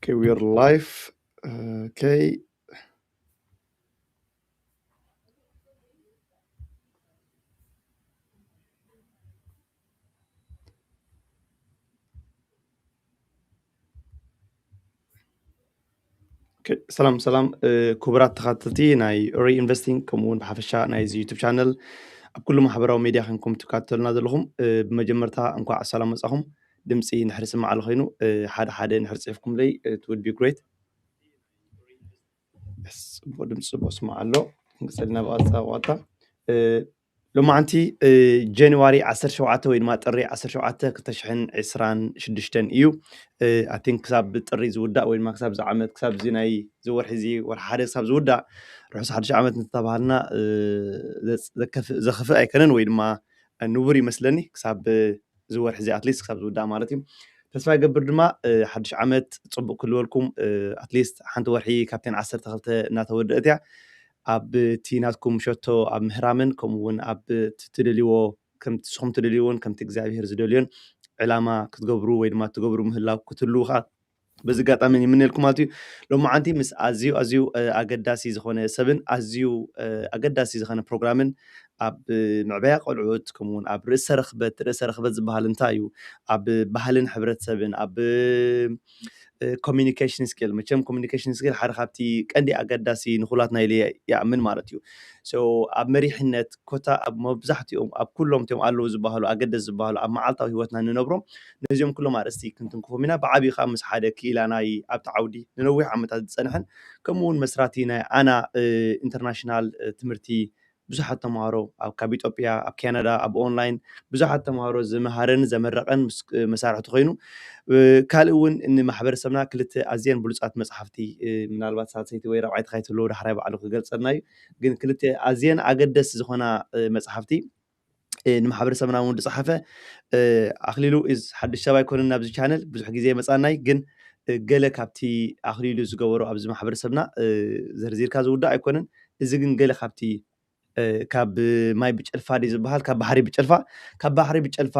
Okay, we're live. Okay. Okay, ሰላም ሰላም፣ ክቡራት ተኸታተልቲ ናይ ሪኢንቨስቲንግ፣ ከምኡ እውን ብሓፈሻ ናይዚ ዩቱብ ቻነል ኣብ ኩሉ ማሕበራዊ ሜድያ ኮንኩም ትከታተሉና ዘለኹም፣ ብመጀመርታ እንኳዕ ሰላም መጻኹም። ድምፂ እንድሕር ይስማዕ ኣሎ ኮይኑ፣ ሓደ ሓደ እንድሕር ፅሒፍኩምለይ፣ it would be great። ጽቡቕ ድምፂ ጽቡቕ ስማዕ ኣሎ። ክንቅፅል ናብ ቀፃ ዋታ። ሎማዓንቲ ጃንዋሪ ዓሰርተ ሸውዓተ ወይ ድማ ጥሪ ዓሰርተ ሸውዓተ ክልተ ሽሕን ዕስራን ሽዱሽተን እዩ። ኣይ ቲንክ ክሳብ ጥሪ ዝውዳእ ወይ ድማ ክሳብ እዚ ዓመት፣ ክሳብ እዚ ናይ እዚ ወርሒ እዚ፣ ወርሒ ሓደ ክሳብ ዝውዳእ፣ ርሑስ ሓድሽ ዓመት እንተተባሃልና ዘክፍእ ኣይከነን ወይ ድማ ንቡር ይመስለኒ። ክሳብ እዚ ወርሒ እዚ ኣትሊስት ክሳብ ዝውዳእ ማለት እዩ። ተስፋ ይገብር ድማ ሓድሽ ዓመት ፅቡቅ ክልወልኩም። ኣትሊስት ሓንቲ ወርሒ ካብተን ዓሰርተ ክልተ እናተወደአት እያ። ኣብ እቲ ናትኩም ሸቶ ኣብ ምህራምን ከምኡ እውን ኣብ ትደልይዎ፣ ከምቲ ንስኹም ትደልይዎን ከምቲ እግዚኣብሄር ዝደልዮን ዕላማ ክትገብሩ ወይ ድማ ትገብሩ ምህላው ክትህልዉ ከዓ በዚ ኣጋጣሚ ይምነልኩም ማለት እዩ። ሎማዓንቲ ምስ ኣዝዩ ኣዝዩ ኣገዳሲ ዝኾነ ሰብን ኣዝዩ ኣገዳሲ ዝኾነ ፕሮግራምን ኣብ ምዕባያ ቆልዑት ከምኡውን ኣብ ርእሰ ርኽበት፣ ርእሰ ርኽበት ዝበሃል እንታይ እዩ? ኣብ ባህልን ሕብረተሰብን ኣብ ኮሚኒኬሽን ስኪል፣ መቸም ኮሚኒኬሽን ስኪል ሓደ ካብቲ ቀንዲ ኣገዳሲ ንኩላትና ኢለ ይኣምን ማለት እዩ። So ኣብ መሪሕነት ኮታ ኣብ መብዛሕትኦም ኣብ ኩሎም እቲኦም ኣለዉ ዝበሃሉ ኣገደስ ዝበሃሉ ኣብ መዓልታዊ ህይወትና ንነብሮም ነዚኦም ኩሎም ኣርእስቲ ክንትንክፎም ኢና። ብዓብዩ ከዓ ምስ ሓደ ክኢላ ናይ ኣብቲ ዓውዲ ንነዊሕ ዓመታት ዝፀንሐን ከምኡ እውን መስራቲ ናይ ኣና ኢንተርናሽናል ትምህርቲ ብዙሓት ተምሃሮ ካብ ኢትዮጵያ ኣብ ካናዳ ኣብ ኦንላይን ብዙሓት ተምሃሮ ዝመሃረን ዘመረቐን መሳርሕቲ ኮይኑ ካልእ እውን ንማሕበረሰብና ክልተ ኣዝየን ብሉፃት መፅሓፍቲ ምናልባት ሳልሰይቲ ወይ ራብዓይቲ ካይትህልዎ ዳሕራይ ባዕሉ ክገልፀልና እዩ። ግን ክልተ ኣዝየን ኣገደስ ዝኾና መፅሓፍቲ ንማሕበረሰብና እውን ዝፀሓፈ ኣክሊሉ ሓድሽ ሰብ ኣይኮነን ናብዚ ቻነል ብዙሕ ግዜ መፃናይ ግን ገለ ካብቲ ኣክሊሉ ዝገበሮ ኣብዚ ማሕበረሰብና ዘርዚርካ ዝውዳእ ኣይኮነን። እዚ ግን ገለ ካብቲ ካብ ማይ ብጨልፋ ድዩ ዝበሃል ካብ ባሕሪ ብጨልፋ ካብ ባሕሪ ብጨልፋ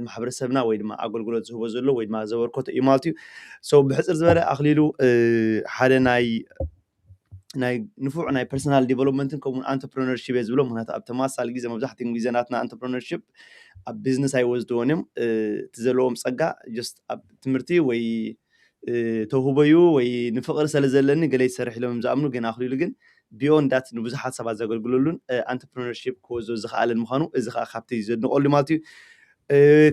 ማሕበረሰብና ወይ ድማ ኣገልግሎት ዝህቦ ዘሎ ወይ ድማ ዘበርኮቶ እዩ ማለት እዩ። So ብሕፅር ዝበለ ኣክሊሉ ሓደ ናይ ናይ ንፉዕ ናይ ፐርሰናል ዲቨሎፕመንትን ከምኡውን ኣንተርፕረነርሽፕ እየ ዝብሎ። ምክንያቱ ኣብ ተመሳሳሊ ግዜ መብዛሕትኡ ግዜ ናትና ኣንተርፕረነርሽፕ ኣብ ቢዝነስ ኣይወስድዎን እዮም። እቲ ዘለዎም ፀጋ ጀስት ኣብ ትምህርቲ ወይ ተውህቦ እዩ ወይ ንፍቕሪ ስለ ዘለኒ ገለ ይሰርሕ ኢሎም እዮም ዝኣምኑ። ግን ኣክሊሉ ግን ቢዮንድ ዳት ንብዙሓት ሰባት ዘገልግለሉን ኣንተርፕረነርሽፕ ክወስዶ ዝኽኣለን ምዃኑ እዚ ከዓ ካብቲ ዘድንቐሉ ማለት እዩ።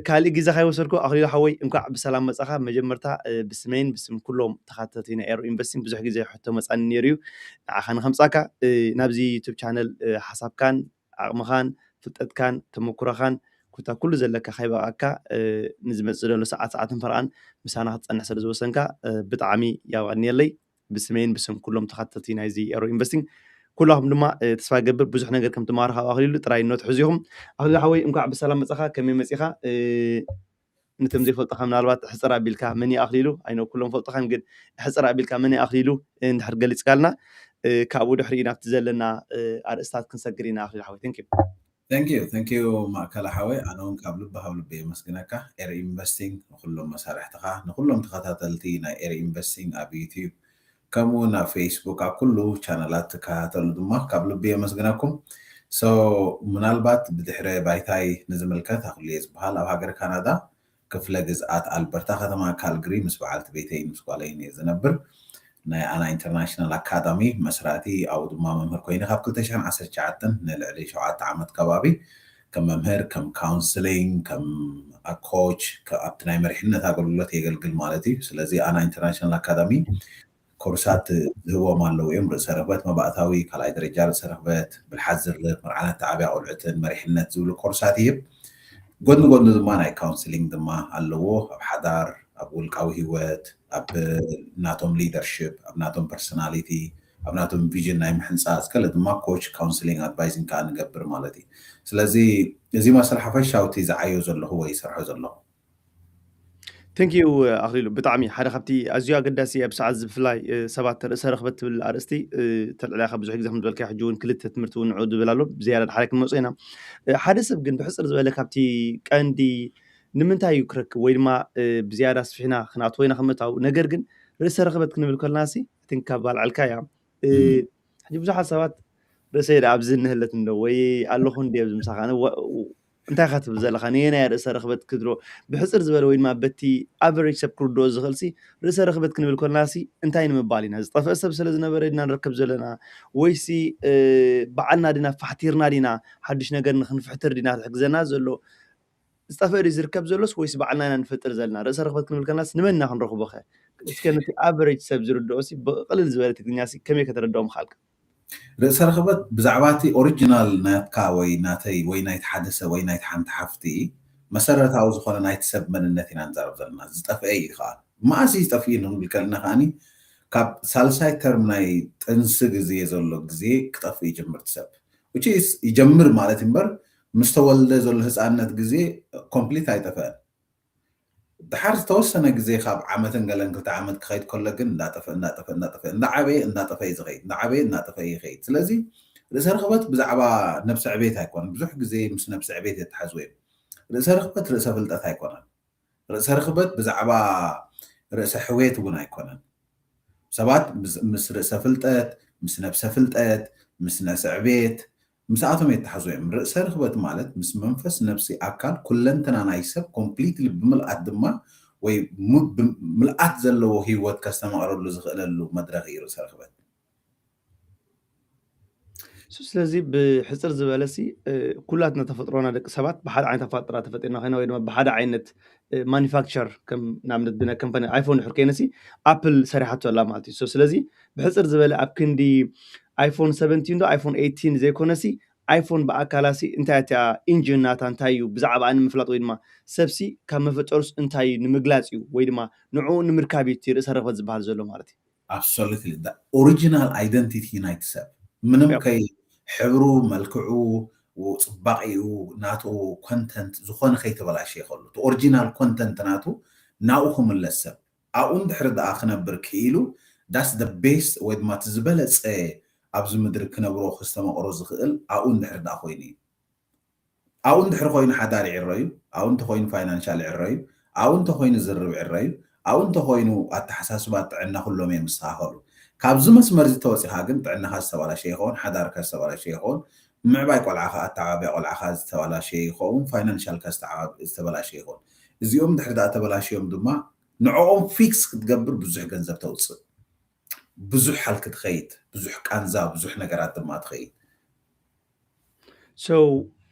ካልእ ግዜ ካይወሰድኩ ኣክሊሉ ሓወይ እንኳዕ ብሰላም መጻኻ። መጀመርታ ብስመይን ብስም ኩሎም ተኻተልቲ ናይ ኤሮ ኢንቨስቲንግ ብዙሕ ግዜ ሕቶ መጻኒ ነይሩ እዩ ንዓኻ ንኸምጻካ ናብዚ ዩቱብ ቻነል ሓሳብካን ዓቕምኻን ፍልጠትካን ተመኩሮኻን ኩታ ኩሉ ዘለካ ካይበቃካ ንዝመፅእ ዘሎ ሰዓት ሰዓትን ፈርቓን ምሳና ክትፀንሕ ስለ ዝወሰንካ ብጣዕሚ ያቐንየለይ። ብስመይን ብስም ኩሎም ተኸተልቲ ናይዚ ኤሮ ኢንቨስቲንግ ኩላኹም ድማ ተስፋ ገብር ብዙሕ ነገር ከም ትማሃሩ ካብ ኣክሊሉ ጥራይ ኖት ሕዚኹም። ኣክሊሉ ሓወይ እንኳዕ ብሰላም መፀኻ። ከመይ መፂኻ? ነቶም ዘይፈልጡኻ ምናልባት ሕፅር ኣቢልካ መን ይኣኽሊሉ ኣይነ ኩሎም ፈልጡኻን ግን ሕፅር ኣቢልካ መን ይኣኽሊሉ እንድሕር ገሊፅካልና ካብኡ ድሕሪ ናብቲ ዘለና ኣርእስታት ክንሰግር ኢና። ኣኽሊሉ ሓወይ thank you። Thank you thank you ማእከለ ሓወይ ኣነ እውን ካብ ልቢ ካብ ልቢ የመስግነካ ኤር ኢንቨስቲንግ ንኩሎም መሳርሕትኻ ንኩሎም ተኸታተልቲ ናይ ኤር ኢንቨስቲንግ ኣብ ዩቲዩብ ከምኡ እውን ኣብ ፌስቡክ ኣብ ኩሉ ቻነላት ትከታተሉ ድማ ካብ ልቢ የመስግነኩም። So ምናልባት ብድሕረ ባይታይ ንዝምልከት ኣክሊሉ ዝበሃል ኣብ ሃገር ካናዳ ክፍለ ግዝኣት ኣልበርታ ከተማ ካልግሪ ምስ በዓልቲ ቤተይን ምስ ጓለይን እየ ዝነብር። ናይ ኣና ኢንተርናሽናል ኣካዳሚ መስራቲ ኣብኡ ድማ መምህር ኮይነ ካብ ክልተ ሽሕን ዓሰርተ ትሽዓተን ንልዕሊ ሸውዓተ ዓመት ከባቢ ከም መምህር ከም ካውንስሊንግ ከም ኮች ኣብቲ ናይ መሪሕነት ኣገልግሎት የገልግል ማለት እዩ። ስለዚ ኣና ኢንተርናሽናል ኣካዳሚ ኮርሳት ዝህቦም ኣለዉ እዮም። ርእሰ ርክበት መባእታዊ፣ ካልኣይ ደረጃ ርእሰ ርክበት፣ ብልሓት ዝርርብ፣ መርዓን ኣተዓብያ ቆልዑትን መሪሕነት ዝብሉ ኮርሳት ይህብ። ጎኒ ጎኒ ድማ ናይ ካውንስሊንግ ድማ ኣለዎ። ኣብ ሓዳር፣ ኣብ ውልቃዊ ህይወት፣ ኣብ ናቶም ሊደርሽፕ፣ ኣብ ናቶም ፐርሶናሊቲ፣ ኣብ ናቶም ቪዥን ናይ ምሕንፃፅ ገለ ድማ ኮች ካውንስሊንግ ኣድቫይዚንግ ከዓ ንገብር ማለት እዩ። ስለዚ እዚ ማስተር ሓፈሻዊ እቲ ዝዓዮ ዘለኹ ወይ ይሰርሖ ዘለኹ Thank you ኣኽሊሉ ብጣዕሚ ሓደ ካብቲ ኣዝዩ ኣገዳሲ ኣብ ሰዓት እዚ ብፍላይ ሰባት ርእሰ ርኽበት ትብል ኣርእስቲ ተልዕላካ ብዙሕ ግዜ ከም ዝበልካ ሕጂ እውን ክልተ ትምህርቲ እውን ንዑ ዝብል ኣሎ ብዝያዳ ድሓደ ክንመፁ ኢና ሓደ ሰብ ግን ብሕፅር ዝበለ ካብቲ ቀንዲ ንምንታይ እዩ ክረክብ ወይ ድማ ብዝያዳ ኣስፊሕና ክንኣትዎ ኢና ከምእታው ነገር ግን ርእሰ ርኽበት ክንብል ከለና ሲ፣ I think ካብ ኣልዓልካ እያ። እ፣ ሕጂ ብዙሓት ሰባት ርእሰይ ደኣ ኣብዚ እንህለት እንዶ ወይ ኣለኹ እንዲ ኣብዚ ምሳኻ፣ ነ-፣ ወ-፣ እንታይ ኢኻ ትብል ዘለኻ? ነየናይ ርእሰ ርኽበት ክትብሎ? ብሕጽር ዝበለ ወይ ድማ በቲ ኣቨሬጅ ሰብ ክርድኦ ዝኽእል ሲ፣ ርእሰ ርኽበት ክንብል ከለና ሲ፣ እንታይ ንምባል ኢና? ዝጠፍአ ሰብ ስለ ዝነበረ ድና ንርከብ ዘለና? ወይሲ፣ እ፣ ባዕልና ድና ፋሕቲርና ዲና ሓድሽ ነገር ንኽንፍሕትር ዲና ትሕግዘና ዘሎ? ዝጠፍአ ድዩ ዝርከብ ዘሎስ ወይስ ባዕልና ኢና ንፈጥር ዘለና? ርእሰ ርኽበት ክንብል ከለናስ ንመን ኢና ክንረኽቦ ኸ? እስከ ነቲ ኣቨሬጅ ሰብ ዝርድኦ ሲ ብቕልል ዝበለ ትግርኛ ሲ ከመይ ከተረድኦ ምኻልካ? ርእሰ ርኽበት ብዛዕባ እቲ ኦሪጂናል ናትካ ወይ ናተይ ወይ ናይቲ ሓደ ሰብ ወይ ናይቲ ሓንቲ ሓፍቲ መሰረታዊ ዝኾነ ናይቲ ሰብ መንነት ኢና ንዛረብ ዘለና። ዝጠፍአ እዩ ከዓ። መኣስ እዩ ዝጠፍእ እዩ ንክንብል ከለና ከዓኒ ካብ ሳልሳይ ተርም ናይ ጥንሲ ግዜ ዘሎ ግዜ ክጠፍእ ይጅምር እቲ ሰብ። Which is ይጀምር ማለት እምበር ምስ ተወልደ ዘሎ ህፃንነት ግዜ ኮምፕሊት ኣይጠፍአን። ድሓር ዝተወሰነ ግዜ ካብ ዓመትን ገለን ክልተ ዓመት ክኸይድ ከሎ ግን እንዳጠፈ፣ እንዳጠፈ፣ እንዳጠፈ፣ እንዳዓበየ፣ እንዳጠፈ እዩ ዝኸይድ። እንዳዓበየ፣ እንዳጠፈ እዩ ይኸይድ። ስለዚ ርእሰ ርኽበት ብዛዕባ ነብሰ ዕቤት ኣይኮነን። ብዙሕ ግዜ ምስ ነብሰ ዕቤት የተሓዝወ እዩ። ርእሰ ርኽበት ርእሰ ፍልጠት ኣይኮነን። ርእሰ ርኽበት ብዛዕባ ርእሰ ሕውየት እውን ኣይኮነን። ሰባት ምስ፣ ምስ ርእሰ ፍልጠት፣ ምስ ነብሰ ፍልጠት፣ ምስ ነብሰ ዕቤት፣ ምስኣቶም የተሓዙ እዮም። ርእሰ ርኽበት ማለት ምስ መንፈስ፣ ነብሲ፣ ኣካል፣ ኩለንተና ናይ ሰብ ኮምፕሊትሊ ብምልኣት ድማ ወይ ሙ-፣ ብ-፣ ምልኣት ዘለዎ ህይወት ከስተማቕረሉ ዝኽእለሉ መድረኽ እዩ ርእሰ ርኽበት። ሱ-፣ ስለዚ ብሕጽር ዝበለ ሲ፣ እ፣ ኩላትና ተፈጥሮና ደቂ ሰባት ብሓደ ዓይነት ኣፈጣጥራ ተፈጢርና ኮይና ወይ ድማ ብሓደ ዓይነት፣ እ፣ ማኒፋክቸር ከም ንኣብነት ብናይ ከምፓኒ ኣይፎን ድሕር ከይነ ሲ ኣፕል ሰሪሓቶ ኣላ ማለት እዩ። ሶ ስለዚ ብሕጽር ዝበለ ኣብ ክንዲ ኣይፎን ሰቨንቲን ዶ ኣይፎን ኤይቲን ዘይኮነ ሲ ኣይፎን ብኣካላ ሲ እንታይ እያ ኢንጂን ናታ እንታይ እዩ ብዛዕባ ንምፍላጥ ወይ ድማ ሰብ ሲ ካብ መፈጠሩስ እንታይ እዩ ንምግላጽ እዩ ወይ ድማ ንዕኡ ንምርካብ እዩ እቲ ርእሰ ርኽበት ዝበሃል ዘሎ ማለት እዩ። Absolutely. The original identity ናይቲ ሰብ ምንም ያው። ከይ ሕብሩ፣ መልክዑ፣ ጽባቂኡ፣ ናቱ ኮንተንት ዝኾነ ከይተበላሸ ይኸሉ። እቲ ኦሪጂናል ኮንተንት ናቱ ናኡ ክምለስ ሰብ ኣብኡ እንድሕሪ ደኣ ክነብር ክኢሉ that's the best ወይ ድማ እቲ ዝበለጸ ኣብዚ ምድሪ ክነብሮ ክስተመቕሮ ዝኽእል ኣብኡ እንድሕሪ ደኣ ኮይኑ እዩ። ኣብኡ እንድሕሪ ኮይኑ ሓዳር ይዕረዩ፣ ኣብኡ እንተኮይኑ ፋይናንሻል ይዕረዩ፣ ኣብኡ እንተኮይኑ ዝርብ ይዕረዩ፣ ኣብኡ እንተኮይኑ ኣተሓሳስባ ጥዕና ኩሎም እዮም ዝስተኻኸሉ። ካብዚ መስመር እዚ ተወፂኻ ግን ጥዕናኻ ዝተባላሸ ይኸውን፣ ሓዳርካ ዝተባላሸ ይኸውን፣ ምዕባይ ቆልዓኻ ኣተዓባብያ ቆልዓኻ ዝተባላሸ ይኸውን፣ ፋይናንሻልካ ዝተዓባብ-፣ ዝተበላሸ ይኸውን። እዚኦም ድሕሪ ደኣ ተበላሽዮም ድማ ንዕኦም ፊክስ ክትገብር ብዙሕ ገንዘብ ተውፅእ፣ ብዙሕ ሓልኪ ትኸይድ፣ ብዙሕ ቃንዛ፣ ብዙሕ ነገራት ድማ ትኸይድ። So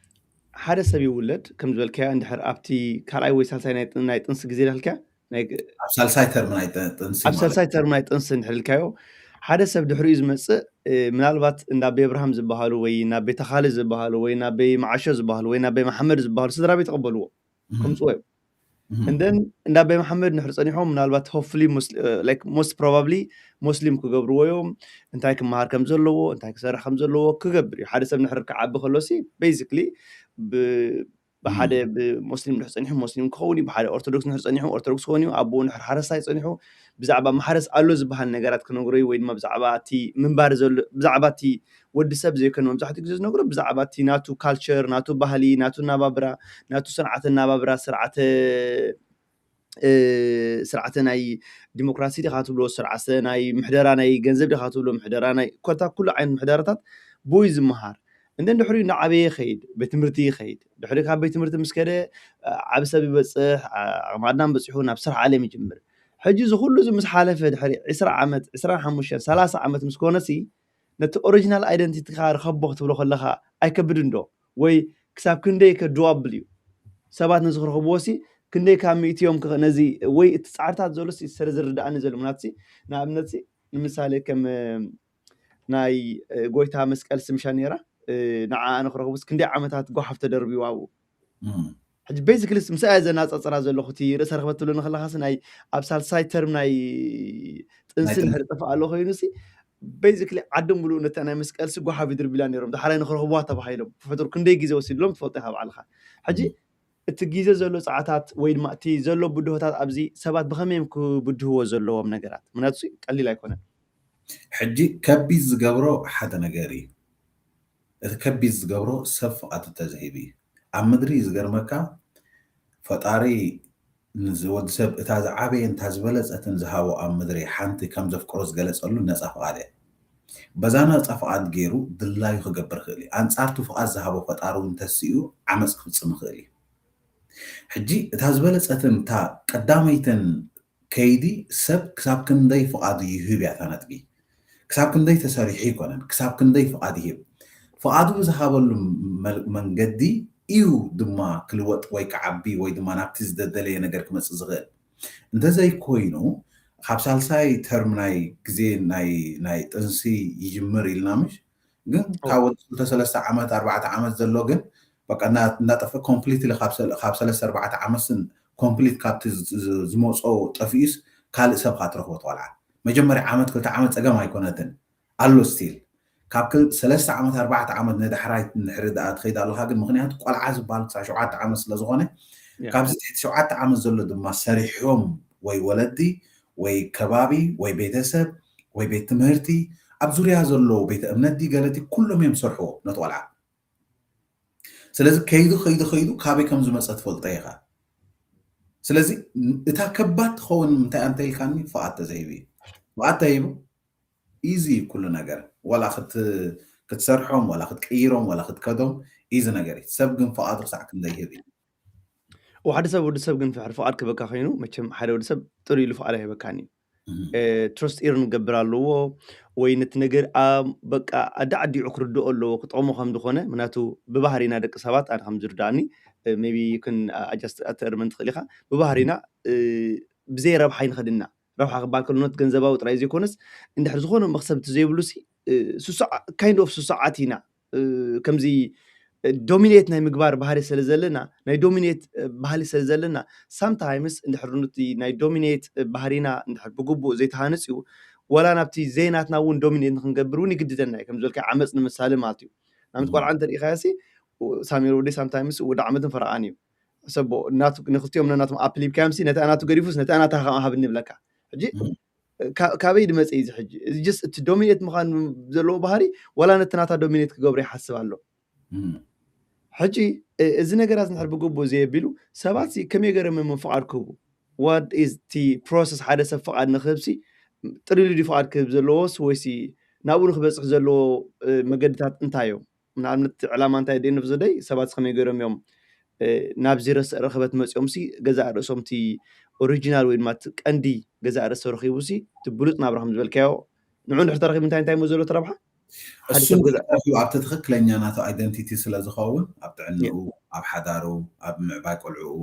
ሓደ ሰብ ይውለድ ከም ዝበልካዮ እንድሕር ኣብቲ ካልኣይ ወይ ሳልሳይ ናይ ጥ-፣ ናይ ጥንሲ ግዜ ዳልካ ናይ ግ-፣ ኣብ ሳልሳይ ተርም ናይ ጥ-፣ ጥንሲ ኣብ ማለት ሳልሳይ ተርም ናይ ጥንሲ እንድሕር ኢልካዮ ሓደ ሰብ ድሕሪኡ ዝመጽእ፣ እ፣ ምናልባት እንዳ ኣቤ ኣብርሃም ዝበሃሉ ወይ ናብ ቤተ ካልእ ዝበሃሉ ወይ ናብ ኣቤ መዓሾ ዝበሃሉ ወይ ናብ ኣቤ መሓመድ ዝበሃሉ ስድራ ቤት ይቕበልዎ፣ እህ። ከምጽዎ እዮም። እህ። And then እንዳ ኣቤ መሓመድ እንድሕር ጸኒሖም ምናልባት ሆፕፉሊ ሙስ-፣ እ፣ like most probably ሙስሊም ክገብርዎ እዮም። እንታይ ክመሃር ከም ዘለዎ፣ እንታይ ክሰርሕ ከም ዘለዎ ክገብር እዩ። ሓደ ሰብ እንድሕር ክዓቢ ከሎ ሲ ቤዚክሊ ብ-፣ ብሓደ እም። ብሙስሊም እንድሕር ጸኒሑ ሙስሊም ክኸውን እዩ፣ ብሓደ ኦርቶዶክስ እንድሕር ጸኒሑ ኦርቶዶክስ ክኸውን እዩ፣ ኣቦኡ እንድሕር ሓረስታይ ጸኒሑ ብዛዕባ ማሕረስ ኣሎ ዝበሃል ነገራት ክነግሮ እዩ፣ ወይ ድማ ብዛዕባ እቲ ምንባር ዘሎ፣ ብዛዕባ እቲ ወዲ ሰብ ዘይኮነ መብዛሕትኡ ግዜ ዝነግሮ ብዛዕባ እቲ ናቱ ካልቸር፣ ናቱ ባህሊ፣ ናቱ ኣናባብራ፣ ናቱ ስርዓተ ኣናባብራ፣ ስርዓተ፣ እ፣ ስርዓተ ናይ ዲሞክራሲ ዲኻ ትብሎ፣ ስርዓተ ናይ ምሕደራ ናይ ገንዘብ ዲኻ ትብሎ፣ ምሕደራ ናይ ኮታ ኩሉ ዓይነት ምሕደራታት ብኡ እዩ ዝመሃር። እንደ ድሕሪኡ እናዓበየ ይኸይድ፣ ቤት ትምህርቲ ይኸይድ። ድሕሪ ካብ ቤት ትምህርቲ ምስ ከደ፣ እ፣ ዓቢ ሰብ ይበጽሕ፣ እ፣ ዓቕሚ ኣዳም በጺሑ ናብ ስራሕ ዓለም ይጅምር። ሕጂ እዚ ኩሉ እዚ ምስ ሓለፈ ድሕሪ ዕስራ ዓመት፣ ዕስራን ሓሙሽተን፣ ሰላሳ ዓመት ምስ ኮነሲ፣ ነቲ ኦሪጂናል ኣይደንቲቲኻ ርኸቦ ክትብሎ ከለኻ ኣይከብድን ዶ? ወይ ክሳብ ክንደይ ከ ዱዋብል እዩ? ሰባት ነዚ ክረኽብዎ ሲ ክንደይ ካብ ሚእቲ እዮም ክኸ-፣ ነዚ ወይ እቲ ጻዕርታት ዘሎ ሲ ስለ ዝርድኣኒ ዘሎ ምናት ሲ ንኣብነት ሲ ንምሳሌ ከም፣ እ፣ ናይ፣ እ፣ ጎይታ መስቀል ስምሻ ነይራ፣ እ፣ ንዓ ኣነ ክረኽቡስ ክንደይ ዓመታት ጓሓፍ ተደርቢዋ ኣብኡ። እም። ሕጂ ቤዚክሊ ምስ ኣያ ዘናጻጽራ ዘለኹ እቲ ርእሰ ርኽበት ትብለኒ ከለኻስ ናይ ኣብ ሳልሳይ ተርም ናይ ጥንሲ ጥንሲ። እንድሕር ጠፍእ ኣሎ ኮይኑሲ ቤዚክሊ ዓዲ ምሉእ ነታ ናይ መስቀልሲ ጓሓፍ ይድርብላ ነይሮም። ዳሕራይ ንክረኽብዋ ተባሂሎም ክፈጥሩ ክንደይ ግዜ ወሲድሎም ትፈልጦ ኢኻ ባዕልኻ። ሕጂ እም። እቲ ግዜ ዘሎ ጸዓታት ወይ ድማ እቲ ዘሎ ብድሆታት ኣብዚ ሰባት ብኸመይ እዮም ክብድህዎ ዘለዎም ነገራት? ምክንያቱ ሲ ቀሊል ኣይኮነን። ሕጂ ከቢድ ዝገብሮ ሓደ ነገር እዩ። እቲ ከቢድ ዝገብሮ ሰብ ፍቓዱ ተዘሂቡ እዩ። ኣብ ምድሪ ዝገርመካ ፈጣሪ ንወዲ ሰብ እታ ዝዓበየን እታ ዝበለጸትን ዝሃቦ ኣብ ምድሪ ሓንቲ ከም ዘፍቅሮ ዝገለጸሉ ነጻ ፍቓድ እያ። በዛ ነጻ ፍቓድ ገይሩ ድላዩ ክገብር ክእል እዩ። ኣንጻርቱ ፍቓድ ዝሃቦ ፈጣሪ እውን ተሲኡ ዓመፅ ክፍጽም ይኽእል እዩ። ሕጂ እታ ዝበለጸትን እታ ቀዳመይትን ከይዲ ሰብ ክሳብ ክንደይ ፍቓዱ ይህብ እያ እታ ነጥቢ። ክሳብ ክንደይ ተሰሪሑ ኣይኮነን፣ ክሳብ ክንደይ ፍቓድ ይህብ። ፍቓዱ ብዝሃበሉ መል- መንገዲ እዩ ድማ ክልወጥ ወይ ክዓቢ ወይ ድማ ናብቲ ዝደደለየ ነገር ክመፅእ ዝኽእል። እንተዘይኮይኑ ካብ ሳልሳይ ተርም ናይ ግዜ ናይ ናይ ጥንሲ ይጅምር ኢልና ምሽ ግን ካብ ወዲ ክልተ ሰለስተ ዓመት ኣርባዕተ ዓመት ዘሎ ግን በቃ እና- እናጠፍአ ኮምፕሊት ካብ ሰለ- ካብ ሰለስተ ኣርባዕተ ዓመት ስን ኮምፕሊት ካብቲ ዝ- ዝ- ዝመፆ ጠፊኡስ ካልእ ሰብ ካ ትረኽቦ ትቆልዓ መጀመርያ ዓመት ክልተ ዓመት ፀገም ኣይኮነትን ኣሎ ስቲል ካብ ክል- ሰለስተ ዓመት ኣርባዕተ ዓመት ንዳሕራይ ንድሕሪ ደኣ ትኸይድ ኣለኻ ግን ምክንያቱ ቆልዓ ዝበሃል ክሳብ ሸውዓተ ዓመት ስለ ዝኾነ ካብዚ ትሕቲ ሸውዓተ ዓመት ዘሎ ድማ ሰሪሖም ወይ ወለዲ ወይ ከባቢ ወይ ቤተሰብ ወይ ቤት ትምህርቲ ኣብ ዙርያ ዘሎ ቤተ እምነት ዲ ገለቲ ኩሎም እዮም ዝሰርሕዎ ነቲ ቆልዓ ስለዚ ከይዱ ከይዱ ከይዱ ካበይ ከም ዝመፀ ትፈልጦ ኢኻ ስለዚ እታ ከባድ ትኸውን እንታይ ኣንተ ኢልካኒ ፍቓድ ተዘይቡ እዩ ፍቓድ ተሂቡ ኢዚ ኩሉ ነገር ዋላ ክትሰርሖም ዋላ ክትቅይሮም ዋላ ክትከዶም ኢዚ ነገር እዩ ሰብ ግን ፍቓዱ ክሳዕ ክንደይ ይህብ እዩ ወሓደ ሰብ ወዲ ሰብ ግን ፍሕር ፍቓድ ክበካ ኮይኑ መቸም ሓደ ወዲ ሰብ ጥሩ ኢሉ ፍቓድ ኣይበካን እዩ ትረስት ኢር ንገብር ኣለዎ ወይ ነቲ ነገር በቃ ኣዳዕዲዑ ክርድኦ ኣለዎ ክጠቕሞ ከም ዝኾነ ምክንያቱ ብባህሪና ደቂ ሰባት ኣነ ከም ዝርዳእኒ ቢ ክን ኣጃስት ኣተእርመን ትኽእል ኢኻ ብባህሪና ብዘይ ረብሓ ይንኸድና ረብሓ ክበሃል ከሎ ነት ገንዘባዊ ጥራይ ዘይኮነስ እንድሕር ዝኾነ መክሰብ እቲ ዘይብሉ kind of ሱሳዓት ኢና ከምዚ ዶሚኔት ናይ ምግባር ባህሪ ስለ ዘለና ናይ ዶሚኔት ባህሊ ስለ ዘለና ሳምታይምስ እንድሕር ኑቲ ናይ ዶሚኔት ባህሪና እንድሕር ብግቡእ ዘይተሃንፅ እዩ ወላ ናብቲ ዘይናትና እውን ዶሚኔት ንክንገብር እውን ይግድደና እዩ ከምዝበልካ ዓመፅ ንምሳሌ ማለት እዩ ናምት ቆልዓ እንተሪኢኻዮ ሲ ሳሚር ወደይ ሳምታይምስ ወዲ ዓመትን ፈረቓን እዩ ሰቦ ንክልቲኦም ነናቶም ኣፕል ሂብካዮም ሲ ነቲ ኣናቱ ገዲፉስ ነቲ ኣናታ ከም ሃብ ንብለካ ሕጂ ካበይ ድመፀ እዚ ሕጂ እዚ ጀስ እቲ ዶሚኔት ምዃን ዘለዎ ባህሪ ዋላ ነቲ ናታ ዶሚኔት ክገብሮ ይሓስብ ኣሎ ሕጂ እዚ ነገራት ንድሕር ብግቡእ ዘየቢሉ ሰባት ከመይ ገይሮም እዮም ፍቓድ ክህቡ what is እቲ process ሓደ ሰብ ፍቓድ ንክህብሲ ጥሪሉ ድዩ ፍቓድ ክህብ ዘለዎስ ወይሲ ናብኡ ንክበፅሕ ዘለዎ መገድታት እንታይ እዮም ንኣብነት ዕላማ እንታይ ደይ ነብዘደይ ሰባት ከመይ ገይሮም እዮም ናብ ዜሮ ርክበት መፂኦም ሲ ገዛእ ርእሶም እቲ ኦሪጂናል ወይ ድማ ቀንዲ ገዛእ ርእሶ ረኪቡ ሲ እቲ ብሉፅ ናብራ ከም ዝበልካዮ ንዑ እንድሕር ተረኪቡ እንታይ እንታይ ሞ ዘሎ ተረብሓ እሱ ኣብቲ ትክክለኛ ናቱ ኣይደንቲቲ ስለ ዝኸውን ኣብ ጥዕንኡ ኣብ ሓዳሩ ኣብ ምዕባይ ቆልዕኡ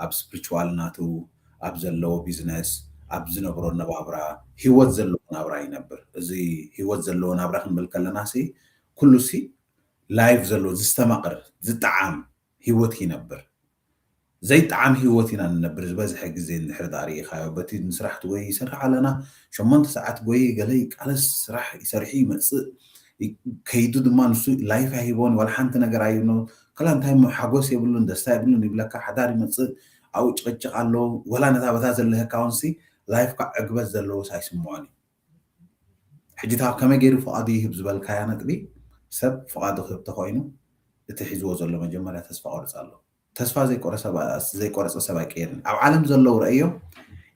ኣብ ስፕሪቹዋል ናቱ ኣብ ዘለዎ ቢዝነስ ኣብ ዝነብሮ ነባብራ ሂወት ዘለዎ ናብራ ይነብር እዚ ሂወት ዘለዎ ናብራ ክንብል ከለና ሲ ኩሉ ሲ ላይፍ ዘሎ ዝስተማቕር ዝጠዓም ሂወት ይነብር ዘይጠዓም ሂወት ኢና ንነብር ዝበዝሐ ግዜ እንድሕር ዳ ርኢኻዮ በቲ ንስራሕ ትጎይ ይሰርሕ ኣለና ሸሞንተ ሰዓት ጎይ ገለ ይቃለስ ስራሕ ይሰርሒ ይመፅእ ከይዱ ድማ ንሱ ላይፍ ኣይሂቦን ዋላ ሓንቲ ነገር ኣይብሎ ከላ እንታይ ሞ ሓጎስ የብሉን ደስታ የብሉን ይብለካ ሓዳር ይመፅእ ኣብኡ ጭቅጭቅ ኣለዎ ወላ ነታ በታ ዘለህካ ውንሲ ላይፍካ ዕግበት ዘለዎስ ኣይስምዖን እዩ ሕጂ እታ ከመይ ገይሩ ፍቓዱ ይህብ ዝበልካያ ነጥቢ ሰብ ፍቓዱ ክህብ ተኾይኑ እቲ ሒዝዎ ዘሎ መጀመርያ ተስፋ ቆርፅ ኣሎ ተስፋ ዘይቆረፀ ሰብ ኣይቀየርን ኣብ ዓለም ዘለዉ ረእዮም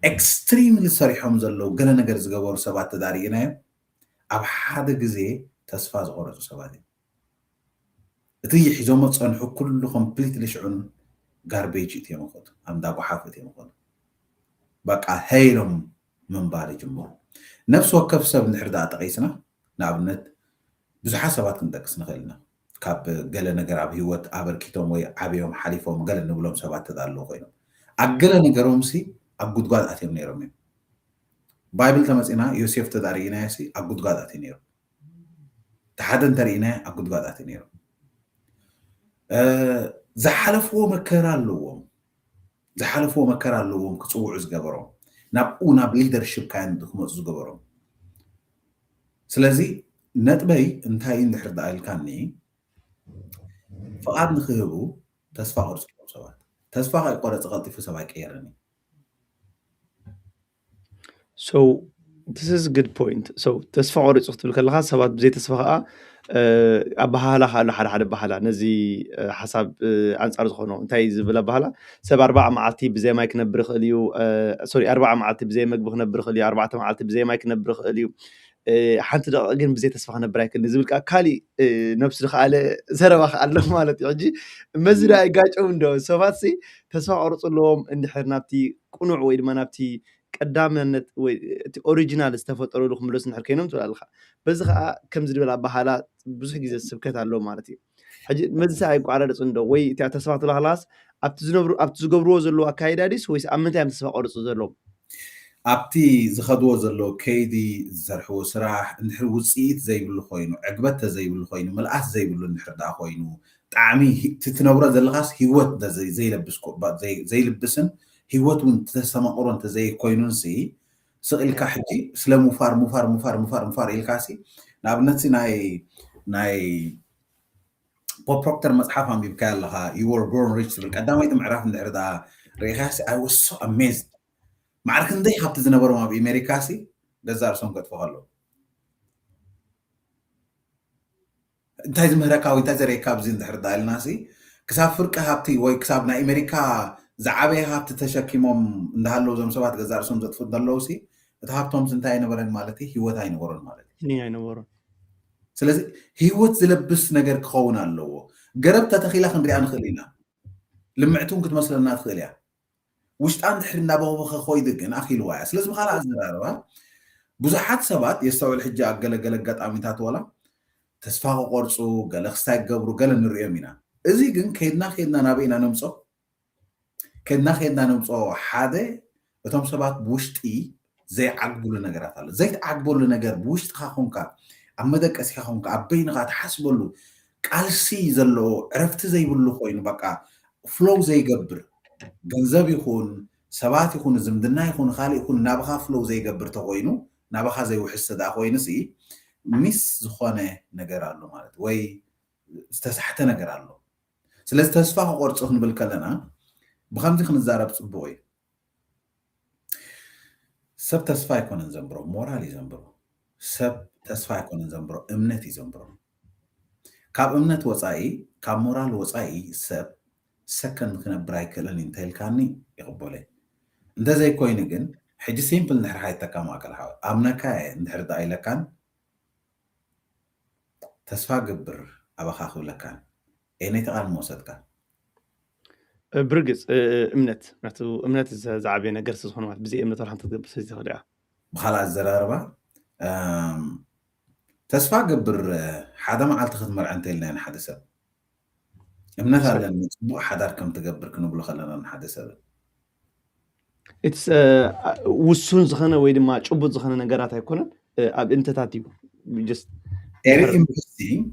ኤክስትሪምሊ ሰሪሖም ዘለዉ ገለ ነገር ዝገበሩ ሰባት ተዳርኢናዮም ኣብ ሓደ ግዜ ተስፋ ዝቆረፁ ሰባት እዮም እቲ ሒዞሞ ዝፀንሑ ኩሉ ኮምፕሊትሊ ሽዑን ጋርቤጅ እትዮም ይኸዱ ኣብ እንዳ ጎሓፍ እትዮም ይኸዱ በቃ ሀይሎም ምንባር ይጅምሩ ነፍሲ ወከፍ ሰብ እንድሕር ደኣ ጠቂስና ንኣብነት ብዙሓት ሰባት ክንጠቅስ ንኽእል ኢና ካብ ገለ ነገር ኣብ ህይወት ኣበርኪቶም ወይ ዓብዮም ሓሊፎም ገለ ንብሎም ሰባት ተዳለዉ ኮይኖም ኣብ ገለ ነገሮም ሲ ኣብ ጉድጓድ ኣትዮም ነይሮም እዮም ባይብል ተመፂና ዮሴፍ ተዳርኢናዮ ሲ ኣብ ጉድጓድ ኣትዩ ነይሩ ሓደ እንተርኢናዮ ኣብ ጉድጓድ ኣትዩ ነይሩ ዝሓለፍዎ መከራ ኣለዎም ዝሓለፍዎ መከራ ኣለዎም ክፅውዑ ዝገበሮም ናብኡ ናብ ሊደርሽፕ ካይን ክመፁ ዝገበሮም ስለዚ ነጥበይ እንታይ እንድሕር ደኣ ኢልካኒ ፍቓድ ንክህቡ ተስፋ ቆርፅሎም ሰባት ተስፋ ከይቆረፂ ቀልጢፉ ሰብ ኣይቀየርን እዩ So this is good point so ተስፋ ቆሪፁ ክትብል ከለካ ሰባት ብዘይ ተስፋ ከዓ ኣባሃህላ ከ ኣሎ፣ ሓደ ሓደ ኣባሃህላ ነዚ ሓሳብ ኣንፃር ዝኾኖ እንታይ ዝብል ኣባሃላ፣ ሰብ ኣርባዓ መዓልቲ ብዘይ ማይ ክነብር ይኽእል እዩ። ሶሪ፣ ኣርባዓ መዓልቲ ብዘይ መግቢ ክነብር ይኽእል እዩ፣ ኣርባዕተ መዓልቲ ብዘይ ማይ ክነብር ይኽእል እዩ፣ ሓንቲ ደቂቕ ግን ብዘይ ተስፋ ክነብር ኣይክእልን ዝብል ከዓ ካሊእ ነብሱ ዝኸኣለ ዘረባ ከዓ ኣሎ ማለት እዩ። ሕጂ መዚ ዶ ኣይጋጨው እንዶ ሰባት ሲ ተስፋ ክቆርፁ ኣለዎም እንድሕር ናብቲ ቅኑዕ ወይ ድማ ናብቲ ቀዳምነት ወይ እቲ ኦሪጂናል ዝተፈጠረሉ ክምለሱ እንድሕር ኮይኖም ትብል ኣለኻ። በዚ ከዓ ከምዚ ዝበል ኣባሃላ ብዙሕ ግዜ ስብከት ኣሎ ማለት እዩ። ሕጂ መዚ ሲ ኣይቋረፅን ዶ ወይ እቲኣ ተስፋ ክትብላ ከለኻስ ኣብቲ ዝነብሩ ኣብቲ ዝገብርዎ ዘለዉ ኣካይዳ ድስ ወይስ ኣብ ምንታይ እዮም ተስፋ ቆርፁ ዘለዎም? ኣብቲ ዝኸድዎ ዘለዉ ከይዲ ዝሰርሕዎ ስራሕ እንድሕር ውፅኢት ዘይብሉ ኮይኑ ዕግበት ተዘይብሉ ኮይኑ ምልኣት ዘይብሉ እንድሕር ደኣ ኮይኑ ጣዕሚ እቲ ትነብሮ ዘለኻስ ሂወት ዘይልብስን ሂወት እውን ተስተማቕሮ እንተዘይኮይኑን ሲ ስቕ ኢልካ ሕጂ ስለ ሙፋር ሙፋር ሙፋር ሙፋር ሙፋር ኢልካ ሲ ንኣብነት ሲ ናይ ናይ ቦብ ፕሮክተር መፅሓፍ ኣንቢብካያ ኣለኻ you were born rich ዝብል ቀዳመይቲ ምዕራፍ እንድሕር ደኣ ርኢኻያ ሲ I was so amazed ማዕረ ክንደይ ሃብቲ ዝነበሮም ኣብ ኣሜሪካ ሲ ገዛ ርሶም ገጥፎ ከለዉ እንታይ ዝምህረካ ወይ እንታይ ዘርእየካ ኣብዚ እንድሕር ዳ ኢልና ሲ ክሳብ ፍርቂ ሃብቲ ወይ ክሳብ ናይ ኣሜሪካ ዝዓበየ ሃብቲ ተሸኪሞም እንዳሃለዉ እዞም ሰባት ገዛ ርእሶም ዘጥፉ እንደለዉ ሲ እቲ ሃብቶምስ እንታይ ኣይነበረን ማለት እዩ ህይወት ኣይነበሮን ማለት እዩ ኒን ኣይነበሮን ስለዚ ህይወት ዝለብስ ነገር ክኸውን ኣለዎ ገረብ ተተኺላ ክንሪኣ ንኽእል ኢና ልምዕቲ እውን ክትመስለና ትኽእል እያ ውሽጣ እንድሕር እንዳበኸበኸ ኮይዱ ግን ኣኺልዋ እያ ስለዚ ብኻልእ ኣዘራርባ ብዙሓት ሰባት የስተውዕል ሕጂ ኣብ ገለገለ ኣጋጣሚታት ወላ ተስፋ ክቆርፁ ገለ ክስታይ ክገብሩ ገለ ንሪኦም ኢና እዚ ግን ከይድና ከይድና ናበይ ኢና ነምፆ ከይድና ከይድና ነምፆ ሓደ እቶም ሰባት ብውሽጢ ዘይዓግብሉ ነገራት ኣሎ ዘይትዓግበሉ ነገር ብውሽጥኻ ኮንካ ኣብ መደቀሲካ ኮንካ ኣብ በይንኻ ትሓስበሉ ቃልሲ ዘለዎ ዕረፍቲ ዘይብሉ ኮይኑ በቃ ፍሎው ዘይገብር ገንዘብ ይኹን ሰባት ይኹን ዝምድና ይኹን ካልእ ይኹን ናብኻ ፍሎው ዘይገብር ተኮይኑ ናባኻ ዘይውሕዝ ተደኣ ኮይኑ ሲ ሚስ ዝኾነ ነገር ኣሎ ማለት ወይ ዝተሳሕተ ነገር ኣሎ ስለዚ ተስፋ ክቆርፁ ክንብል ከለና ብከምዚ ክንዛረብ ፅቡቅ እዩ ሰብ ተስፋ ኣይኮነን ዘንብሮ ሞራል እዩ ዘንብሮ ሰብ ተስፋ ኣይኮነን ዘንብሮ እምነት እዩ ዘንብሮ ካብ እምነት ወፃኢ ካብ ሞራል ወፃኢ ሰብ ሰከንድ ክነብር ኣይክእልን እዩ እንተልካኒ ይቕበሎ እዩ እንተዘይኮይኑ ግን ሕጂ ሲምፕል እንድሕር ሃይተካ ማእከል ሓወ ኣምነካ እየ እንድሕር ደኣ ኢለካን ተስፋ ገብር ኣባኻ ክብለካን ኤነይቲ ቃል ምወሰድካ ብርግፅ እምነት ምክንያቱ እምነት ዝዓበየ ነገር ስለዝኾነ ማለት ብዘይ እምነት ወላ ሓንቲ ክትገብር ስለዘይትኽእል እያ ብኻልእ ኣዘራርባ ተስፋ ገብር ሓደ መዓልቲ ክትመርዐ እንተኢልና ንሓደ ሰብ እምነት ኣለኒ ፅቡቅ ሓዳር ከም ትገብር ክንብሎ ከለና ንሓደ ሰብ እቲ ውሱን ዝኾነ ወይ ድማ ጭቡጥ ዝኾነ ነገራት ኣይኮነን ኣብ እንተታት እዩ ኤሪ ኢንቨስቲንግ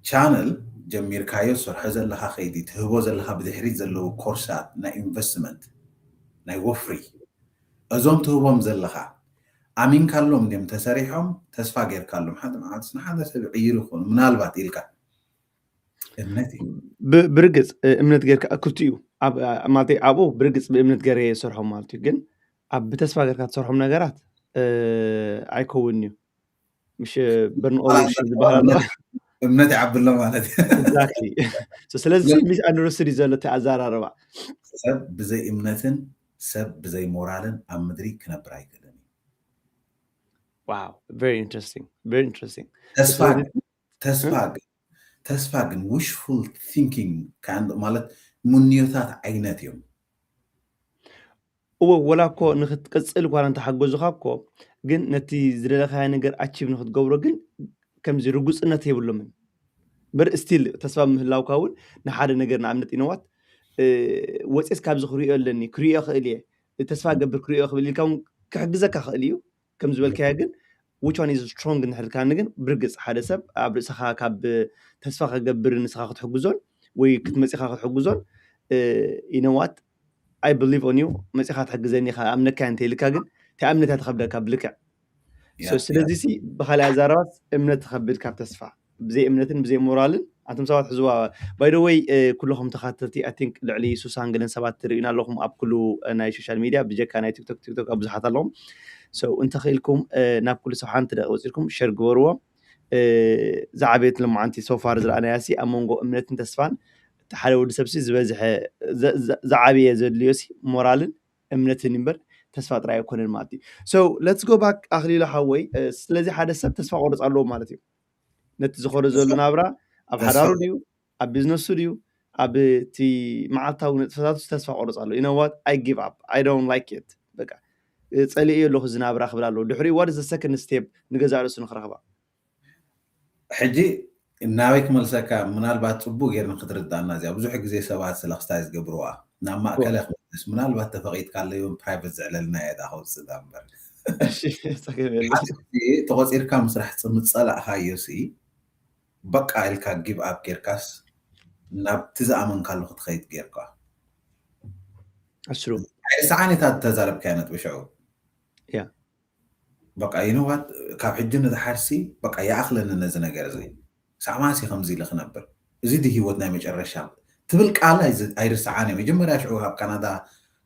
ቻነል ጀሚርካዮ ዝሰርሖ ዘለካ ከይዲ ትህቦ ዘለካ ብድሕሪት ዘለዉ ኮርሳት ናይ ኢንቨስትመንት ናይ ወፍሪ እዞም ትህቦም ዘለካ ኣሚንካሎም ድም ተሰሪሖም ተስፋ ጌርካሎም ሓደ መዓልቲ ንሓደ ሰብ ይቅይሩ ይኮኑ ምናልባት ኢልካ እምነት እዩ ብርግፅ እምነት ጌርካ ክፍቲ እዩ ማለት ኣብኡ ብርግፅ ብእምነት ገይረ የሰርሖም ማለት እዩ ግን ኣብ ብተስፋ ጌርካ ትሰርሖም ነገራት ኣይከውን እዩ ምሽ በርን ኦቨርሺ ዝበሃል ኣሎ እምነት ይዓብሎ ማለት ስለዚ ሚስ ኣንድረስትድ እዩ ዘሎ እቲ ኣዘራርባ ሰብ ብዘይ እምነትን ሰብ ብዘይ ሞራልን ኣብ ምድሪ ክነብር ኣይክእልን እዩ Wow, very interesting, very interesting. ተስፋ ግን ተስፋ ግን ተስፋ ግን wishful thinking ማለት ምንዮታት ዓይነት እዮም እወ ወላ እኮ ንክትቅፅል ኳ እንተሓገዙካ እኮ ግን ነቲ ዝደለካዮ ነገር ኣቺቭ ንክትገብሮ ግን ከምዚ ርጉፅነት የብሎምን በር ስቲል ተስፋ ምህላውካ እውን ንሓደ ነገር ንኣብነት ኢነዋት ወፅስ ካብዚ ክሪኦ ኣለኒ ክሪኦ ክእል እየ ተስፋ ገብር ክሪኦ ክብል ኢልካ እውን ክሕግዘካ ክእል እዩ ከም ዝበልካዮ ግን which one is strong እንድሕር ኢልካኒ ግን ብርግፅ ሓደ ሰብ ኣብ ርእስኻ ካብ ተስፋ ከገብር ንስኻ ክትሕግዞን ወይ ክትመፂኻ ክትሕግዞን you know what I believe on you መፂኻ ትሕግዘኒ ኢኻ ኣምነካ እንተ ኢልካ ግን እቲ እምነት እያ ትኸብደካ ብልክዕ ስለዚ ሲ ብካሊእ ኣዛረባስ እምነት ትኸብድ ካብ ተስፋ ብዘይ እምነትን ብዘይ ሞራልን ኣንቱም ሰባት ሕዝዋ ባይደወይ ኩለኹም ተኻተልቲ ኣይ ቲንክ ልዕሊ ሱሳን ገለን ሰባት ትርእዩና ኣለኹም ኣብ ኩሉ ናይ ሶሻል ሚድያ ብጀካ ናይ ቲክቶክ ቲክቶክ ኣብ ብዙሓት ኣለኹም እንተኽኢልኩም ናብ ኩሉ ሰብ ሓንቲ ደቂ ወፂልኩም ሸር ግበርዎ ዝዓበየት ልማዓንቲ ሶፋር ዝረኣናያ ሲ ኣብ መንጎ እምነትን ተስፋን እቲ ሓደ ወዲ ሰብሲ ዝበዝሐ ዝዓበየ ዘድልዮ ሲ ሞራልን እምነትን እምበር ተስፋ ጥራይ ኣይኮነን ማለት እዩ። So let's go back ኣኽሊሉ ሓወይ። ስለዚ ሓደ ሰብ ተስፋ ቆርፅ ኣለዎ ማለት እዩ። ነቲ ዝኾዶ ዘሎ ናብራ ኣብ ሓዳሩ ድዩ ኣብ ቢዝነሱ ድዩ ኣብ እቲ መዓልታዊ ንጥፈታቱ ተስፋ ቆርፅ ኣሎ። You know what? I give up. I don't like it. በቃ ፀሊእዮ ኣለኹ ዝናብራ ክብል ኣለዎ። ድሕሪኡ what is the second step ንገዛእ ርእሱ ንክረኽባ? ሕጂ ናበይ ክመልሰካ? ምናልባት ፅቡቅ ጌርኒ ክትርዳእና እዚኣ ብዙሕ ግዜ ሰባት ስለክስታይ ዝገብርዋ ናብ ማእከለ ክመልስ ምናልባት ተፈቂድካለይ እውን ፕራይቨት ዘዕለልና እየ ዳ ከውፅእ ዳ እምበር ተቆፂርካ ምስራሕ ምፀላእካዮ ሲ በቃ ኢልካ ጊቭ ኣፕ ጌርካስ ናብቲ ዝኣመንካሉ ክትኸይድ ጌርካ ኣስሩ ኣይርሳዓን እታ ተዛረብካያ ነጥቢ ሽዑ በቃ ይነዋት ካብ ሕጂ ንድሓርሲ በቃ ይኣኽለኒ ነዚ ነገር እዚ ሳዕማሲ ከምዚ ኢለ ክነብር እዚ ድ ህይወት ናይ መጨረሻ ትብል ቃል ኣይርሳዓን እየ መጀመርያ ሽዑ ካብ ካናዳ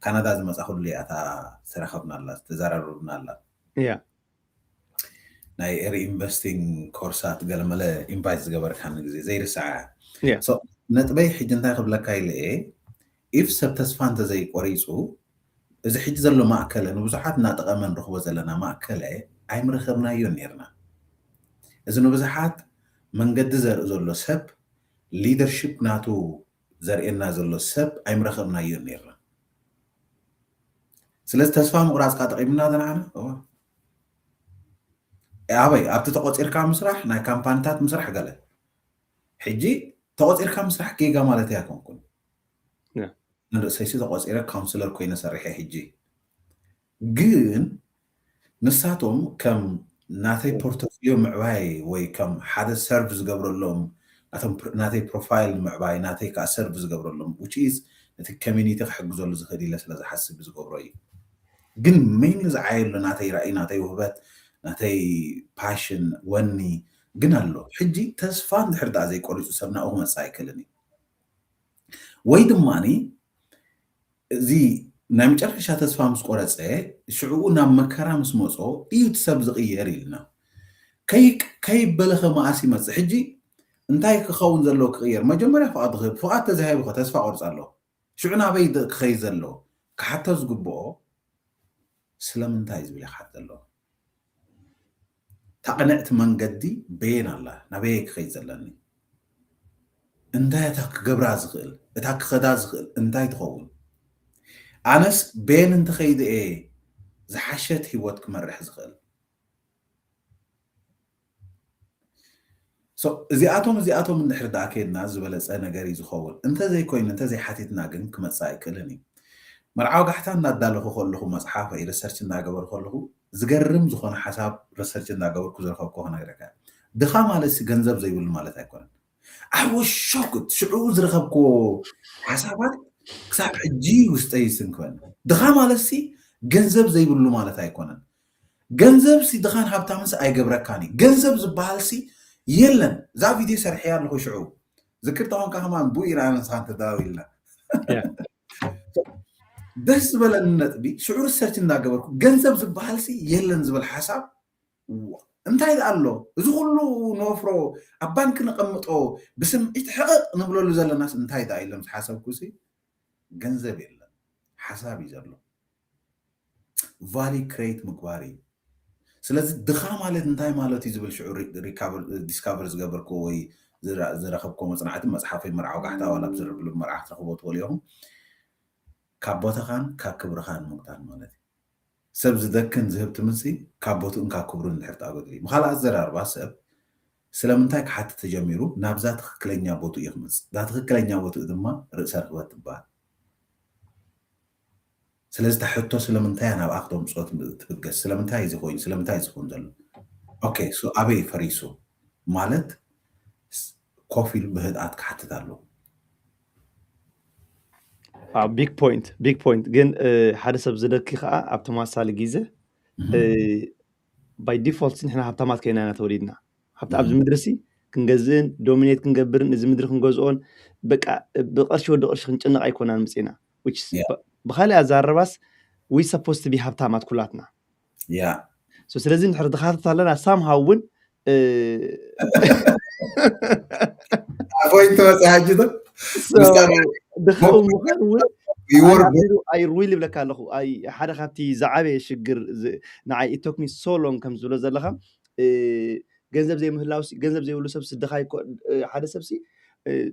ካናዳ ዝመፃ ኩሉ እያ እታ ዝተራኸብናላ ዝተዘራረብናላ ያ ናይ ሪኢንቨስቲንግ ኮርሳት ገለመለ ኢንቫይት ዝገበርካኒ ግዜ ዘይርሳዓ ነጥበይ ሕጂ እንታይ ክብለካ ኢለ እየ ኢፍ ሰብ ተስፋ እንተዘይቆሪፁ እዚ ሕጂ ዘሎ ማእከለ ንብዙሓት እናጠቐመ ንረኽቦ ዘለና ማእከለ ኣይምረኸብናዮን ነርና እዚ ንብዙሓት መንገዲ ዘርኢ ዘሎ ሰብ ሊደርሽፕ ናቱ ዘርእየና ዘሎ ሰብ ኣይምረኸብናዮን ነርና ስለዚ ተስፋ ምቁራፅ ካ ጠቂምና ዘንዓና ኣበይ ኣብቲ ተቆፂርካ ምስራሕ ናይ ካምፓኒታት ምስራሕ ገለ ሕጂ ተቆፂርካ ምስራሕ ጌጋ ማለት ኣይኮንኩን ንርእሰይሲ ተቆፂረ ካውንስለር ኮይነ ሰሪሐ ሕጂ ግን ንሳቶም ከም ናተይ ፖርቶፊዮ ምዕባይ ወይ ከም ሓደ ሰርቭ ዝገብረሎም ናተይ ፕሮፋይል ንምዕባይ ናተይ ከዓ ሰርቭ ዝገብረሎም which is ነቲ ኮሚኒቲ ክሕግዘሉ ዝኽእል ኢለ ስለ ዝሓስብ ዝገብሮ እዩ ግን ሜይንሊ ዝዓየሉ ናተይ ራእይ ናተይ ውህበት ናተይ ፓሽን ወኒ ግን ኣሎ ሕጂ ተስፋ እንድሕር ደኣ ዘይቆሪፁ ሰብ ናብኡ ክመፅእ ኣይክእልን እዩ ወይ ድማ እዚ ናይ መጨረሻ ተስፋ ምስ ቆረፀ ሽዕኡ ናብ መከራ ምስ መፆ እዩ እቲ ሰብ ዝቕየር ኢልና ከይበለኸ መኣስ ይመፅእ ሕጂ እንታይ ክኸውን ዘለዎ ክቕየር መጀመርያ ፍቓድ ክህብ ፍቓድ ተዘሃይቡ ተስፋ ቆርፅ ኣሎ ሽዑ ናበይ ክኸይ ዘሎ ክሓቶ ዝግብኦ ስለምንታይ ዝብል ይሓት ዘሎ እታ ቅንዕቲ መንገዲ በየን ኣላ ናበየ ክኸይድ ዘለኒ እንታይ እታ ክገብራ ዝኽእል እታ ክኸዳ ዝኽእል እንታይ ትኸውን ኣነስ በየን እንተኸይደ እየ ዝሓሸት ህይወት ክመርሕ ዝኽእል እዚኣቶም እዚኣቶም እንድሕር ደኣ ከድና ዝበለፀ ነገር እዩ ዝኸውን እንተዘይኮይኑ እንተዘይሓቲትና ግን ክመፅእ ኣይክእልን እዩ መርዓዊ ጋሕታ እናዳለኹ ከለኹ መፅሓፍ ሪሰርች እናገበሩ ከለኹ ዝገርም ዝኾነ ሓሳብ ሪሰርች እናገበርኩ ዝረኸብኩ ክነግረካ ድኻ ማለት ገንዘብ ዘይብሉ ማለት ኣይኮነን ኣወሾክት ሽዑ ዝረኸብክዎ ሓሳባት ክሳብ ሕጂ ውስጠይ ይስንክበኒ ድኻ ማለት ገንዘብ ዘይብሉ ማለት ኣይኮነን ገንዘብ ሲ ድኻን ሃብታምንስ ኣይገብረካን እዩ ገንዘብ ዝበሃል ሲ የለን እዛ ቪድዮ ሰርሐያ ኣለኹ ሽዑ ዝክር ተኾንካ ከማን ብኡ ኢና ንስኻ እንተደዋዊልና ደስ ዝበለኒ ነጥቢ ሽዑ ሪሰርች እናገበርኩ ገንዘብ ዝበሃል ሲ የለን ዝብል ሓሳብ እንታይ ደኣ ኣሎ እዚ ኩሉ ነወፍሮ ኣብ ባንክ ነቐምጦ ብስምዒት ሕቕቕ ንብለሉ ዘለናስ እንታይ ደኣ ኢሎም ዝሓሰብኩ ሲ ገንዘብ የለን ሓሳብ እዩ ዘሎ ቫሊ ክሬት ምግባር እዩ ስለዚ ድኻ ማለት እንታይ ማለት እዩ ዝብል ሽዑ ዲስካቨር ዝገበርክዎ ወይ ዝረኸብክዎ መፅናዕቲ መፅሓፈይ መርዓዊ ጋሕታ ዋላ ብዝርብሉ መርዓ ክትረኽቦ ትኽእሉ ኢኹም ካብ ቦታኻን ካብ ክብርኻን ምቕታል ማለት እዩ ሰብ ዝደክን ዝህብ ትምንሲ ካብ ቦትኡን ካብ ክብሩን እንድሕር ተኣጎድሊ ብካልእ ኣዘራርባ ሰብ ስለምንታይ ክሓትት ተጀሚሩ ናብዛ ትኽክለኛ ቦትኡ እዩ ክመፅእ እዛ ትኽክለኛ ቦትኡ ድማ ርእሰ ርክበት ትበሃል ስለዚ እታ ሕቶ ስለምንታይ እያ ናብኣ ክተምፅኦ ትብገስ ስለምንታይ እዚ ኮይኑ ስለምንታይ እዚ ክውን ዘሎ ኦኬ ሶ ኣበይ ፈሪሱ ማለት ኮፍ ኢሉ ብህድኣት ክሓትት ኣለዎ ቢግ ፖይንት ቢግ ፖይንት ግን ሓደ ሰብ ዝደኪ ከዓ ኣብ ተመሳሳሊ ግዜ ባይ ዲፎልት ንሕና ሃብታማት ኮይና ኢና ተወሊድና ሃብቲ ኣብዚ ምድሪ ሲ ክንገዝእን ዶሚኔት ክንገብርን እዚ ምድሪ ክንገዝኦን በቃ ብቅርሺ ወዲ ቅርሺ ክንጭነቕ ኣይኮናን ምፅና ብካሊእ ኣዛረባስ we supposed to be ሃብታማት ኩላትና ያ ስለዚ እንድሕር ድኻታት ኣለና ሳምሃው እውን ኣፎይ እንተመፅእ ሓጂ ዶ ድኽም ምዃን እውን ይወር ኣቢሉ ኣይርዊል ይብለካ ኣለኹ። ኣይ ሓደ ካብቲ ዝዓበየ ሽግር ንዓይ ኢቶክሚ ሶሎን ከም ዝብሎ ዘለኻ ገንዘብ ዘይምህላው ገንዘብ ዘይብሉ ሰብ ስድኻ ሓደ ሰብሲ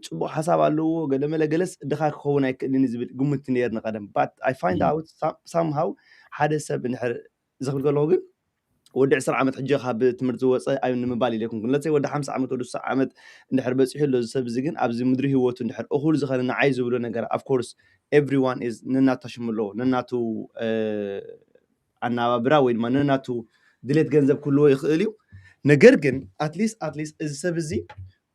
ጽቡቅ ሓሳብ ኣለዎ ገለመለ ገለስ ድኻ ክኸውን ኣይክእልን ዝብል ግምት ነርኒ ቀደም but I find out somehow ሓደ ሰብ እንድሕር ዝኽብል ከለኹ ግን ወዲ ዕስራ ዓመት ሕጂ ካብ ትምህርቲ ዝወፀ ኣይ ንምባል ኢለ ይኩንኩን ለፀይ ወዲ ሓምሳ ዓመት ወዲ ስሳ ዓመት እንድሕር በፂሑ ኣሎ እዚ ሰብ እዚ ግን ኣብዚ ምድሪ ህይወቱ እንድሕር እኹል ዝኸነ ንዓይ ዝብሎ ነገር of course everyone is ነናቱ ተሽሙ ኣለዎ ነናቱ ኣናባብራ ወይ ድማ ነናቱ ድሌት ገንዘብ ክህልዎ ይኽእል እዩ ነገር ግን at least at least እዚ ሰብ እዚ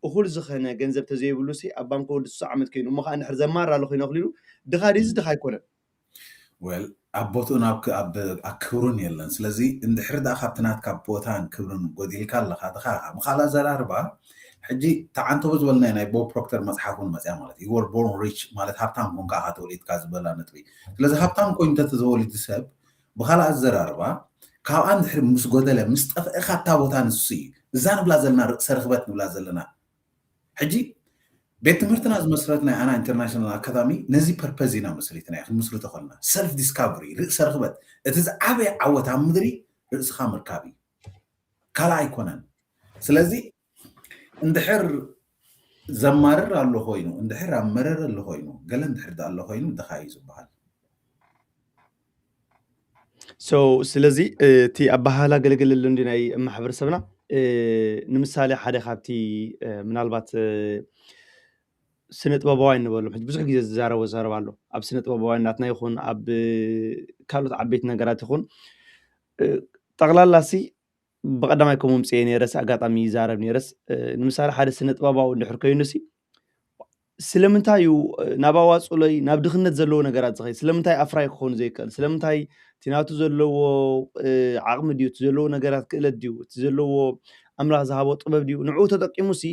እኹል ዝኸነ ገንዘብ ተዘይብሉ ሲ ኣብ ባንኮ ወዲ ስሳ ዓመት ኮይኑ እሞ ከዓ እንድሕር ዘማር ኣሎ ኮይኑ ኣኽሊሉ ድኻ ድዚ ድኻ ኣይኮነን ወል ኣብ ቦትኡ ናብ ኣብ ክብሩን የለን ስለዚ እንድሕር ደኣ ካብቲ ናትካ ቦታን ክብርን ጎዲልካ ኣለካ ድኻ ብካልእ ኣዘራርባ ሕጂ ተዓንተቦ ዝበልና ናይ ቦብ ፕሮክተር መፅሓፍ እውን መፅያ ማለት እዩ ወር ቦርን ሪች ማለት ሃብታም ኮንካ ኢኻ ተወሊድካ ዝበላ ነጥቢ ስለዚ ሃብታም ኮይኑ ተተዘወሊዱ ሰብ ብካልእ ኣዘራርባ ካብኣ እንድሕር ምስ ጎደለ ምስ ጠፍእኻ እታ ቦታ ንሱ እዩ እዛ ንብላ ዘለና ርእሰ ርክበት ንብላ ዘለና ሕጂ ቤት ትምህርትና ዝመስረት ናይ ኣና ኢንተርናሽናል ኣካዳሚ ነዚ ፐርፐዝ ኢና መስሪትና ክንምስርቶ ከለና ሰልፍ ዲስካቨሪ ርእሰ ርክበት እቲ ዝዓበየ ዓወት ኣብ ምድሪ ርእስኻ ምርካብ እዩ ካልእ ኣይኮነን ስለዚ እንድሕር ዘማርር ኣሎ ኮይኑ እንድሕር ኣብ መረረ ኣሎ ኮይኑ ገለ እንድሕር ኣሎ ኮይኑ ድኻ እዩ ዝበሃል so ስለዚ እቲ ኣባሃላ ገለገለሉ እንዲ ናይ ማሕበረሰብና ንምሳሌ ሓደ ካብቲ ምናልባት ስነ ጥበባውያን ንበሎም ሕጂ ብዙሕ ግዜ ዝዛረቦ ዝዛረብ ኣሎ ኣብ ስነ ጥበባውያን ናትና ይኹን ኣብ ካልኦት ዓበይቲ ነገራት ይኹን ጠቕላላ ሲ ብቐዳማይ ከምኡ ምፅኤ ነይረስ ኣጋጣሚ ይዛረብ ነይረስ ንምሳሌ ሓደ ስነ ጥበባዊ እንድሕር ኮይኑ ሲ ስለምንታይ እዩ ናብ ኣዋፅሎይ ናብ ድኽነት ዘለዎ ነገራት ዝኸይ ስለምንታይ ኣፍራይ ክኾኑ ዘይክእል ስለምንታይ እቲ ናቱ ዘለዎ ዓቕሚ ድዩ እቲ ዘለዎ ነገራት ክእለት ድዩ እቲ ዘለዎ ኣምላኽ ዝሃቦ ጥበብ ድዩ ንዕኡ ተጠቂሙ ሲ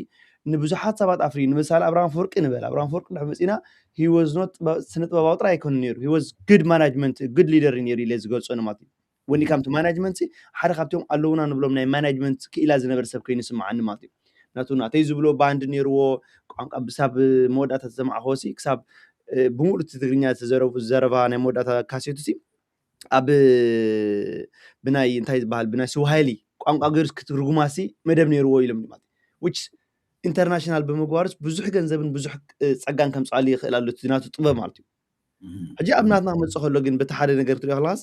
ንብዙሓት ሰባት ኣፍሪ ንምሳሌ ኣብርሃም ፈወርቂ ንበል ኣብርሃም ፈወርቂ ድሕር መፂና ሂወዝኖት ስነ ጥበባዊ ጥራይ ኣይኮነ ነይሩ ሂወዝ ግድ ማናጅመንት ግድ ሊደር ነይሩ ኢለ ዝገልፆ ንማት እዩ when it comes to management ሓደ ካብቶም ኣለውና ንብሎም ናይ ማናጅመንት ክኢላ ዝነበረ ሰብ ኮይኑ ይስምዓኒ ማለት እዩ ናቱ ናተይ ዝብሎ ባንድ ነይርዎ ቋንቋ ብሳብ መወዳእታ ዝሰማዕክዎ ሲ ክሳብ ብሙሉእ እቲ ትግርኛ ዝተዘረቡ ዘረባ ናይ መወዳእታ ካሴቱ ሲ ኣብ ብናይ እንታይ ዝበሃል ብናይ ስዋሂሊ ቋንቋ ገይሩ ክትርጉማ ሲ መደብ ነይርዎ ኢሎም ማለት which international ብምግባሩስ ብዙሕ ገንዘብን ብዙሕ ፀጋን ከምፅኣሉ ይኽእል ኣሎ ናቱ ጥበብ ማለት እዩ ሕጂ ኣብ ናትና ክመፅእ ከሎ ግን በቲ ሓደ ነገር ክትሪኦ ከለካስ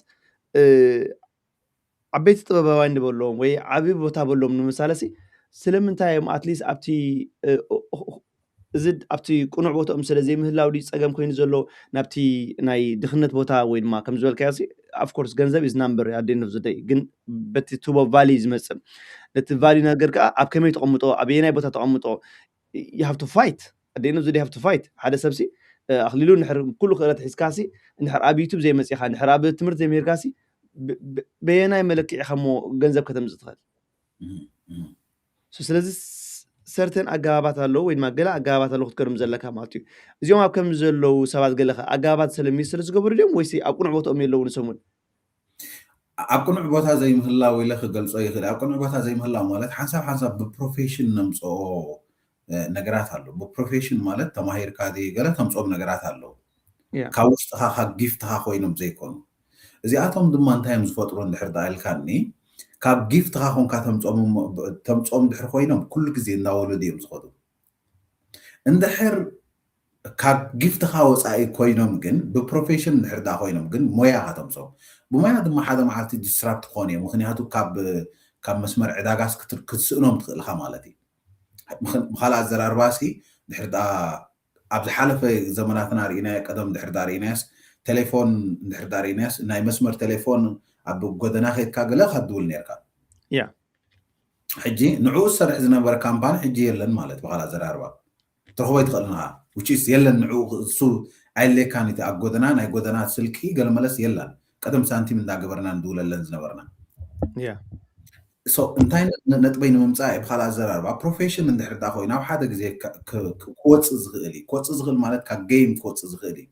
ዓበይቲ ጥበባውያን ንበሎም ወይ ዓብዪ ቦታ በሎም ንምሳለሲ ስለምንታይ እዮም ኣትሊስት ኣብቲ እዚ ኣብቲ ቅኑዕ ቦታኦም ስለ ዘይምህላው ድዩ ፀገም ኮይኑ ዘሎ ናብቲ ናይ ድኽነት ቦታ ወይ ድማ ከም ዝበልካዮ ኣፍኮርስ ገንዘብ is number ኣደኖ ዝደይ ግን በቲ ቱቦ ቫሊ ዝመፅእ ነቲ ቫሊ ነገር ከዓ ኣብ ከመይ ተቐምጦ ኣብ የናይ ቦታ ተቐምጦ you have to fight ኣደኖ ዝደይ have to fight ሓደ ሰብሲ ኣኽሊሉ ንድሕር ኩሉ ክእለት ሒዝካሲ ንድሕር ኣብ ዩቱብ ዘይመፂኻ ንድሕር ኣብ ትምህርቲ ዘይምሂርካሲ በየናይ መለክዒ ከሞ ገንዘብ ከተምፅእ ትኽእል ስለዚ ሰርተን ኣገባባት ኣለዉ ወይ ድማ ገለ ኣገባባት ኣለዉ ክትከዶም ዘለካ ማለት እዩ እዚኦም ኣብ ከም ዘለዉ ሰባት ገለኸ ኣገባባት ስለሚ ስለ ዝገበሩ ድዮም ወይሲ ኣብ ቁኑዕ ቦታኦም የለዉ ንሰሙን ኣብ ቅኑዕ ቦታ ዘይምህላው ኢለ ክገልጾ ይኽእል ኣብ ቅኑዕ ቦታ ዘይምህላው ማለት ሓንሳብ ሓንሳብ ብፕሮፌሽን ነምፅኦ ነገራት ኣሎ ብፕሮፌሽን ማለት ተማሂርካ ገለ ተምፅኦም ነገራት ኣለዉ ካብ ውሽጥኻ ካብ ጊፍትኻ ኮይኖም ዘይኮኑ እዚኣቶም ድማ እንታይ እዮም ዝፈጥሩ እንድሕር ዳኣልካኒ ካብ ጊፍትኻ ኮንካ ተምፅኦም ድሕር ኮይኖም ኩሉ ግዜ እንዳወለዱ እዮም ዝኸዱ እንድሕር ካብ ጊፍትኻ ወፃኢ ኮይኖም ግን ብፕሮፌሽን እንድሕር ዳ ኮይኖም ግን ሞያ ከተምፅኦም ብሞያ ድማ ሓደ መዓልቲ ዲስራፕት ክኾኑ እዮም ምክንያቱ ካብ መስመር ዕዳጋስ ክትስእኖም ትኽእልካ ማለት እዩ ብካልእ ኣዘራርባ ሲ ድሕር ኣብ ዝሓለፈ ዘመናትና ርኢናዮ ቀደም ድሕር ዳ ርኢናዮስ ቴሌፎን ድሕር ዳ ርኢናዮስ ናይ መስመር ቴሌፎን ኣብ ጎደና ከይድካ ገለ ካትድውል ነርካ ሕጂ ንዕኡ ዝሰርሕ ዝነበረ ካምፓኒ ሕጂ የለን ማለት ብካልእ ኣዘራርባ ትረኽቦ ይትኽእል ንኻ ውችስ የለን ንዕኡ እሱ ኣየድልየካን እቲ ኣብ ጎደና ናይ ጎደና ስልኪ ገለመለስ የላን ቀደም ሳንቲም እንዳገበርና ንድውለለን ዝነበርና ያ so እንታይ ነጥበይ ንምምፃእ ብካልእ ኣዘራርባ ፕሮፌሽን እንድሕር ዳ ኮይኑ ኣብ ሓደ ግዜ ክወፅእ ዝኽእል እዩ ክወፅእ ዝኽእል ማለት ካብ ጌም ክወፅእ ዝኽእል እዩ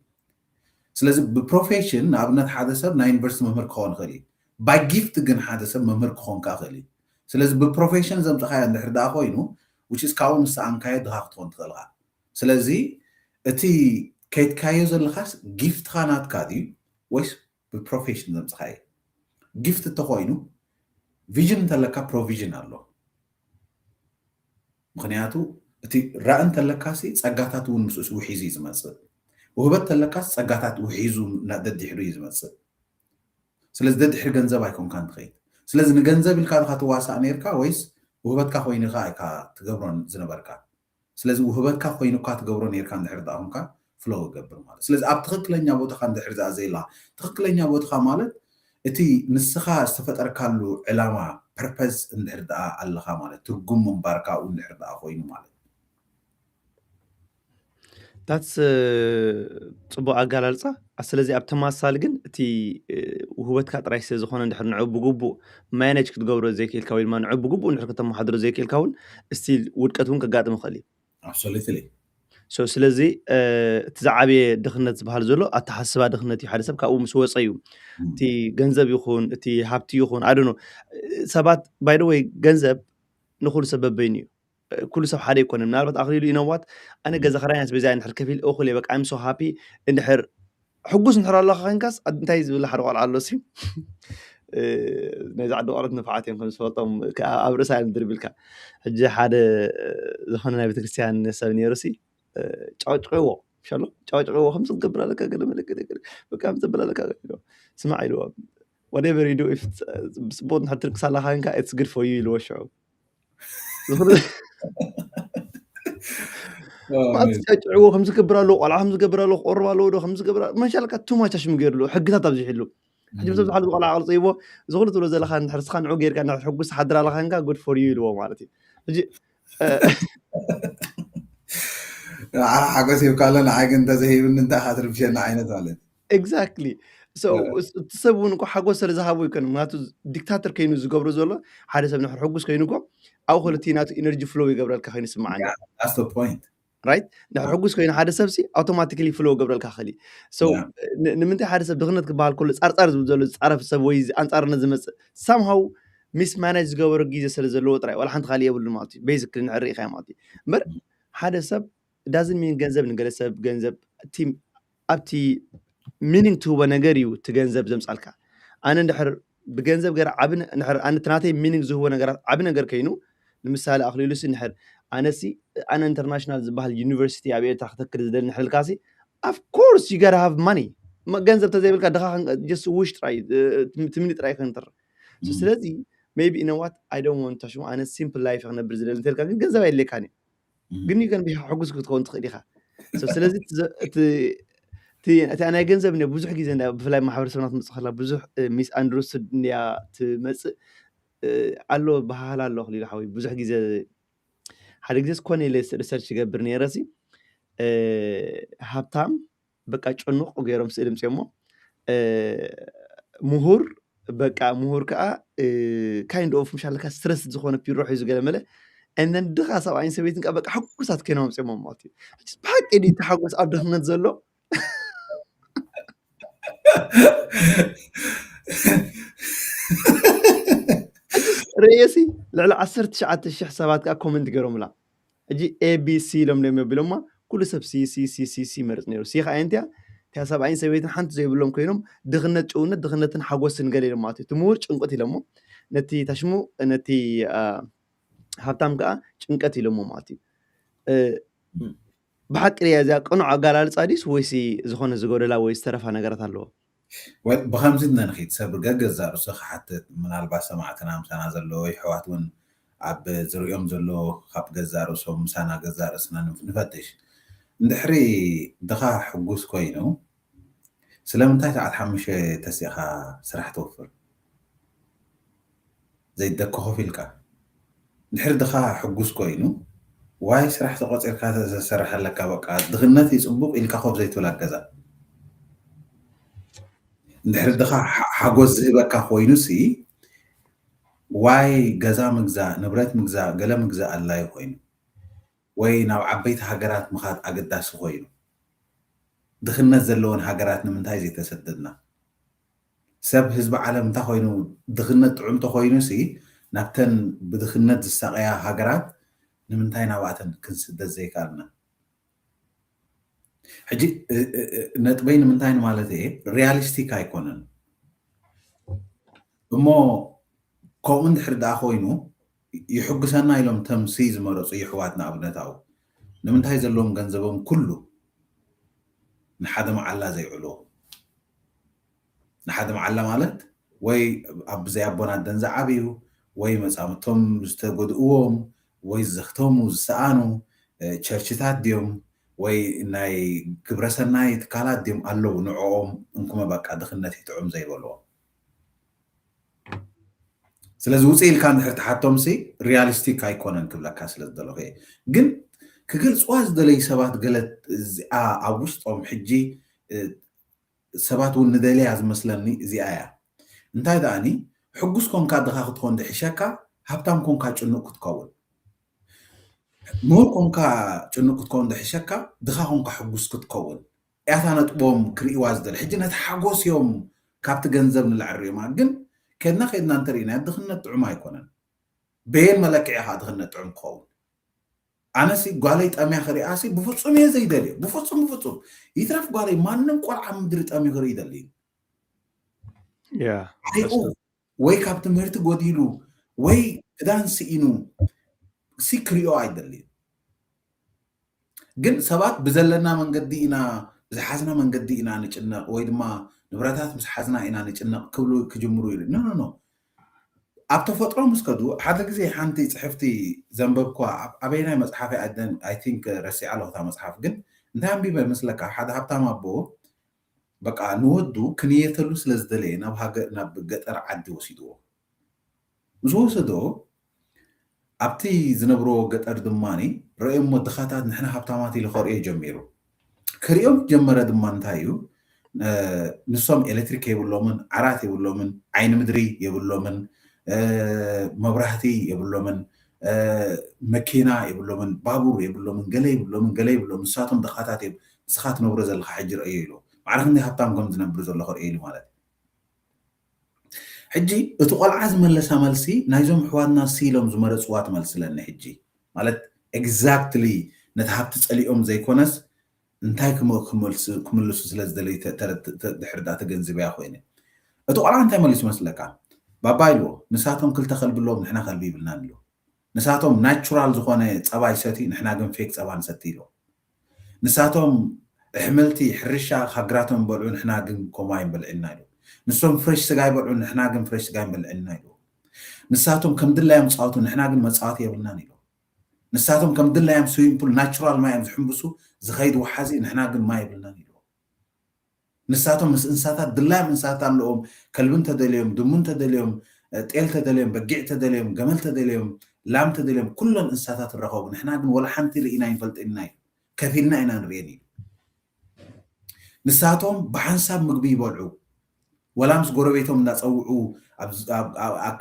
ስለዚ ብፕሮፌሽን ንኣብነት ሓደ ሰብ ናይ ዩኒቨርሲቲ መምህር ክኸውን ይኽእል እዩ ባይ ጊፍት ግን ሓደ ሰብ መምህር ክኾን ከዓ ይኽእል እዩ ስለዚ ብፕሮፌሽን ዘምፅኻዮ እንድሕር ደኣ ኮይኑ ውችስ ካብኡ ምስ ሰኣንካዮ ድኻ ክትኾን ትኽእልኻ። ስለዚ እቲ ከይድካዮ ዘለኻስ ጊፍትኻ ናትካ ድዩ ወይስ ብፕሮፌሽን ዘምፅኻዮ? ጊፍት እንተኮይኑ ቪዥን እንተለካ ፕሮቪዥን ኣሎ። ምክንያቱ እቲ ራእ እንተለካሲ ጸጋታት እውን ምስኡስ ውሒዙ እዩ ዝመፅእ። ውህበት እንተለካስ ጸጋታት ውሒዙ ደድሕሩ እዩ ዝመፅእ። ስለዚ ደድሕሪ ገንዘብ ኣይኮንካን ትኸይድ። ስለዚ ንገንዘብ ኢልካ ዲኻ ትዋሳእ ነርካ ወይስ ውህበትካ ኮይኑኻ ኢካ ትገብሮን ዝነበርካ? ስለዚ ውህበትካ ኮይኑካ ትገብሮ ነርካ እንድሕር ደኣ ኮንካ ፍሎው ይገብር ማለት። ስለዚ ኣብ ትኽክለኛ ቦታኻ እንድሕር ደኣ ዘይላ ትኽክለኛ ቦታኻ ማለት እቲ ንስኻ ዝተፈጠርካሉ ዕላማ ፐርፐስ እንድሕር ደኣ ኣለኻ ማለት ትርጉም ምንባርካ ኣብኡ እንድሕር ደኣ ኮይኑ ማለት። ታትስ ጽቡቕ ኣጋላልጻ። ስለዚ ኣብ ተማሳል ግን እቲ ውህበትካ ጥራይ ስለ ዝኾነ እንድሕር ንዑ ብግቡእ ማኔጅ ክትገብሮ ዘይክኢልካ ወይ ድማ ንዑ ብግቡእ እንድሕር ከተመሓድሮ ዘይክኢልካ እውን ስቲል ውድቀት እውን ከጋጥም ይኽእል እዩ። Absolutely። ስለዚ እቲ ዝዓበየ ድኽነት ዝበሃል ዘሎ ኣተሓስባ ድኽነት እዩ። ሓደ ሰብ ካብኡ ምስ ወፀ እዩ እቲ ገንዘብ ይኹን እቲ ሃብቲ ይኹን ኣደኖ ሰባት ባይደወይ ገንዘብ ንኩሉ ሰብ በበይኑ እዩ። ኩሉ ሰብ ሓደ ኣይኮነን። ምናልባት ኣኽሊሉ ኢነዋት ኣነ ገዛ ክራይ ኣስቤዛ እንድሕር ከፊል እኹል እየ በቃ I'm so happy። እንድሕር ሕጉስ እንድሕር ኣለካ ኮይንካስ እንታይ ዝብል ሓደ ቆልዓ ኣሎ ሲ ነዚ ዓዲ ቆልዑት ንፋዓት እዮም ከም ዝፈልጦም ኣብ ርእሳ እዮም ድርብልካ። ሕጂ ሓደ ዝኾነ ናይ ቤተክርስትያን ሰብ ነይሩ ሲ ጫውጭዎ ሻሎ ጫውጭዎ ከምዚ ክገብር ኣለካ ገለ መለገለ በቃ ከምዚ ክገብር ኣለካ ስማዕ ኢልዎ whatever you do ብፅቡቅ ንሕትርቅስ ኣለካ ኮይንካ it's good for you ኢልዎ ሽዑ ማትጫጭዕዎ ከምዚ ክገብር ኣለዎ ቆልዓ ከምዚ ክገብር ኣለዎ ክቆርብ ኣለዎ ዶ ከምዚ ክገብር መንሻልካ ቱማቻሽ ምግርሉ ሕግታት ኣብዚሕሉ ሕጂ ብሰብ ዝሓሉ ቆልዓ ቅርፂ ይቦ እዚ ኩሉ ትብሎ ዘለካ ንድሕር ስኻ ንዑ ጌርካ ንድሕር ሕጉስ ሓድር ኣለካ ንካ good for you ኢልዎ ማለት እዩ ሕጂ ንዓኻ ሓጎስ ሂብካ ኣሎ ንዓይ ግን እንተዘይብኒ እንታይ ኢኻ ትርብሸኒ ዓይነት ማለት exactly እቲ ሰብ እውን እኮ ሓጎስ ስለ ዝሃቦ ይኮን ምክንያቱ ዲክታተር ከይኑ ዝገብሮ ዘሎ ሓደ ሰብ ንሕር ሕጉስ ከይኑ እኮ ኣብኡ ከሎ እቲ ናቱ energy flow ይገብረልካ ከይኑ ይስምዓኒ that's the point right ንሕር ሕጉስ ከይኑ ሓደ ሰብ ሲ automatically flow ይገብረልካ ክእል so ንምንታይ ሓደ ሰብ ድኽነት ክበሃል ከሎ ፃርፃር ዝብል ዘሎ ዝፃረፍ ሰብ ወይ ኣንፃርነት ዝመፅእ somehow mismanage ዝገበሮ ግዜ ስለ ዘለዎ ጥራይ ዋላ ሓንቲ ካልእ የብሉ ማለት እዩ basically ንሕር ርኢኻ ማለት እዩ እምበር ሓደ ሰብ doesn't mean ገንዘብ ንገለ ሰብ ገንዘብ ኣብቲ meaning ትህቦ ነገር እዩ እቲ ገንዘብ ዘምፃልካ ኣነ እንድሕር ብገንዘብ ገር ዓቢ እንድሕር ኣነ እቲ ናተይ meaning ዝህቦ ነገራት ዓቢ ነገር ከይኑ ንምሳሌ ኣኽሊሉ ሲ እንድሕር ኣነ ሲ ኣነ international ዝበሃል university ኣብ ኤርትራ ክተክል ዝደሊ ንሕልካ ሲ of course you gotta have money ገንዘብ ተዘይብልካ ድኻ just wish ጥራይ ትምኒ ጥራይ ክንትር ስለዚ maybe you know what I don't want to ኣነ simple life ክነብር ዝደሊ እንተልካ ግን ገንዘብ ኣየድልየካን እዩ ግን you can be ሕጉስ ክትከውን ትኽእል ኢኻ ስለዚ እቲ ናይ ገንዘብ ብዙሕ ግዜ ብፍላይ ማሕበረሰብና ትመፅእ ከላ ብዙሕ ሚስ ኣንደርስቱድ እያ ትመፅእ ኣሎ ባህል ኣሎ ክሊሉ ሓወይ ብዙሕ ግዜ ሓደ ግዜ ስኮነ ኢለ ሪሰርች ይገብር ነይረ ሲ ሃብታም በቃ ጭኑቕ ገይሮም ስእሊ ምፅኦሞ ምሁር በቃ ምሁር ከዓ kind of ምሻለካ ስትረስ ዝኾነ ፒሮ ሒዙ ገለ መለ እነን ድኻ ሰብኣይን ሰበይትን ከዓ በቃ ሕጉሳት ኮይኖም ኣምፅኦሞ ማለት እዩ ብሓቂ ድዩ ተሓጎስ ኣብ ድኽነት ዘሎ ርእየሲ ልዕሊ ዓሰርተ ትሽዓተ ሽሕ ሰባት ከዓ ኮመንት ገይሮምላ ሕጂ ኤቢሲ ኢሎም ዶ የቢሎማ ኩሉ ሰብ ሲሲሲሲሲ መርፅ ነይሩ ሲ ከዓ እንቲያ እቲያ ሰብኣይን ሰበይትን ሓንቲ ዘይብሎም ኮይኖም ድኽነት ጭውነት ድኽነትን ሓጎስን ገለ ኢሎም ማለት እዩ እቲ ምሁር ጭንቁት ኢሎሞ ነቲ ታሽሙ ነቲ ሃብታም ከዓ ጭንቀት ኢሎሞ ማለት እዩ ብሓቂ ያ እዚኣ ቅኑዕ ኣጋላልፃ ዲስ ወይሲ ዝኾነ ዝጎደላ ወይ ዝተረፋ ነገራት ኣለዎ ብከምዚ ነንኺድ ሰብ ገገዛ ርእሱ ክሓትት ምናልባት ሰማዕትና ምሳና ዘለዎ ይሕዋት እውን ኣብ ዝሪኦም ዘሎ ካብ ገዛ ርእሶም ምሳና ገዛ ርእስና ንፈትሽ እንድሕሪ ድኻ ሕጉስ ኮይኑ ስለምንታይ ሰዓት ሓሙሽተ ተሲኻ ስራሕ ትወፍር ዘይደከ ኮፍ ኢልካ ድሕሪ ድኻ ሕጉስ ኮይኑ ዋይ ስራሕ ተቆፂርካ ዘሰርሐለካ በቃ ድኽነት ይፅቡቅ ኢልካ ኮፍ ዘይትብል ኣገዛ እንድሕሪ ድኻ ሓጎስ ዝህበካ ኮይኑ ሲ ዋይ ገዛ ምግዛእ ንብረት ምግዛእ ገለ ምግዛእ ኣላዩ ኮይኑ ወይ ናብ ዓበይቲ ሃገራት ምኻድ ኣገዳሲ ኮይኑ ድኽነት ዘለወን ሃገራት ንምንታይ ዘይተሰደድና ሰብ ህዝቢ ዓለም እንታይ ኮይኑ ድኽነት ጥዑም ተኮይኑ ሲ ናብተን ብድኽነት ዝሳቐያ ሃገራት ንምንታይ ናብኣተን ክንስደድ ዘይከኣልና? ሕጂ ነጥበይ ንምንታይ ማለት እየ፣ ሪያሊስቲክ ኣይኮነን እሞ፣ ከምኡ እንድሕር ደኣ ኮይኑ ይሕጉሰና ኢሎም ተምሲ ዝመረፁ ይሕዋትና ኣብነታዊ ንምንታይ ዘለዎም ገንዘቦም ኩሉ ንሓደ መዓላ ዘይዕልዎ? ንሓደ መዓላ ማለት ወይ ኣብ ብዘይ ኣቦን ኣደን ዝዓብዩ ወይ መጻምቶም ዝተጎድእዎም ወይ ዘኽተሙ ዝሰኣኑ ቸርችታት ድዮም ወይ ናይ ግብረሰናይ ትካላት ድዮም ኣለዉ ንዕኦም እንኩመ በቃ ድኽነት ይጥዑም ዘይበልዎም? ስለዚ ውፅእ ኢልካ እንድሕር ትሓቶም ሲ ሪያሊስቲክ ኣይኮነን ክብለካ ስለ ዝደለኹ እየ። ግን ክገልፅዋ ዝደለዩ ሰባት ገለ እዚኣ ኣብ ውሽጦም ሕጂ ሰባት እውን ንደልያ ዝመስለኒ እዚኣ እያ። እንታይ ደኣኒ ሕጉስ ኮንካ ድኻ ክትኮን ድሕሸካ ሃብታም ኮንካ ጭኑቅ ክትከውን፣ ምሁር ኮንካ ጭኑቅ ክትከውን ድሕሸካ ድኻ ኮንካ ሕጉስ ክትከውን እያታ ነጥቦም ክርእይዋ ዝደለ። ሕጂ ነቲ ሓጎስ እዮም ካብቲ ገንዘብ ንላዕል ርእዮማ። ግን ከድና ከድና እንተርእናዮ ድኽነት ጥዑም ኣይኮነን። በየን መለክዒ ኢኻ ድኽነት ጥዑም ክኸውን? ኣነሲ ጓለይ ጠምያ ክሪኣሲ ብፍጹም እየ ዘይደልዮ። ብፍጹም ብፍጹም ይትረፍ ጓለይ ማንም ቆልዓ ምድሪ ጠምዩ ክርኢ ይደሊ እዩ። ያ ሓሪቑ ወይ ካብ ትምህርቲ ጎዲሉ ወይ ክዳን ስኢኑ ሲ ክሪኦ ኣይደልዩ። ግን ሰባት ብዘለና መንገዲ ኢና ብዝሓዝና መንገዲ ኢና ንጭነቕ ወይ ድማ ንብረታት ምስ ሓዝና ኢና ንጭነቕ ክብሉ ክጅምሩ ይርኢ። ኖ ኖ ኖ ኣብ ተፈጥሮ ምስ ከዱ ሓደ ግዜ ሓንቲ ፅሕፍቲ ዘንበብኳ ኣበይናይ መፅሓፍ ኣደን ኣይ ቲንክ ረሲዓ ኣለኹ እታ መፅሓፍ ግን እንታይ ኣንቢበ መስለካ ሓደ ሃብታም ኣቦ በቃ ንወዱ ክንየተሉ ስለ ዝደለየ ናብ ገጠር ዓዲ ወሲድዎ ምስ ወሰዶ ኣብቲ ዝነብርዎ ገጠር ድማ ረእዮሞ ድኻታት ንሕና ሃብታማት ኢሉ ከርእዮ ጀሚሩ ክርእዮም ጀመረ ድማ እንታይ እዩ ንሶም ኤሌክትሪክ የብሎምን ዓራት የብሎምን ዓይኒ ምድሪ የብሎምን መብራህቲ የብሎምን መኪና የብሎምን ባቡር የብሎምን ገለ የብሎምን ገለ የብሎም ንሳቶም ድኻታት እዮም ንስኻ ትነብሮ ዘለካ ሕጂ ረእዮ ኢሉ ማዕረ ክንደይ ሃብታም ከም ዝነብር ዘሎ ከርእዮ ኢሉ ማለት እዩ ሕጂ እቲ ቆልዓ ዝመለሳ መልሲ ናይዞም ኣሕዋትና ሲ ኢሎም ዝመረፅዋ ትመልስለኒ ሕጂ ማለት exactly ነቲ ሃብቲ ፀሊኦም ዘይኮነስ እንታይ ክምልሱ ስለ ዝደለዩ ድሕር ዳ ተገንዝበያ ኮይነ እቲ ቆልዓ እንታይ መሊሱ መስለካ ባባ ኢልዎ ንሳቶም ክልተ ከልቢ ኣለዎም ንሕና ከልቢ ይብልናን ኢልዎ ንሳቶም ናቹራል ዝኾነ ፀባ ይሰትዩ ንሕና ግን ፌክ ፀባ ንሰቲ ኢልዎ ንሳቶም ኣሕምልቲ ሕርሻ ሃግራቶም ይበልዑ ንሕና ግን ከምኡ ኣይንበልዕን ኢና ኢሉ ንሶም ፍሬሽ ስጋ ይበልዑ ንሕና ግን ፍሬሽ ስጋ ኣይንበልዕን ኢና ኢሉ ንሳቶም ከም ድላዮም ፃወቱ ንሕና ግን መፃወቲ የብልናን ኢሉ ንሳቶም ከም ድላዮም ስዊም ፑል ናቹራል ማይ እዮም ዝሕምብሱ ዝኸይድ ወሓዚ ንሕና ግን ማይ የብልናን ኢሉ ንሳቶም ምስ እንስሳታት ድላዮም እንስሳታት ኣለዎም ከልቢ እንተደልዮም ድሙ እንተደልዮም ጤል ተደልዮም በጊዕ ተደልዮም ገመል ተደልዮም ላም ተደልዮም ኩለን እንስሳታት ይረኸቡ ንሕና ግን ወላ ሓንቲ ርኢና ይንፈልጥን ኢና እዩ ከፊልና ኢና ንርእየን እዩ ንሳቶም ብሓንሳብ ምግቢ ይበልዑ ወላ ምስ ጎረቤቶም እንዳፀውዑ ኣብ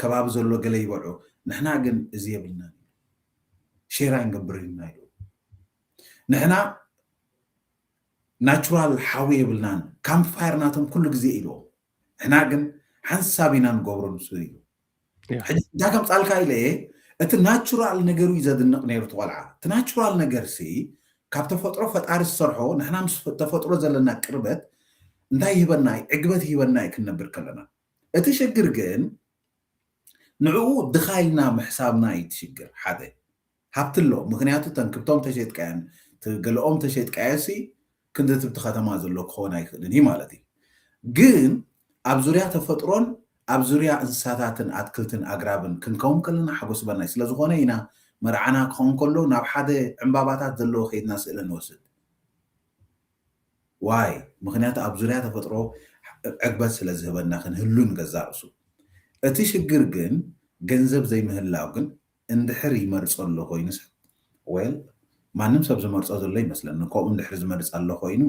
ከባቢ ዘሎ ገለ ይበልዑ ንሕና ግን እዚ የብልናን ሼር ኣይንገብርን ኢና ኢሉ ንሕና ናቹራል ሓዊ የብልናን ካምፕ ፋየር ናቶም ኩሉ ግዜ ኢልዎ ንሕና ግን ሓንሳብ ኢና ንገብሮ ንሱ ኢሉ ሕጂ እንታይ ከምፃልካ ኢለ እየ እቲ ናቹራል ነገሩ እዩ ዘድንቕ ነይሩ እቲ ቆልዓ እቲ ናቹራል ነገር ሲ ካብ ተፈጥሮ ፈጣሪ ዝሰርሖ ንሕና ምስ ተፈጥሮ ዘለና ቅርበት እንታይ ይህበና እዩ ዕግበት ይህበና እዩ ክንነብር ከለና እቲ ሽግር ግን ንዕኡ ድኻ ኢልና ምሕሳብና እዩ ትሽግር ሓደ ሃብቲ ኣሎ ምክንያቱ ተንክብቶም ተሸጥካያን ገለኦም ተሸጥካዮ ሲ ክንድትብቲ ከተማ ዘሎ ክኸውን ኣይክእልን እዩ ማለት እዩ ግን ኣብ ዙርያ ተፈጥሮን ኣብ ዙርያ እንስሳታትን ኣትክልትን ኣግራብን ክንከውን ከለና ሓጎስ በናይ ስለዝኾነ ኢና መርዓና ክኸውን ከሎ ናብ ሓደ ዕምባባታት ዘለዎ ከይድና ስእለ ንወስድ ዋይ ምክንያቱ ኣብ ዙርያ ተፈጥሮ ዕግበት ስለ ዝህበና ክንህሉ ንገዛ ርእሱ እቲ ሽግር ግን ገንዘብ ዘይምህላው ግን እንድሕር ይመርፆ ኣሎ ኮይኑ ሰብ ወል ማንም ሰብ ዝመርፆ ዘሎ ይመስለኒ ከምኡ እንድሕር ዝመርፅ ኣሎ ኮይኑ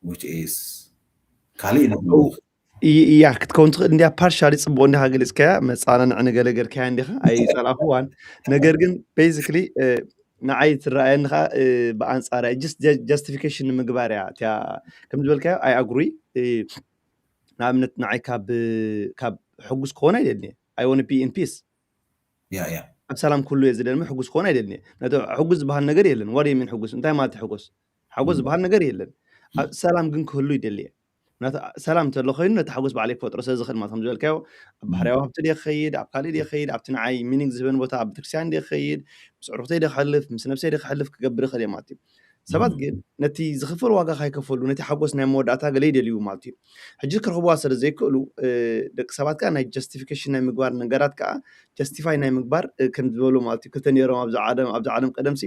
which is ካልእ ኢና እያ ክትከውን ትኽእል እንዲያ ፓርሻሊ ፅቡቅ እንዲኻ ገሊፅካያ መፃናንዒ ንገለ ገርካያ እንዲኻ ኣይፀላእክዋን ነገር ግን basically ንዓይ ትረኣየኒ ከዓ ብኣንፃር ጀስቲፊኬሽን ንምግባር እያ እቲያ ከም ዝበልካዮ ኣይ ኣግሪ ንኣብነት ንዓይ ካብ ካብ ሕጉስ ክኾን ኣይደልኒ I want be in peace ያ ያ ኣብ ሰላም ክህሉ እየ ዝደሊ፣ ሕጉስ ክኾን ኣይደልን እየ። ምክንያቱ ሕጉስ ዝበሃል ነገር የለን። ዋት ዩ ሚን ሕጉስ? እንታይ ማለት እዩ ሕጉስ? ሓጎስ ዝበሃል ነገር የለን። ኣ- ሰላም ግን ክህሉ ይደሊ እየ። ምክንያቱ ሰላም እንተሎ ኮይኑ ነቲ ሓጎስ ባዕለይ ክፈጥሮ ስለ ዝኽእል ማለት ከም ዝበልካዮ፣ ኣብ ባህርያዊ ሃብቲ ድየ ክኸይድ፣ ኣብ ካልእ ድየ ክኸይድ፣ ኣብቲ ንዓይ ሚኒንግ ዝህበን ቦታ ኣብ ቤተክርስትያን ድየ ክኸይድ፣ ምስ ኣዕሩኽተይ ድየ ክሕልፍ፣ ምስ ነብሰይ ድየ ክሕልፍ ክገብር ይኽእል እየ ማለት እዩ። ሰባት ግን ነቲ ዝኽፈል ዋጋ ካይከፈሉ ነቲ ሓጎስ ናይ መወዳእታ ገለ ይደልዩ ማለት እዩ። ሕጂ ክረኽብዋ ስለ ዘይክእሉ እ፣ ደቂ ሰባት ከዓ ናይ ጀስቲፊኬሽን ናይ ምግባር ነገራት ከዓ ጀስቲፋይ ናይ ምግባር እ፣ ከም ዝበሉ ማለት እዩ። ክልተ ነይሮም ኣብዚ ዓለም ኣብዚ ዓለም ቀደም ሲ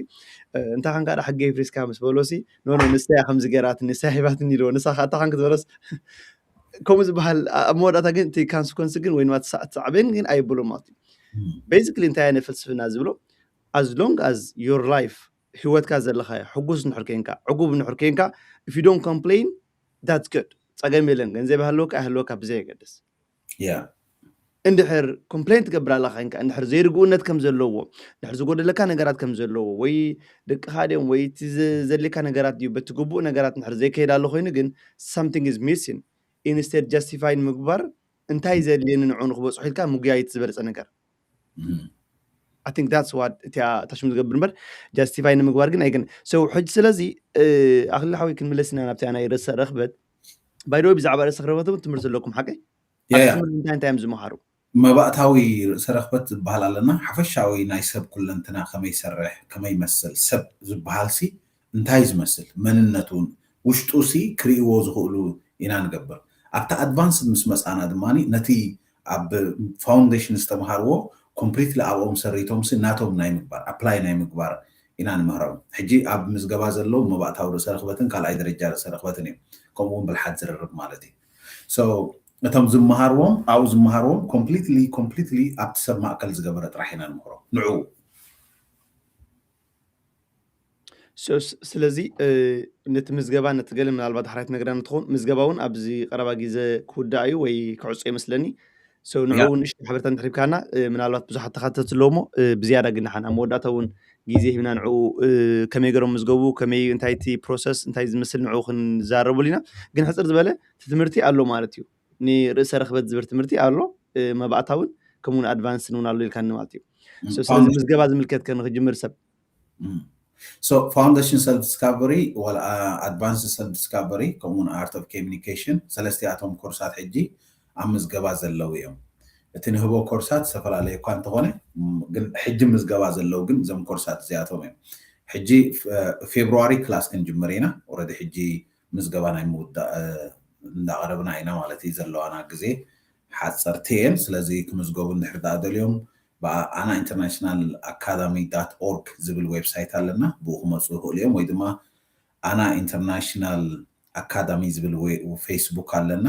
እ፣ እንታይ ኻንካ ዳ ሕጊ የፍሪስካ ምስ በሎ ሲ ኖ ኖ ንሳ እያ ከምዚ ገይራትኒ ንሳ ሂባትኒ ኢልዎ ንሳ ከዓ እንታይ ኻንክ ዝበሎስ ከምኡ ዝበሃል ኣ- ኣብ መወዳእታ ግን እቲ ካንስኮንስ ግን ወይ ድማ እቲ ሳዕ- እቲ ሳዕቤን ግን ኣይብሎ ማለት እዩ። ቤዚክሊ እንታይ ኣነ ፍልስፍና ዝብሎ as long as your life ህይወትካ ዘለኻዮ ሕጉስ እንድሕር ኮንካ ዕጉብ እንድሕር ኮንካ if you don't complain that's good ጸገም የለን። ገንዘብ ይሃለወካ ኣይሃለወካ ብዘይ የገድስ። ያ እንድሕር ኮምፕሌን ትገብር ኣለኻ ኮንካ እንድሕር ዘይርግኡነት ከም ዘለዎ እንድሕር ዝጎደለካ ነገራት ከም ዘለዎ ወይ ደቅኻ ድዮም ወይ እቲ ዘ- ዘድልየካ ነገራት ድዩ በቲ ግቡእ ነገራት እንድሕር ዘይከይድ ኣሎ ኮይኑ ግን something is missing instead justify ንምግባር እንታይ ዘድልየኒ ንዑ ንክበፅሑ ኢልካ ምጉያይ እቲ ዝበለፀ ነገር። I think that's what እቲኣ ታሽሙ ዝገብር እምበር ጃስቲፋይ ንምግባር ግን ኣይግን ሰው ሕጂ ስለዚ ኣክሊ ሓዊ ክንምለስ ኢና ናብቲ ናይ ርእሰ ረኽበት ባይደወይ ብዛዕባ ርእሰ ክረበት እውን ትምህርቲ ኣለኩም ሓቀይ ያ ኣብቲ ያ ትምህርቲ እንታይ እንታይ እዮም ዝመሃሩ መባእታዊ ርእሰ ረኽበት ዝበሃል ኣለና። ሓፈሻዊ ናይ ሰብ ኩለንትና ከመይ ይሰርሕ ከመይ ይመስል ሰብ ዝበሃል ሲ እንታይ ዝመስል መንነቱን ውሽጡ ሲ ክርእይዎ ዝኽእሉ ኢና ንገብር። ኣብቲ ኣድቫንስ ምስ መፃና ድማ ነቲ ኣብ ፋውንዴሽን ዝተምሃርዎ ኮምፕሊትሊ ኣብኦም ሰሪቶም ሲ ናቶም ናይ ምግባር ኣፕላይ ናይ ምግባር ኢና ንምህሮም። ሕጂ ኣብ ምዝገባ ዘለዉ መባእታዊ ርእሰ ረኽበትን ካልኣይ ደረጃ ርእሰ ረኽበትን እዮም። ከምኡ እውን ብልሓት ዝርርብ ማለት እዩ። So እቶም ዝመሃርዎም ኣብኡ ዝመሃርዎም ኮምፕሊትሊ ኮምፕሊትሊ ኣብቲ ሰብ ማእከል ዝገበረ ጥራሕ ኢና ንምህሮ ንዕኡ። So ስ- ስለዚ እ፣ ነቲ ምዝገባ ነቲ ገለ ምናልባት ሓራይት ነግራ እንትኸውን ምዝገባ እውን ኣብዚ ቀረባ ግዜ ክውዳእ እዩ ወይ ክዕጾ ይመስለኒ። So ንዕኡ ያ እውን ንእሽቶ ሓበሬታ እንድሕር ሂብካና እ፣ ምናልባት ብዙሓት ተኻተልቲ ኣለዎ እሞ እ፣ ብዝያዳ ግን ንሓን ኣብ መወዳእታ እውን ግዜ ሂብና ንዕኡ እ፣ ከመይ ገይሮም ምዝገቡ ከመይ እንታይ እቲ ፕሮሰስ እንታይ ዝመስል ንዕኡ ክንዛረበሉ ኢና። ግን ሕፅር ዝበለ እቲ ትምህርቲ ኣሎ ማለት እዩ። ንርእሰ ረኽበት ዝብል ትምህርቲ ኣሎ እ፣ መባእታውን ከምኡ ኣድቫንስን እውን ኣሎ ኢልካኒ ማለት እዩ። So ስለዚ ፋውንዴሽን ምዝገባ ዝምልከት ከ ንክጅምር ሰብ So foundation self discovery ወላ advanced self discovery ከምኡውን art of communication ሰለስቲኣቶም ኮርሳት ሕጂ ኣብ ምዝገባ ዘለዉ እዮም። እቲ ንህቦ ኮርሳት ዝተፈላለዩ እኳ እንተኾነ ም፣ ግን ሕጂ ምዝገባ ዘለዉ ግን እዞም ኮርሳት እዚኣቶም እዮም። ሕጂ ፍ- ፌብሩዋሪ ክላስ ክንጅምር ኢና። ኦረዲ ሕጂ ምዝገባ ናይ ምውዳእ እ፣ እንዳቐረብና ኢና ማለት እዩ። ዘለዋና ግዜ ሓፀርቲ እየን። ስለዚ ክምዝገቡ እንድሕር ደኣ ደልዮም ብኣና ኢንተርናሽናል ኣካዳሚ ዳት ኦርግ ዝብል ዌብሳይት ኣለና። ብኡ ክመፁ ይኽእሉ እዮም ወይ ድማ ኣና ኢንተርናሽናል ኣካዳሚ ዝብል ዌ- ፌስቡክ ኣለና።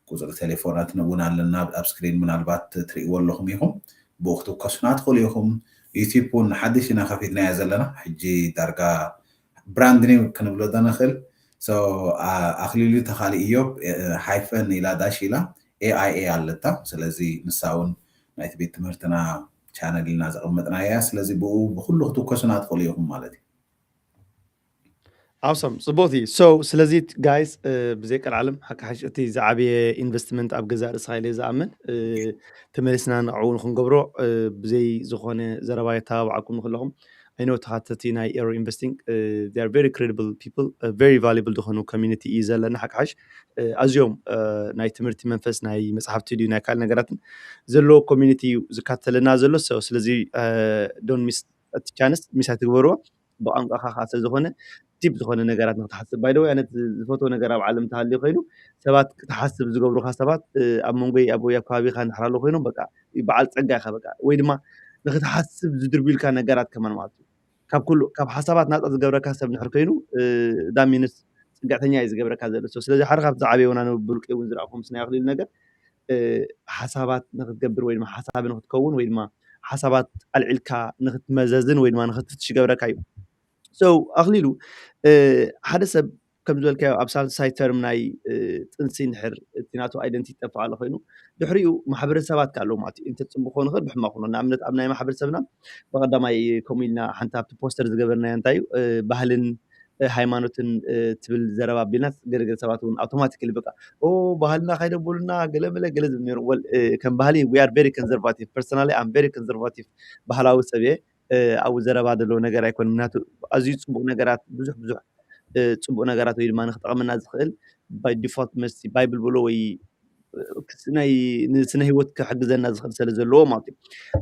ቁፅሪ ቴሌፎናት እውን ኣለና ኣብ ስክሪን ምናልባት ትርእይዎ ኣለኹም ኢኹም። ብኡ ክትውከሱና ትኽእሉ ኢኹም። ዩቲዩብ እውን ሓድሽ ኢና ከፊትናያ ዘለና ሕጂ ዳርጋ ብራንድ ኒው ክንብሎ ዶ ንኽእል? So ኣክሊሉ ተኻሊ እዮብ ሃይፈን ኢላ ዳሽ ኢላ ኤኣይኤ ኣለታ። ስለዚ ንሳ እውን ናይቲ ቤት ትምህርትና ቻነል ኢልና ዘቐመጥና እያ። ስለዚ ብኡ ብኩሉ ክትውከሱና ትኽእሉ ኢኹም ማለት እዩ። ኣውሰም ፅቡቅቲ so ስለዚ ጋይስ ብዘይ ቀልዓለም ሓቂ ሓሽ እቲ ዝዓበየ ኢንቨስትመንት ኣብ ገዛ ርእስኻ ኢለ ዝኣምን ተመሊስና ንዕኡ ንክንገብሮ ብዘይ ዝኾነ ዘረባ የተባብዓኩም ንክለኹም ኣይኖ ተኻተቲ ናይ ኤሮ ኢንቨስቲንግ they are very credible people very valuable ዝኾኑ ኮሚኒቲ እዩ ዘለና ሓቂ ሓሽ ኣዝዮም ናይ ትምህርቲ መንፈስ ናይ መፅሓፍቲ ድዩ ናይ ካልእ ነገራትን ዘለዎ ኮሚኒቲ እዩ ዝካተለና ዘሎ ስለዚ don't miss እቲ ቻንስ ሚስ ኣይትግበርዎ ብቋንቋኻ ከዓ ስለዝኾነ ዲፕ ዝኾነ ነገራት ንክትሓስብ ባይደወይ ኣነ ዝፈትዎ ነገር ኣብ ዓለም እንተሃልዩ ኮይኑ ሰባት ክትሓስብ ዝገብሩካ ሰባት ኣብ መንጎይ ኣብ ወይ ኣብ ከባቢኻ እንድሕር ኣለዉ ኮይኖም በቃ በዓል ፀጋ ኢኻ በቃ ወይ ድማ ንክትሓስብ ዝድርብዩልካ ነገራት ከማን ማለት እዩ ካብ ኩሉ ካብ ሓሳባት ናፃ ዝገብረካ ሰብ እንድሕር ኮይኑ ዳሚንስ ፅግዕተኛ እዩ ዝገብረካ ዘሎ ስለዚ ሓደ ካብቲ ዝዓበየ ወና ብልቂ እውን ዝረእኹም ስናይ ኣክሊሉ ነገር ሓሳባት ንክትገብር ወይ ድማ ሓሳቢ ንክትከውን ወይ ድማ ሓሳባት ኣልዒልካ ንክትመዘዝን ወይ ድማ ንክትፍትሽ ይገብረካ እዩ so ኣክሊሉ ሓደ ሰብ ከም ዝበልካዮ ኣብ ሳልሳይ ተርም ናይ ጥንሲ እንድሕር እቲ ናቱ ኣይደንቲ ይጠፍእ ኣሎ ኮይኑ ድሕሪኡ ማሕበረሰባት ከ ኣለዎ ማለት እዩ እንተ ፅቡቅ ክኾን ይኽእል ብሕማቅ ክኾን ንኣብነት ኣብ ናይ ማሕበረሰብና ብቀዳማይ ከምኡ ኢልና ሓንቲ ኣብቲ ፖስተር ዝገበርናዮ እንታይ እዩ ባህልን ሃይማኖትን ትብል ዘረባ ኣቢልና፣ ገለገለ ሰባት እውን ኣውቶማቲካሊ በቃ ኦ ባህልና ካይደበሉና ገለ መለ ገለ ዝብል ነይሩ። ወል ከም ባህሊ we are very conservative, personally I'm very conservative ባህላዊ ሰብ እየ። ኣብኡ ዘረባ ዘለዎ ነገር ኣይኮን። ምክንያቱ ኣዝዩ ፅቡቅ ነገራት፣ ብዙሕ ብዙሕ ፅቡቅ ነገራት ወይ ድማ ንክጠቅመና ዝክእል by default መሲ ባይብል ብሎ ወይ ናይ ንስነ ህይወት ክሕግዘና ዝኽእል ስለ ዘለዎ ማለት እዩ።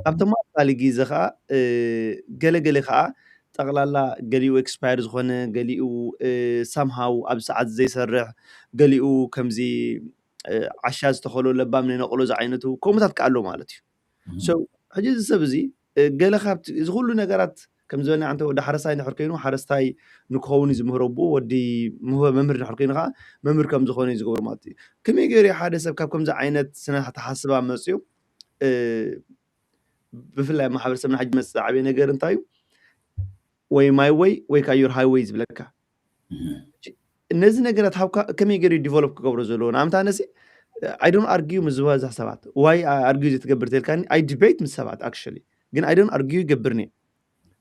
ኣብ ተመሳሳሊ ግዜ ከዓ ገለ ገለ ከዓ ጠቕላላ ገሊኡ ኤክስፓየር ዝኾነ፣ ገሊኡ ሳምሃው ኣብ ሰዓት ዘይሰርሕ፣ ገሊኡ ከምዚ ዓሻ ዝተኸሎ ለባም ነነቕሎ ዝዓይነቱ ከምኡታት ከዓ ኣሎ ማለት እዩ። ሕጂ እዚ ሰብ እዚ ገለ ካብቲ እዚ ኩሉ ነገራት ከም ዝበልና እንተ ወዲ ሓረስታይ እንድሕር ኮይኑ ሓረስታይ ንክኸውን እዩ ዝምህሮ ብኡ፣ ወዲ መምህር እንድሕር ኮይኑ ከዓ መምህር ከም ዝኾነ እዩ ዝገብሮ ማለት እዩ። ከመይ ገይሩ ሓደ ሰብ ካብ ከምዚ ዓይነት ስነ ኣተሓስባ መፅኡ? ብፍላይ ማሕበረሰብና ሕጂ መፅእ ዓብየ ነገር እንታይ እዩ? ወይ ማይ ወይ ወይ ከዓ ዮር ሃይወይ ዝብለካ ነዚ ነገራት ሃብካ ከመይ ገይሩ ዲቨሎፕ ክገብሮ ዘለዎ ንኣብነት ኣነሲ I don't argue ምስ ዝበዝሕ ሰባት ዋይ ኣርጊዩ ዘይትገብር ተልካኒ I debate ምስ ሰባት actually ግን I don't argue ይገብርኒ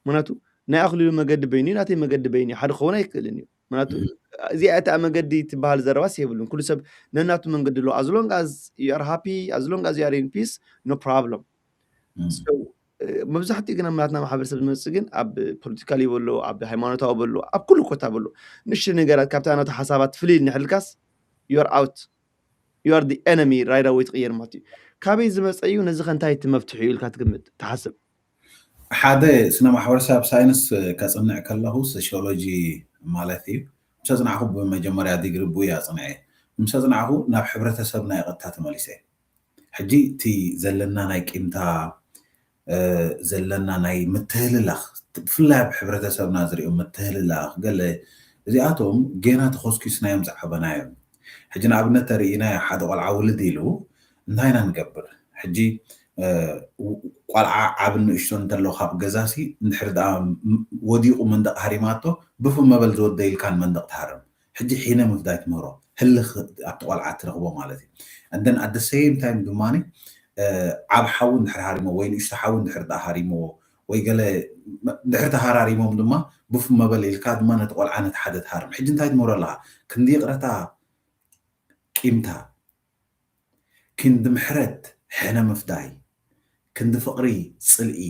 ምክንያቱ ናይ ኣክሊሉ መገዲ በይኑ ናተይ መገዲ በይኑ ሓደ ክኸውን ኣይክእልን እዩ ምክንያቱ እዚኣ እታ መገዲ ትበሃል ዘረባስ የብሉን ኩሉ ሰብ ነናቱ መንገዲ ኣሎ as long as you are happy as long as you are in peace no problem መብዛሕትኡ ግን ኣብ ናትና ማሕበረሰብ ዝመፅእ ግን ኣብ ፖለቲካል ይበሎ ኣብ ሃይማኖታዊ በሎ ኣብ ኩሉ ኮታ በሎ ንእሽተይ ነገራት ካብቲ ኣናቱ ሓሳባት ፍልይ ኢል ንሕልካስ you are out you are the enemy right away ትቅየር ማለት እዩ ካበይ ዝመፀ እዩ ነዚ ከ እንታይ እቲ መፍትሒ እዩ ኢልካ ትግምት ትሓስብ ሓደ ስነ ማሕበረሰብ ሳይንስ ከፅንዕ ከለኹ ሶሽዮሎጂ ማለት እዩ ምስ ኣፅናዕኹ ብመጀመርያ ዲግሪ ብኡ እየ ኣፅንዐ ምስ ኣፅናዕኹ ናብ ሕብረተሰብና ይቐጥታ ተመሊሰ ሕጂ እቲ ዘለና ናይ ቂምታ ዘለና ናይ ምትህልላኽ ብፍላይ ኣብ ሕብረተሰብና ዝሪኦ ምትህልላኽ ገለ እዚኣቶም ጌና ተኾስኪስናዮም ዝዓበናዮም ሕጂ ንኣብነት ተርእይናዮ ሓደ ቆልዓ ውልድ ኢሉ እንታይ ኢና ንገብር ሕጂ ቆልዓ ዓብ ንእሽቶ እንተሎ ካብ ገዛሲ እንድሕር ደኣ ወዲቑ መንደቕ ሃሪማቶ ብፍ መበል ዝወደ ኢልካን መንደቕ ትሃርም ሕጂ ሒነ ምፍዳይ ትምህሮ ህልኽ ኣብቲ ቆልዓ ትረኽቦ ማለት እዩ and then at the same time ድማ ዓብ ሓዊ እንድሕር ሃሪሞ ወይ ንእሽቶ ሓዊ እንድሕር ደኣ ሃሪምዎ ወይ ገለ እንድሕር ተሃራሪሞም ድማ ብፍ መበል ኢልካ ድማ ነቲ ቆልዓ ነቲ ሓደ ትሃርም ሕጂ እንታይ ትምህሮ ኣለካ ክንዲ ይቕረታ ቂምታ ክንዲ ምሕረት ሕነ ምፍዳይ ክንዲ ፍቕሪ ፅልኢ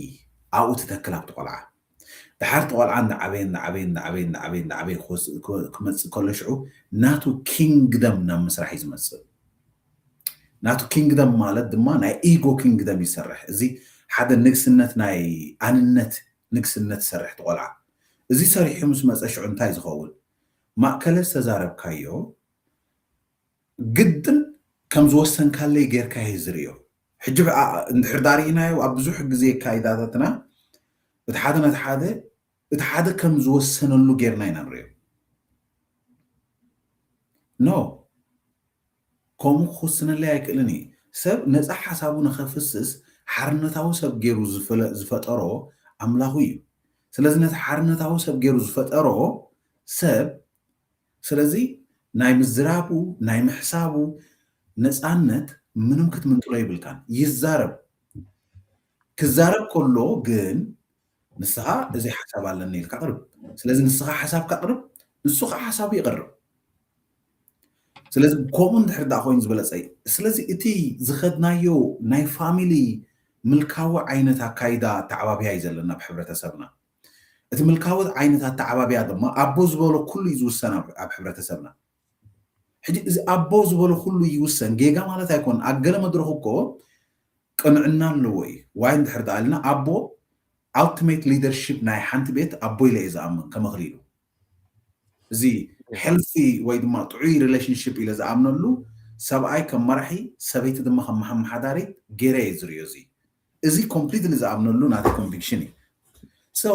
ኣብኡ ትተክል ኣብቲ ቆልዓ ድሓር እቲ ቆልዓ እንዳዓበየ እንዳዓበየ እንዳዓበየ እንዳዓበየ እንዳዓበየ ክመፅእ ከሎ ሽዑ ናቱ ኪንግደም ናብ ምስራሕ እዩ ዝመፅእ ናቱ ኪንግደም ማለት ድማ ናይ ኢጎ ኪንግደም ይሰርሕ እዚ ሓደ ንግስነት ናይ ኣንነት ንግስነት ይሰርሕ እቲ ቆልዓ እዚ ሰሪሑ ምስ መፀ ሽዑ እንታይ ዝኸውን ማእከለ ዝተዛረብካዮ ግድን ከም ዝወሰንካለይ ጌርካ እየ ዝርእዮ ሕጂ እንድሕር ዳርኢናዮ ኣብ ብዙሕ ግዜ ካይዳታትና እቲ ሓደ ነቲ ሓደ እቲ ሓደ ከም ዝወሰነሉ ጌርና ኢና ንርእዮ ኖ ከምኡ ክውስነለይ ኣይክእልን እዩ ሰብ ነፃ ሓሳቡ ንኸፍስስ ሓርነታዊ ሰብ ገይሩ ዝፈጠሮ ኣምላኹ እዩ ስለዚ ነቲ ሓርነታዊ ሰብ ገይሩ ዝፈጠሮ ሰብ ስለዚ ናይ ምዝራቡ ናይ ምሕሳቡ ነፃነት ምንም ክትምንጥሎ ይብልካን ይዛረብ ክዛረብ ከሎ ግን ንስኻ እዚ ሓሳብ ኣለኒ ኢልካ ቅርብ ስለዚ ንስኻ ሓሳብ ካቅርብ ንሱ ከዓ ሓሳቡ ይቅርብ ስለዚ ከምኡ እንድሕር ዳ ኮይኑ ዝበለፀ እዩ ስለዚ እቲ ዝኸድናዮ ናይ ፋሚሊ ምልካዊ ዓይነት ኣካይዳ ኣተዓባብያ እዩ ዘለና ኣብ ሕብረተሰብና እቲ ምልካዊ ዓይነት ኣተዓባብያ ድማ ኣቦ ዝበሎ ኩሉ እዩ ዝውሰን ኣብ ሕብረተሰብና ሕጂ እዚ ኣቦ ዝበሎ ኩሉ ይውሰን ጌጋ ማለት ኣይኮን ኣብ ገለ መድረክ እኮ ቅንዕና ኣለዎ እዩ ዋይ እንድሕር ዳ ኣልና ኣቦ ultimate leadership ናይ ሓንቲ ቤት ኣቦ ኢለ እየ ዝኣምን ከመክሊሉ እዚ healthy ወይ ድማ ጥዑይ relationship ኢለ ዝኣምነሉ ሰብኣይ ከም መራሒ ሰበይቲ ድማ ከም መሓመሓዳሪት ገይረ እየ ዝርእዮ እዚ እዚ completely ዝኣምነሉ ናተ conviction እዩ so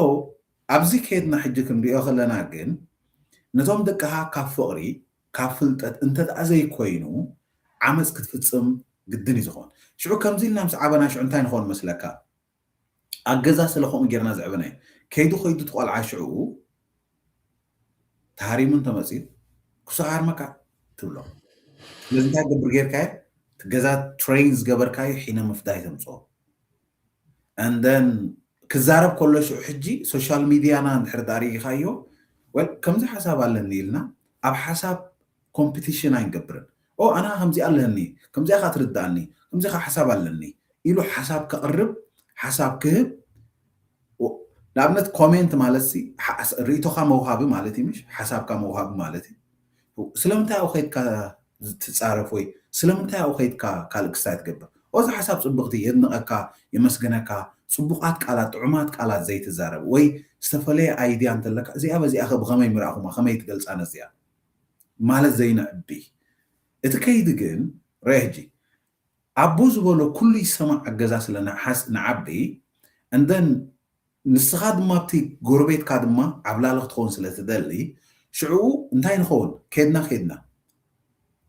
ኣብዚ ከየድና ሕጂ ክንሪኦ ከለና ግን ነቶም ደቅኻ ካብ ፍቕሪ ካብ ፍልጠት እንተደኣ ዘይኮይኑ ዓመፅ ክትፍፅም ግድን እዩ ዝኾን ሽዑ ከምዚ ኢልና ምስ ዓበና ሽዑ እንታይ ንኸውን መስለካ ኣብ ገዛ ስለ ከምኡ ጌርና ዘዕበና እዩ ከይዱ ከይዱ ትቆልዓ ሽዑ ተሃሪሙ እንተመፅዩ ክሱ ሃርመካ ትብሎ ስለዚ እንታይ ገብር ጌርካዮ እቲ ገዛ train ዝገበርካዮ ሒነ ምፍዳይ ተምፅኦ and then ክዛረብ ከሎ ሽዑ ሕጂ social media ና እንድሕር ዳሪግኻዮ ወል ከምዚ ሓሳብ ኣለኒ ኢልና ኣብ ሓሳብ ኮምፒቲሽን ኣይንገብርን። ኦ ኣና ከምዚ ኣለኒ፣ ከምዚኣ ካ ትርዳእኒ፣ ከምዚ ካ ሓሳብ ኣለኒ ኢሉ ሓሳብ ከቕርብ፣ ሓሳብ ክህብ። ንኣብነት ኮሜንት ማለት ሲ ርኢቶካ መውሃቢ ማለት እዩ፣ ምሽ ሓሳብካ መውሃቢ ማለት እዩ። ስለምንታይ ኣብኡ ከይድካ ትጻረፍ ወይ ስለምንታይ ኣብኡ ከይድካ ካልእ ክስታይ ትገብር? ኦዚ ሓሳብ ጽብቕቲ፣ የድንቐካ፣ የመስግነካ፣ ጽቡቓት ቃላት፣ ጥዑማት ቃላት ዘይትዛረብ ወይ ዝተፈለየ ኣይድያ እንተለካ፣ እዚኣ በዚኣ ከ ብኸመይ ምርኣኹማ፣ ከመይ ትገልጻ ነዚኣ? ማለት ዘይንዕቢ። እቲ ከይዲ ግን፣ ርአ ሕጂ፣ ኣቦ ዝበሎ ኩሉ ይሰማዕ ኣገዛ ስለ ንሓስ-፣ ንዓቢ፣ and then ንስኻ ድማ ኣብቲ ጎረቤትካ ድማ ዓብላሊ ክትኸውን ስለ ትደሊ፣ ሽዑ እንታይ ንኸውን? ከድና ከድና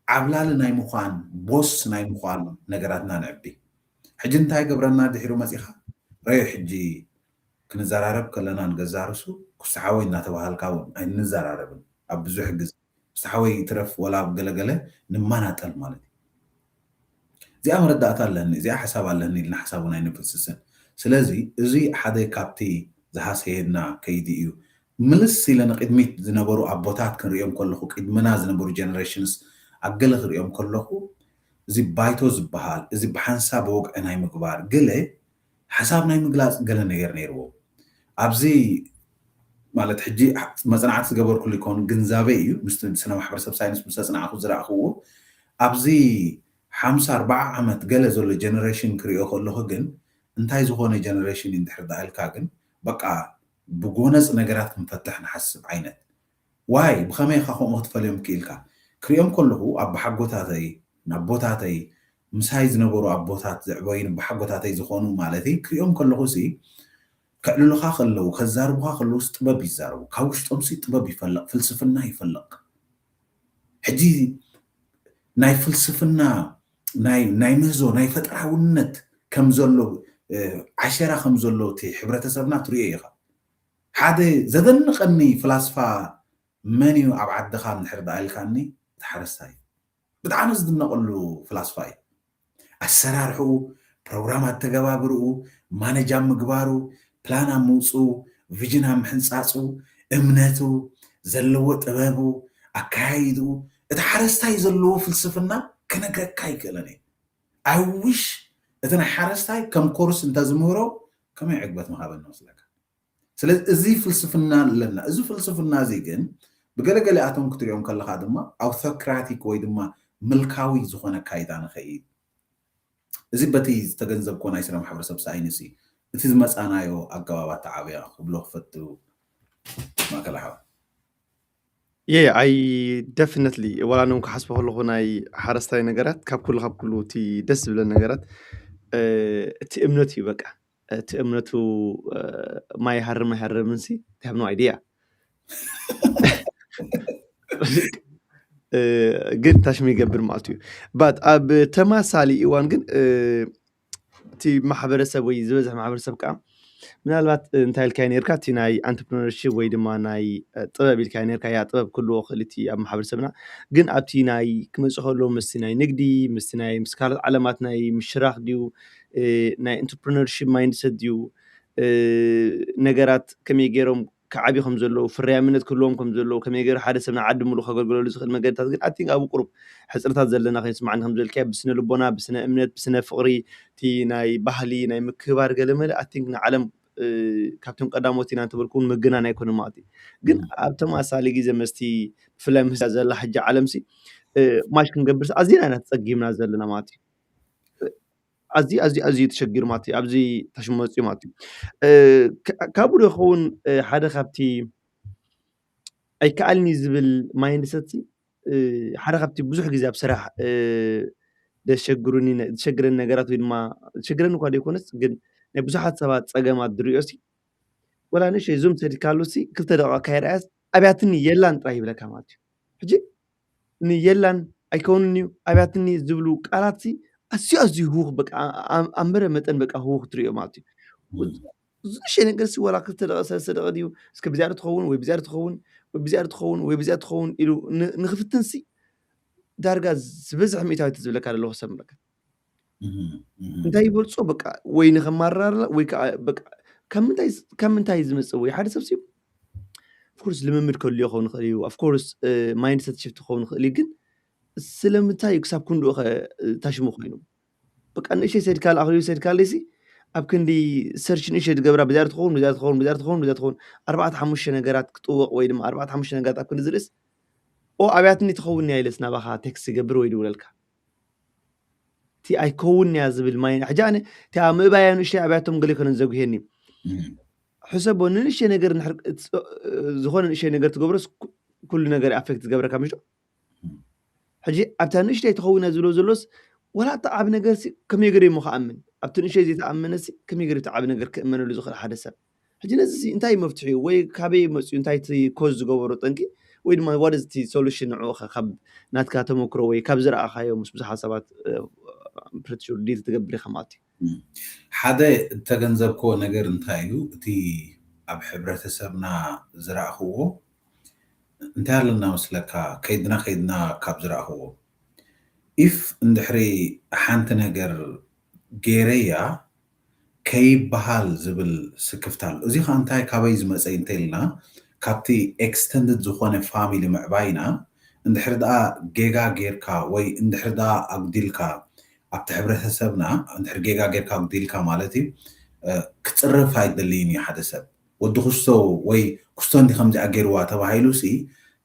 ዓብላሊ ናይ ምዃን፣ ቦስ ናይ ምዃን ነገራትና ንዕቢ። ሕጂ እንታይ ገብረና ድሒሩ መጺኻ? ረዮ ሕጂ ክንዘራረብ ከለና ንገዛ ርሱ፣ ክስተ ሓወይ እናተባሃልካ እውን ኣይንዘራረብን። ኣብ ብዙሕ ግዜ፣ ክስተ ሓወይ ትረፍ ወላ ኣብ ገለገለ ንመናጠል ማለት እዩ። እዚኣ መረዳእታ ኣለኒ፣ እዚኣ ሓሳብ ኣለኒ ኢልና ሓሳብ እውን ኣይንፍስስን። ስለዚ እዚ ሓደ ካብቲ ዝሃሰየና ከይዲ እዩ። ምልስ ኢለ ንቅድሚት ዝነበሩ ኣቦታት ክንሪኦም ከለኹ፣ ቅድምና ዝነበሩ ጀነሬሽንስ ኣብ ገለ ክሪኦም ከለኹ፣ እዚ ባይቶ ዝበሃል፣ እዚ ብሓንሳብ ወግዒ ናይ ምግባር፣ ገለ ሓሳብ ናይ ምግላጽ ገለ ነገር ነይርዎ። ኣብዚ ማለት ሕጂ መጽናዕቲ ዝገበርኩሉ ይኮኑ፣ ግንዛበ እዩ፣ ምስቲ ስነ ማሕበረሰብ ሳይንስ ምስ ኣጽናዕኩ ዝረኣኽዎ። ኣብዚ ሓምሳ ኣርባዓ ዓመት ገለ ዘሎ ጀነሬሽን ክሪኦ ከለኹ ግን፣ እንታይ ዝኾነ ጀነሬሽን እዩ እንድሕር ደኣ ኢልካ ግን፣ በቃ ብጎነጽ ነገራት ክንፈትሕ ንሓስብ ዓይነት። ዋይ፣ ብኸመይ ኢኻ ከምኡ ክትፈልዮም ክኢልካ? ክሪኦም ከለኹ፣ ኣቦሓጎታተይ፣ ንኣቦታተይ፣ ምሳይ ዝነበሩ ኣቦታት ዘዕበዩን ኣቦሓጎታተይ ዝኾኑ ማለተይ፣ ክሪኦም ከለኹ ሲ፣ ከዕልሉኻ ከለዉ፣ ከዛርቡኻ ከለዉ ሲ ጥበብ ይዛረቡ። ካብ ውሽጦም ሲ ጥበብ ይፈልቕ፣ ፍልስፍና ይፈልቕ። ሕጂ ናይ ፍልስፍና፣ ናይ፣ ናይ ምህዞ፣ ናይ ፈጠራውነት ከም ዘሎ፣ እ፣ ዓሸራ ከም ዘሎ እቲ ሕብረተሰብና ትሪኦ ኢኻ። ሓደ ዘደንቐኒ ፍላስፋ መን እዩ ኣብ ዓድኻ እንድሕር ደኣ ኢልካኒ፣ እቲ ሓረስታይ እዩ። ብጣዕሚ ዝድነቐሉ ፍላስፋ እዩ። ኣሰራርሕኡ፣ ፕሮግራም ኣተገባብርኡ፣ ማነጅ ኣብ ምግባሩ፣ ፕላን ኣብ ምውፅኡ፣ ቪዥን ኣብ ምሕንፃፁ፣ እምነቱ፣ ዘለዎ ጥበቡ፣ ኣካያይድኡ፣ እቲ ሓረስታይ ዘለዎ ፍልስፍና ክነግረካ ኣይክእልን እየ። I wish እቲ ናይ ሓረስታይ ከም ኮርስ እንተዝምህሮ ከመይ ዕግበት ምሃበኒ መስለካ? ስለዚ እዚ ፍልስፍና ኣለና። እዚ ፍልስፍና እዚ ግን ብገለገሊኣቶም ክትሪኦም ከለኻ ድማ ኣውቶክራቲክ ወይ ድማ ምልካዊ ዝኾነ ኣካይዳ ንኸይድ። እዚ በቲ ዝተገንዘብኮ ናይ ስነ ማሕበረሰብ ሳይንስ እዩ። እቲ ዝመጻናዮ ኣገባብ ኣተዓብያ ክብሎ ክፈቱ ማእከል ሓው። የ ኣይ ደፍነትሊ ወላ ነውን ክሓስቦ ከለኹ ናይ ሓረስታይ ነገራት ካብ ኩሉ ካብ ኩሉ እቲ ደስ ዝብለን ነገራት እ፣ እቲ እምነት እዩ። በቃ እቲ እምነቱ እ፣ ማይ ሃርም ኣይሃርምን ሲ have no idea እ፣ ግን ታሽሚ ይገብር ማለት እዩ። ባት ኣብ ተማሳሊ እዋን ግን እ፣ እቲ ማሕበረሰብ ወይ ዝበዝሕ ማሕበረሰብ ከዓ ምናልባት እንታይ ኢልካዮ ነርካ እቲ ናይ ኣንትርፕረነርሽፕ ወይ ድማ ናይ እ፣ ጥበብ ኢልካዮ ነርካ። ያ ጥበብ ክህልዎ ክእል እቲ ኣብ ማሕበረሰብና ግን ኣብቲ ናይ ክመፅእ ከሎ ምስቲ ናይ ንግዲ ምስቲ ናይ ምስ ካልኦት ዓለማት ናይ ምሽራክ ድዩ እ፣ ናይ ኢንተርፕረነርሽፕ ማይንድሰት ድዩ እ፣ ነገራት ከመይ ገይሮም ክዓብዩ ከም ዘለዉ ፍርያምነት ክህልዎም ከም ዘለዉ ከመይ ገይሩ ሓደ ሰብ ንዓዲ ሙሉእ ከገልግለሉ ዝኽእል መገድታት ግን ኣቲንክ ኣብ ቁሩብ ሕፅርታት ዘለና ከይስማዓኒ ከም ዘልካዮ ብስነ ልቦና ብስነ እምነት ብስነ ፍቕሪ እቲ ናይ ባህሊ ናይ ምክብባር ገለመለ ኣቲንክ ንዓለም እ፣ ካብቶም ቀዳሞት ኢና እንተበልኩ እውን ምግናን ኣይኮነ ማለት እዩ። ግን ኣብ ተመሳሳሊ ግዜ መስቲ ብፍላይ ምስ ዘላ ሕጂ ዓለም ሲ እ፣ ማሽ ክንገብር ኣዝና ኢና ተፀጊምና ዘለና ማለት እዩ። ኣዝዩ ኣዝዩ ኣዝዩ ተሸጊሩ ማለት እዩ። ኣብዚ ታሽሙ መፅዩ ማለት እዩ። እ፣ ካ- ካብኡ ዶ ይኸውን እ፣ ሓደ ካብቲ ኣይከኣልን እዩ ዝብል ማይንድሰት ሲ እ፣ ሓደ ካብቲ ብዙሕ ግዜ ኣብ ስራሕ እ፣ ዘሸግሩኒ ነ- ዘሸግረኒ ነገራት ወይ ድማ ዘሸግረኒ እኳ ዘይኮነስ ግን ናይ ብዙሓት ሰባት ፀገማት ዝሪኦ ሲ ወላ ንእሽተይ ዙም ሰዲካሉ ሲ ክልተ ደቂቃ ካይረኣያስ ኣብያትኒ የላን ጥራይ ይብለካ ማለት እዩ። ሕጂ ንየላን ኣይከውንን እዩ ኣብያትኒ ዝብሉ ቃላት ሲ ኣዝዩ ኣዝዩ ህውኽ በቃ ኣ- ኣ- ኣንበረ መጠን በቃ ህውኽ ትሪኦ ማለት እዩ። ዝሸ ነገር ሲ ወላ ክልተ ደቂ ሰለስተ ደቂ ድዩ እስከ ብዚኣ ትኸውን ወይ ብዚኣ ትኸውን ወይ ብዚኣ ትኸውን ወይ ብዚኣ ትኸውን ኢሉ ን- ንክፍትን ሲ ዳርጋ ዝበዝሕ ሚእታዊት ዝብለካ ዘለኹ ሰብ ምለካ እንታይ ይበልፆ በቃ ወይ ንከማራር ወይ ከዓ በቃ ካብ ምንታይ ካብ ምንታይ ዝመፅእ ወይ ሓደ ሰብ ሲ course ልምምድ ከልዮ ክኸውን ይኽእል እዩ። Of course mindset shift ክኸውን ይኽእል እዩ። ግን ስለምንታይ እዩ ክሳብ ክንድኡ ኸ ታሽሙ ኮይኑ? በቃ ንእሽተይ ሰድካ ኣኽሊሉ ሰድካ ኣለይሲ ኣብ ክንዲ ሰርች ንእሽተይ ዝገብራ ብዛር ትኸውን ብዛር ትኸውን ብዛር ትኸውን ብዛር ትኸውን ኣርባዕተ ሓሙሽተ ነገራት ክጥወቕ ወይ ድማ ኣርባዕተ ሓሙሽተ ነገራት ኣብ ክንዲ ዝርእስ ኦ ኣብያትኒ ትኸውን እያ ኢለስ ናባኻ ቴክስት ይገብር ወይ ድውለልካ። እቲ ኣይከውን እያ ዝብል ማይ ሕጂ ኣነ እቲ ኣብ ምእባያ ንእሽተይ ኣብያቶም ገለ ይኮነን ዘጉሄኒ። ሕሰቦ ንንእሽተይ ነገር ዝኾነ ንእሽተይ ነገር ትገብሮስ ኩሉ ነገር ኣፌክት ዝገብረካ ምሽ? ሕጂ ኣብታ ንእሽተይ ትኸውን እያ ዝብሎ ዘሎስ ዋላ እቲ ዓብ ነገር ከመይ ገይረ እሞ ክኣምን? ኣብቲ ንእሽተይ ዘይተኣመነሲ ከመይ ገይረ እቲ ዓብ ነገር ክእመነሉ ዝኽእል ሓደ ሰብ? ሕጂ ነዚ እንታይ መፍትሒ እዩ ወይ ካበይ መፅኡ እንታይ እቲ ኮዝ ዝገበሮ ጠንቂ ወይ ድማ what is እቲ ሶሉሽን ንዕኡ ኸ ካብ ናትካ ተመክሮ ወይ ካብ ዝረኣኻዮ ምስ ብዙሓት ሰባት ፕሪቲ ሹር ዲል ትገብር ኢኻ ማለት እዩ። ሓደ እተገንዘብክዎ ነገር እንታይ እዩ? እቲ ኣብ ሕብረተሰብና ዝረእኽዎ እንታይ ኣለና መስለካ? ከይድና ከይድና ካብ ዝረእኽዎ ኢፍ እንድሕሪ ሓንቲ ነገር ገይረያ ከይበሃል ዝብል ስክፍታ ኣሎ። እዚ ከዓ እንታይ ካበይ ዝመፀ እንተኢልና ካብቲ ኤክስተንድድ ዝኾነ ፋሚሊ ምዕባይና እንድሕር ደኣ ጌጋ ጌርካ ወይ እንድሕር ደኣ ኣጉዲልካ ኣብቲ ሕብረተሰብና እንድሕር ጌጋ ጌርካ ኣጉዲልካ ማለት እዩ ክፅረፍ ኣይደልይን እዩ ሓደ ሰብ ወዲ ክስቶ ወይ ክስቶ እንዲ ከምዚኣ ገይርዋ ተባሂሉ ሲ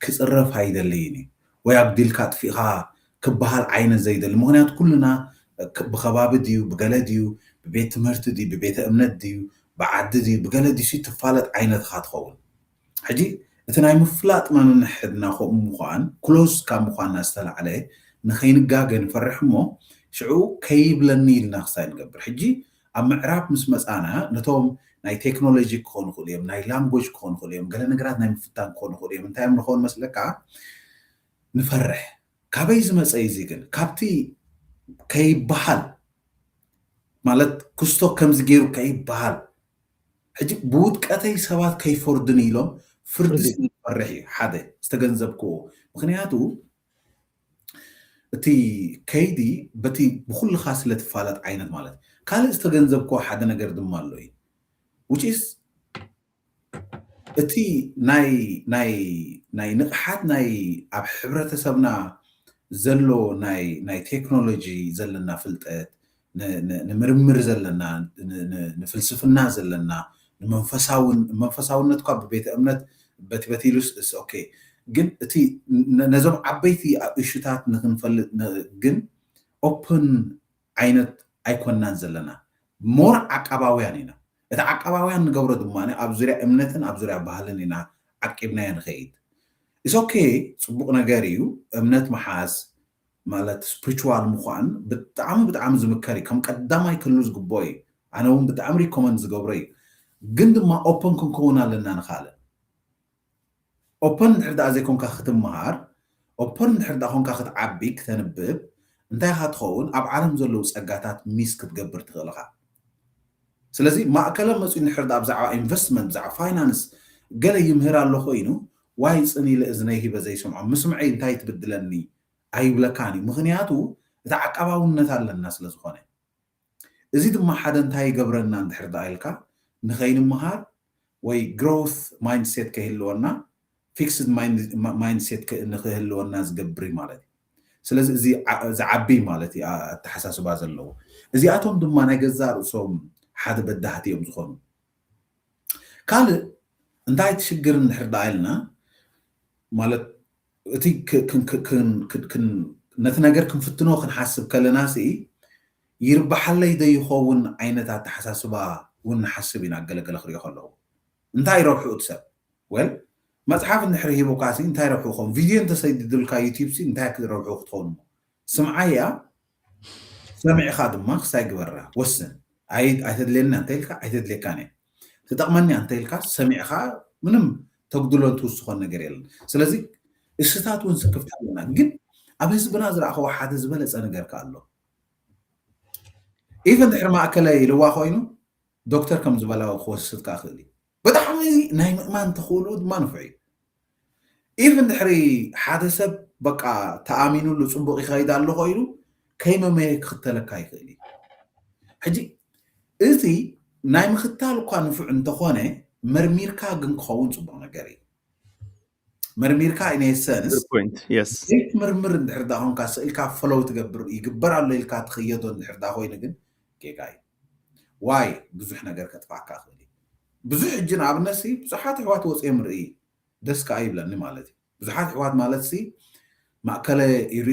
ክፅረፍ ኣይደልይን እዩ ወይ ኣጉዲልካ ኣጥፊእኻ ክበሃል ዓይነት ዘይደሊ ምክንያቱ ኩልና ብከባቢ ድዩ ብገለ ድዩ ብቤት ትምህርቲ ድዩ ብቤተ እምነት ድዩ ብዓዲ ድዩ ብገለ ድዩ ትፋለጥ ዓይነት ኢኻ ትኸውን ሕጂ እቲ ናይ ምፍላጥ ነንሕድና ከምኡ ምዃን ክሎዝ ካብ ምዃንና ዝተላዕለ ንኸይንጋገ ንፈርሕ እሞ ሽዑ ከይብለኒ ኢልና ክሳይ ንገብር ሕጂ ኣብ ምዕራብ ምስ መፃና ነቶም ናይ ቴክኖሎጂ ክኾኑ ክእሉ እዮም ናይ ላንጎጅ ክኾኑ ክእሉ እዮም ገለ ነገራት ናይ ምፍታን ክኾኑ ክእሉ እዮም እንታይ እዮም ንኸውን መስለካ ንፈርሕ ካበይ ዝመፀ እዚ ግን ካብቲ ከይበሃል ማለት ክስቶ ከምዚ ገይሩ ከይበሃል ሕጂ ብውድቀተይ ሰባት ከይፈርዱኒ ኢሎም ፍርዲ ዝፈርሕ እዩ ሓደ ዝተገንዘብክዎ ምክንያቱ እቲ ከይዲ በቲ ብኩልኻ ስለ ትፋለጥ ዓይነት ማለት ካልእ ዝተገንዘብክዎ ሓደ ነገር ድማ ኣሎ እዩ which is እቲ ናይ ናይ ናይ ንቕሓት ናይ ኣብ ሕብረተሰብና ዘሎ ናይ ናይ ቴክኖሎጂ ዘለና ፍልጠት ንምርምር ዘለና ንፍልስፍና ዘለና ንመንፈሳውነት ኳ ብቤተ እምነት በቲ በቲ ኢሉስ ኦኬ ግን እቲ ነዞም ዓበይቲ እሹታት ንክንፈልጥ ግን ኦፕን ዓይነት ኣይኮናን ዘለና ሞር ዓቃባውያን ኢና እቲ ዓቃባውያን ንገብሮ ድማ ኣብ ዙርያ እምነትን ኣብ ዙርያ ባህልን ኢና ዓቂብናዮ ንኸይድ it's okay ፅቡቕ ነገር እዩ እምነት ምሓዝ ማለት ስፕሪቹዋል ምዃን ብጣዕሚ ብጣዕሚ ዝምከር እዩ ከም ቀዳማይ ክህሉ ዝግብኦ እዩ ኣነ እውን ብጣዕሚ ሪኮመንድ ዝገብሮ እዩ ግን ድማ ኦፐን ክንከውን ኣለና ንኻልእ ኦፐን እንድሕር ደኣ ዘይኮንካ ክትምሃር ኦፐን እንድሕር ደኣ ኮንካ ክትዓቢ ክተንብብ እንታይ ኢኻ ትኸውን ኣብ ዓለም ዘለዉ ጸጋታት ሚስ ክትገብር ትኽእል ኢኻ ስለዚ ማእከለ መፅኡ እንድሕር ደኣ ብዛዕባ ኢንቨስትመንት ብዛዕባ ፋይናንስ ገለ ይምህር ኣሎ ኮይኑ ዋይ ፅን ኢለ እዝነይ ሂበ ዘይሰምዖ ምስምዐይ እንታይ ትብድለኒ ኣይብለካን እዩ ምክንያቱ እቲ ዓቃባውነት ኣለና ስለ ዝኾነ እዚ ድማ ሓደ እንታይ ይገብረና እንድሕር ደኣ ኢልካ ንኸይንምሃር ወይ ግሮውት ማይንድሴት ከይህልወና ፊክስድ ማይንድሴት ንክህልወና ዝገብር ማለት እዩ ስለዚ እዚ ዝዓቢ ማለት እዩ ኣተሓሳስባ ዘለዎ እዚኣቶም ድማ ናይ ገዛ ርእሶም ሓደ በዳህቲ እዮም ዝኾኑ ካልእ እንታይ ትሽግር እንድሕር ደኣ ኢልና ማለት እቲ ነቲ ነገር ክንፍትኖ ክንሓስብ ከለና ሲ ይርባሓለይ ዶ ይኸውን ዓይነት ኣተሓሳስባ እውን ንሓስብ ኢና ገለገለ ክሪኦ ከለዉ እንታይ ረብሑ እቲ ሰብ ወል መፅሓፍ እንድሕር ሂቡካ ሲ እንታይ ረብሑ ክኸውን ቪድዮ እንተሰይድልካ ዩቲብ ሲ እንታይ ክረብሑ ክትኸውን ስምዓያ ሰሚዕኻ ድማ ክሳይ ግበራ ወስን ኣይተድልየና እንተኢልካ ኣይተድልየካን እያ ትጠቕመኒ እንተኢልካ ሰሚዕኻ ምንም ተጉድሎን ትውስኾን ነገር የለን ስለዚ እስታት እውን ስክፍታ ኣለና ግን ኣብ ህዝብና ዝረእኸዎ ሓደ ዝበለፀ ነገር ከ ኣሎ ኢቨን ድሕሪ ማእከለ ኢልዋ ኮይኑ ዶክተር ከም ዝበላ ክወስድ ከኣ ክእል እዩ ብጣዕሚ ናይ ምእማን ተኽእልኡ ድማ ንፉዕ እዩ ኢቭን ድሕሪ ሓደ ሰብ በቃ ተኣሚኑሉ ፅቡቅ ይኸይድ ኣሎ ኮይኑ ከይመመየ ክኽተለካ ይኽእል እዩ ሕጂ እዚ ናይ ምኽታል እኳ ንፉዕ እንተኾነ መርሚርካ ግን ክኸውን ፅቡቅ ነገር እዩ መርሚርካ in a sense Good point. Yes. ዘይትምርምር እንድሕር ዳ ኾንካ ስእልካ ፈለው ትገብር ይግበር ኣሎ ኢልካ ትኽየዶ እንድሕር ዳ ኮይኑ ግን ጌጋ እዩ። ዋይ ብዙሕ ነገር ከጥፋካ ክእል እዩ። ብዙሕ ሕጂ ንኣብነት ሲ ብዙሓት ኣሕዋት ወፅኦም ርኢ ደስ ከዓ ይብለኒ ማለት እዩ። ብዙሓት ኣሕዋት ማለት ሲ ማእከለ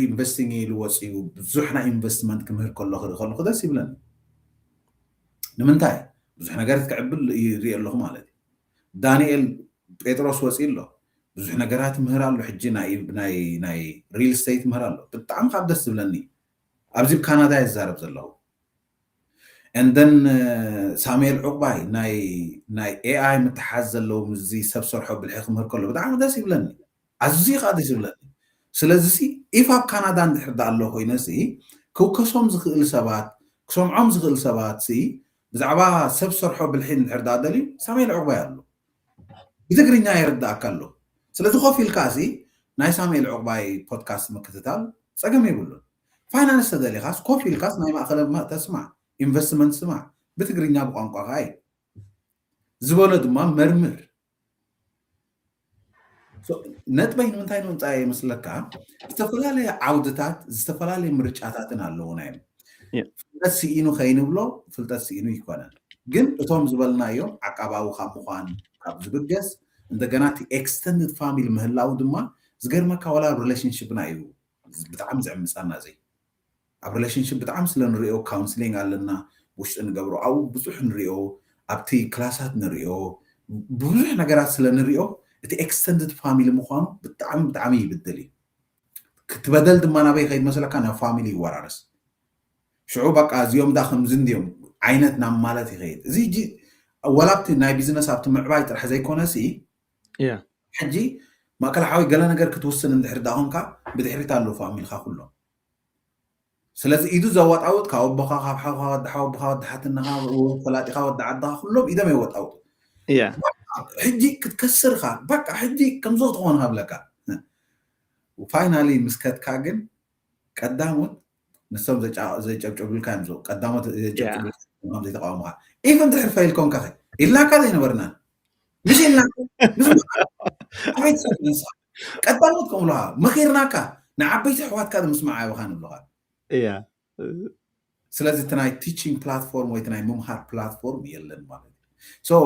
ኢንቨስቲንግ ኢሉ ወፅኡ ብዙሕ ናይ ኢንቨስትመንት ክምህር ከሎ ክርኢ ከለኩ ደስ ይብለኒ። ንምንታይ ብዙሕ ነገር ክትዕብል ይርኢ ኣለኹ ማለት እዩ። ዳንኤል ጴጥሮስ ወፂኡ ኣሎ ብዙሕ ነገራት ምህር ኣሎ። ሕጂ ናይ ናይ ናይ ሪል ስቴት ምህር ኣሎ። ብጣዕሚ ካብ ደስ ዝብለኒ ኣብዚ ካናዳ ይዛረብ ዘለኹ። And then ሳሙኤል ዕቁባይ ናይ ናይ ኤኣይ ምትሓዝ ዘለዎም እዚ ሰብ ሰርሖ ብልሒ ክምህር ከሎ ብጣዕሚ ደስ ይብለኒ። ኣዝዩ ከዓ ደስ ይብለኒ። ስለዚ ሲ ኢፍ ኣብ ካናዳ እንድሕር ዳ ኣሎ ኮይነ ሲ ክውከሶም ዝኽእል ሰባት ክሰምዖም ዝኽእል ሰባት ሲ ብዛዕባ ሰብ ሰርሖ ብልሒ እንድሕር ዳ ደልዩ ሳሙኤል ዕቁባይ ኣሎ። ብትግርኛ የረዳእካ ኣሎ። ስለዚ ኮፍ ኢልካ ሲ ናይ ሳሙኤል ዕቁባይ ፖድካስት ምክትታል ፀገም የብሉን። ፋይናንስ ተደሊኻስ ኮፍ ኢልካስ ናይ ማእኸለ ተስማዕ፣ ኢንቨስትመንት ስማዕ፣ ብትግርኛ ብቋንቋ ከዓ እዩ ዝበሎ ድማ መርምር። ነጥበይ ንምንታይ ንምምፃእ ይመስለካ? ዝተፈላለየ ዓውድታት ዝተፈላለየ ምርጫታትን ኣለዉና እዮም። ፍልጠት ስኢኑ ከይንብሎ ፍልጠት ስኢኑ ይኮነን። ግን እቶም ዝበልናዮም ዓቃባዊ ካብ ምኳን ካብ ዝብገስ እንደገና እቲ ኤክስተንድድ ፋሚሊ ምህላው ድማ ዝገርመካ ዋላ ሪሌሽንሽፕና እዩ ብጣዕሚ ዘዕምፃና። ዘይ ኣብ ሪሌሽንሽፕ ብጣዕሚ ስለ ንሪኦ ካውንስሊንግ ኣለና ውሽጢ ንገብሮ ኣብኡ ብዙሕ ንሪኦ ኣብቲ ክላሳት ንሪኦ ብዙሕ ነገራት ስለ ንሪኦ እቲ ኤክስተንድድ ፋሚሊ ምኳኑ ብጣዕሚ ብጣዕሚ ይብድል እዩ። ክትበደል ድማ ናበይ ከይድ መስለካ ናብ ፋሚሊ ይወራረስ። ሽዑ በቃ እዚኦም ዳ ከምዚ እንዲዮም ዓይነት ናብ ማለት ይኸይድ። እዚ ሕጂ ወላብቲ ናይ ቢዝነስ ኣብቲ ምዕባይ ጥራሕ ዘይኮነ ሲ ሕጂ ማእከል ሓዊ ገለ ነገር ክትውስን እንድሕር ዳ ኾንካ ብድሕሪት ኣሎ ፋሚልካ ኩሎም። ስለዚ ኢዱ ዘወጣውጥ ካብ ኣቦኻ ካብ ሓውካ ወዲ ሓወቦኻ ወዲ ሓትነኻ ፈላጢኻ ወዲ ዓድኻ ኩሎም ኢዶም የወጣውጡ። ሕጂ ክትከስርካ በቃ ሕጂ ከምዚ ክትኾን ሃብለካ። ፋይናሊ ምስከትካ ግን ቀዳሞት ንሶም ዘጨብጨብልካ እዮም ቀዳሞት ዘጨብጨብልካ ዘይተቃወሙካ ኢፍ እንድሕር ፈይል ኮንካ ኢልናካ ዘይነበርናን ምሽ ኢልና ቀዳሞት ከምብሉካ መኺርናካ ንዓበይቲ ኣሕዋትካ ምስማዕ ኣይብኻ ንብሉካ። ስለዚ እቲ ናይ ቲቺንግ ፕላትፎርም ወይ ናይ ምምሃር ፕላትፎርም የለን ማለት እዩ።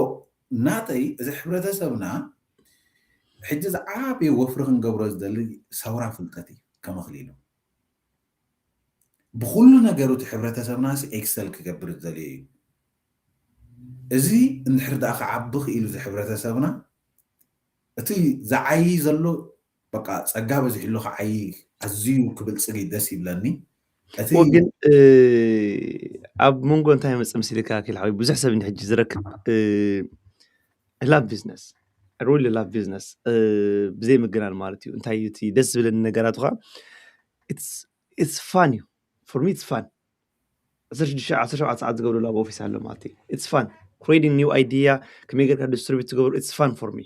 ናተይ እዚ ሕብረተሰብና ሕጂ ዝዓበየ ወፍሪ ክንገብሮ ዝደሊ ሰውራ ፍልጠት እዩ ከመኽሊሉ ብኩሉ ነገሩ እቲ ሕብረተሰብና ኤክሰል ክገብር ዝደልዮ እዩ። እዚ እንድሕር ደኣ ክዓቢ ክኢሉ እዚ ሕብረተሰብና እቲ ዝዓይ ዘሎ በቃ ጸጋ በዚሕሉ ክዓይ ኣዝዩ ክብልጽግ ደስ ይብለኒ። ግን ኣብ መንጎ እንታይ መጽእ ምስ ኢልካ ኪል ሓወይ ብዙሕ ሰብ ሕጂ ዝረክብ ላቭ ቢዝነስ ሩሊ ላቭ ቢዝነስ ብዘይ ምግናን ማለት እዩ። እንታይ እዩ እቲ ደስ ዝብለኒ ነገራቱ ከዓ it's fun እዩ for me it's fun። ዓሰርተ ሽዱሽተ ዓሰርተ ሸውዓተ ሰዓት ዝገብረሉ ኣብ ኦፊስ ኣሎ ማለት እዩ። It's fun creating new idea ከመይ ጌርካ ዲስትሪቢዩት ትገብሩ it's fun for me።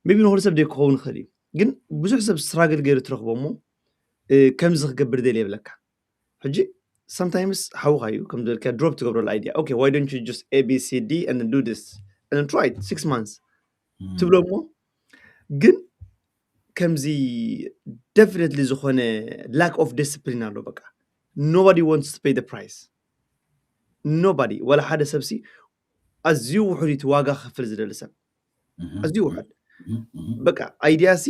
ሜቢ ንኹሉ ሰብ ዘይክኸውን ይኽእል እዩ፣ ግን ብዙሕ ሰብ ስትራግል ገይሩ ትረኽቦ እሞ ከምዚ ክገብር ደልየ ይብለካ። ሕጂ sometimes ሓውኻ እዩ ከም ዝበልካ ድሮፕ ትገብረሉ idea okay why don't you just abcd and do this and try it six months ትብሎ እሞ ግን ከምዚ definitely ዝኾነ lack of discipline ኣሎ። በቃ nobody wants to pay the price nobody ወላ ሓደ ሰብሲ ኣዝዩ ውሑድ እቲ ዋጋ ክፍል ዝደሊ ሰብ ኣዝዩ ውሑድ። በቃ idea ሲ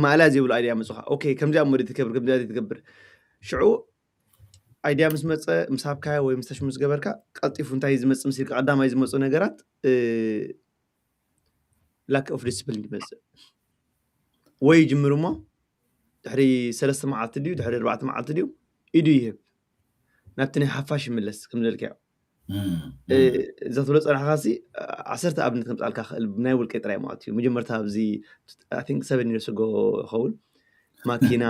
ማእላ ዘይብሉ idea መፅኻ okay ከምዚኣ ሞዴል ትገብር ከምዚኣ ትገብር ሽዑ idea ምስ መፀ ምስ ሃብካዮ ወይ ምስ ተሽሙ ዝገበርካ ቀልጢፉ እንታይ ዝመፅእ ምስ ኢልካ ቀዳማይ ዝመፁ ነገራት lack of discipline ይመፅእ ወይ ይጅምር እሞ ድሕሪ ሰለስተ መዓልቲ ድዩ ድሕሪ ኣርባዕተ መዓልቲ ድዩ ኢዱ ይህብ ናብቲ ናይ ሓፋሽ ይምለስ ከም ዝበልካዮ እዛ ትብሎ ፀናሕካ ሲ ዓሰርተ ኣብነት ከምፃልካ ክእል ናይ ውልቀ ጥራይ ማለት እዩ። መጀመርታ ኣብዚ ሰበን ዩርስ ጎ ይኸውን ማኪና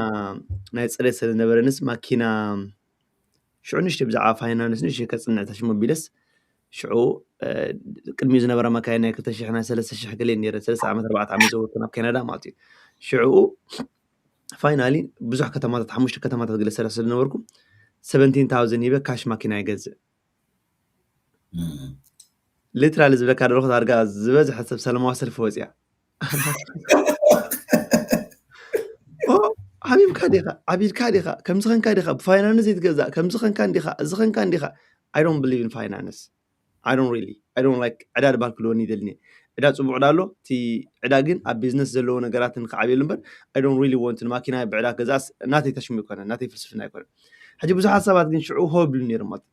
ናይ ፅሬት ስለዝነበረንስ ማኪና ሽዑ ንሽተ ብዛዕባ ፋይናንስ ንሽ ከፅንዕ ታሽሞ ቢለስ ሽዑ ቅድሚኡ ዝነበራ መካይን ናይ ክልተ ሽሕ ናይ ሰለስተ ሽሕ ገለ ነረ ሰለስተ ዓመት ኣርባዕተ ዓመት ዘወርኩ ናብ ካናዳ ማለት እዩ። ሽዑ ፋይናሊ ብዙሕ ከተማታት ሓሙሽተ ከተማታት ገለ ሰራሕ ስለነበርኩ ሰቨንቲን ታውዘንድ ሂበ ካሽ ማኪና ይገዝእ። ሊትራሊ ዝብለካ ደለኹ ዳርጋ ዝበዝሐ ሰብ ሰለማዊ ሰልፊ ወፅያ ዓቢምካ ዲኻ ዓቢድካ ዲኻ ከምዚ ኸንካ ዲኻ ብፋይናንስ ዘይትገዛእ ከምዚ ኸንካ እንዲኻ እዚ ኸንካ እንዲኻ I don't believe in finance. I don't really I don't like ዕዳ ድባል ክልወኒ ይደልኒ። ዕዳ ጽቡዕ ዳ ኣሎ። እቲ ዕዳ ግን ኣብ ቢዝነስ ዘለዎ ነገራትን ክዓብየሉ እምበር I don't really want ንማኪና ብዕዳ ገዛእስ ናተይ ተሽሙ ይኮነ ናተይ ፍልስፍና ይኮነ። ሕጂ ብዙሓት ሰባት ግን ሽዑ ሆ ብሉ ነይሮም ማለት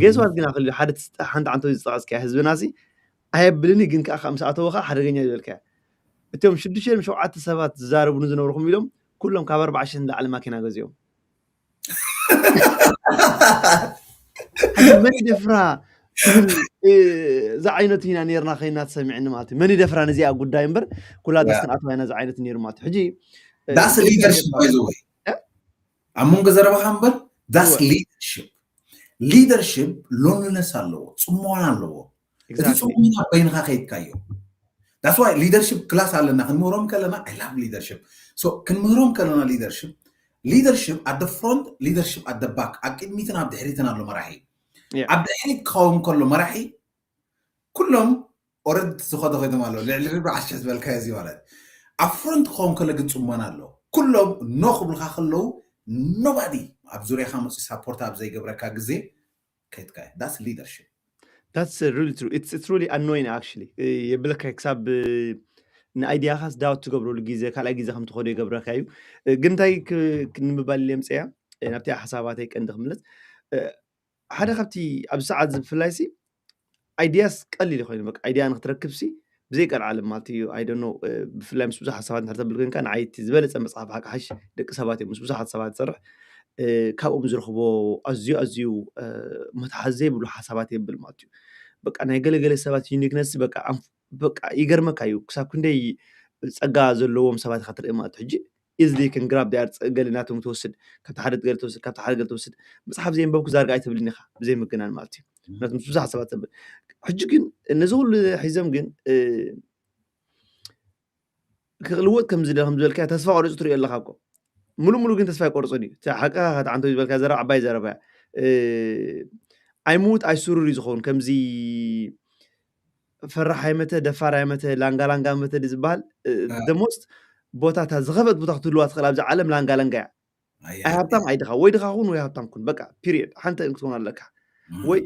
ገስዋት ግን ኣክሊ ሓደ ሓንቲ ዓንቶ ዝጠቐስካ ህዝብና ሲ ኣየብልኒ ግን ከዓ ምስ ኣተወ ከዓ ሓደገኛ ዝበልካ እቶም ሽዱሽተ ሸውዓተ ሰባት ዝዛረቡኒ ዝነብርኩም ኢሎም ኩሎም ካብ ኣርባዓ ሽሕ ንላዕሊ ማኪና ገዚኦም መን ይደፍራ ትብል እዛ ዓይነት ኢና ነርና ከይና ተሰሚዕኒ ማለት እዩ መን ይደፍራ ነዚኣ ጉዳይ እምበር ኩላ ዳስ ክንኣትዋ ኢና እዛ ዓይነት ነይሩ ማለት እዩ ሕጂ ዳስ ሊደርሽፕ ባይዘወይ ኣብ መንጎ ዘረባኻ እምበር ዳስ ሊደርሽፕ ሊደርሽፕ ሎንነስ ኣለዎ ፅሞና ኣለዎ እቲ ፅሞና በይንኻ ከይድካዮ that's why leadership class ኣለና ክንምህሮም ከለና I love leadership so ክንምህሮም ከለና leadership leadership at the front leadership at the back ኣብ ቅድሚትን ኣብ ድሕሪትን ኣሎ መራሒ ኣብ ድሕሪት ክኸውን ከሎ መራሒ ኩሎም ኦረድ ዝኾነ ኮይኖም ኣሎ ልዕሊ ርብዓ ሽሕ ዝበልካዮ እዚ ማለት ኣብ ፍሮንት ክኸውን ከሎ ግን ፅሞና ኣሎ ኩሎም ኖ ክብልካ ከለዉ nobody ኣብ ዙርያካ መፅኡ ሳፖርት ኣብ ዘይገብረካ ግዜ ከይትካ that's leadership That's uh, really true. It's it's really annoying actually. የብለካ ክሳብ ንኣይዲያኻስ ዳውት ትገብረሉ ግዜ ካልኣይ ግዜ ከም ትኸዶ ይገብረካ እዩ ግን እንታይ ንምባል የምፅያ ናብቲ ሓሳባተይ ቀንዲ ክምለስ ሓደ ካብቲ ኣብዚ ሰዓት እዚ ብፍላይ ሲ ኣይዲያስ ቀሊል ኮይኑ በቃ ኣይዲያ ንክትረክብ ሲ ብዘይ ቀልዓለም ማለት እዩ ኣይ ዶኖ ብፍላይ ምስ ብዙሓት ሰባት እንድሕር ተብል ኮይንካ ንዓይ እቲ ዝበለፀ መፅሓፍ ሓቂ ሓሽ ደቂ ሰባት እዮም ምስ ብዙሓት ሰባት ዝሰርሕ ካብኦም ዝረኽቦ ኣዝዩ ኣዝዩ መትሓዚ ዘይብሉ ሓሳባት የብል ማለት እዩ በቃ ናይ ገለገለ ሰባት ዩኒክነስ በቃ በቃ ይገርመካ እዩ ክሳብ ክንደይ ፀጋ ዘለዎም ሰባት ኢካ ትርኢ ማለት ሕጂ easily can grab their ገለ ናቶም ትወስድ ካብቲ ሓደ ገለ ትወስድ ካብቲ ሓደ ገለ ትወስድ መፅሓፍ ዘየንበብኩ ዛርጋ ኣይትብልን ኢኻ ብዘይ ምግናን ማለት እዩ ምክንያቱ ምስ ብዙሓት ሰባት ዘብል ሕጂ ግን ነዚ ኩሉ ሒዞም ግን ክልወጥ ከም ዝደለ ከም ዝበልካ ተስፋ ቆሪፁ ትሪኦ ኣለካ እኮ ሙሉ ሙሉ ግን ተስፋ ይቆርፁን እዩ ሓቂ ከተዓንቶ ዝበልካ ዘረባ ዓባይ ዘረባ ኣይምውት ኣይስሩር እዩ ዝኸውን ከምዚ ፈራሕ ኣይመተ ደፋር ኣይመተ ላንጋ ላንጋ መተ ዝበሃል ደሞስት ቦታ እታ ዝኸፈት ቦታ ክትህልዋ ትኽእል ኣብዚ ዓለም ላንጋ ላንጋ እያ ኣይ ሃብታም ኣይ ድኻ ወይ ድኻ ኩን ወይ ሃብታም ኩን በቃ ፒሪየድ ሓንቲ ክትኾን ኣለካ ወይ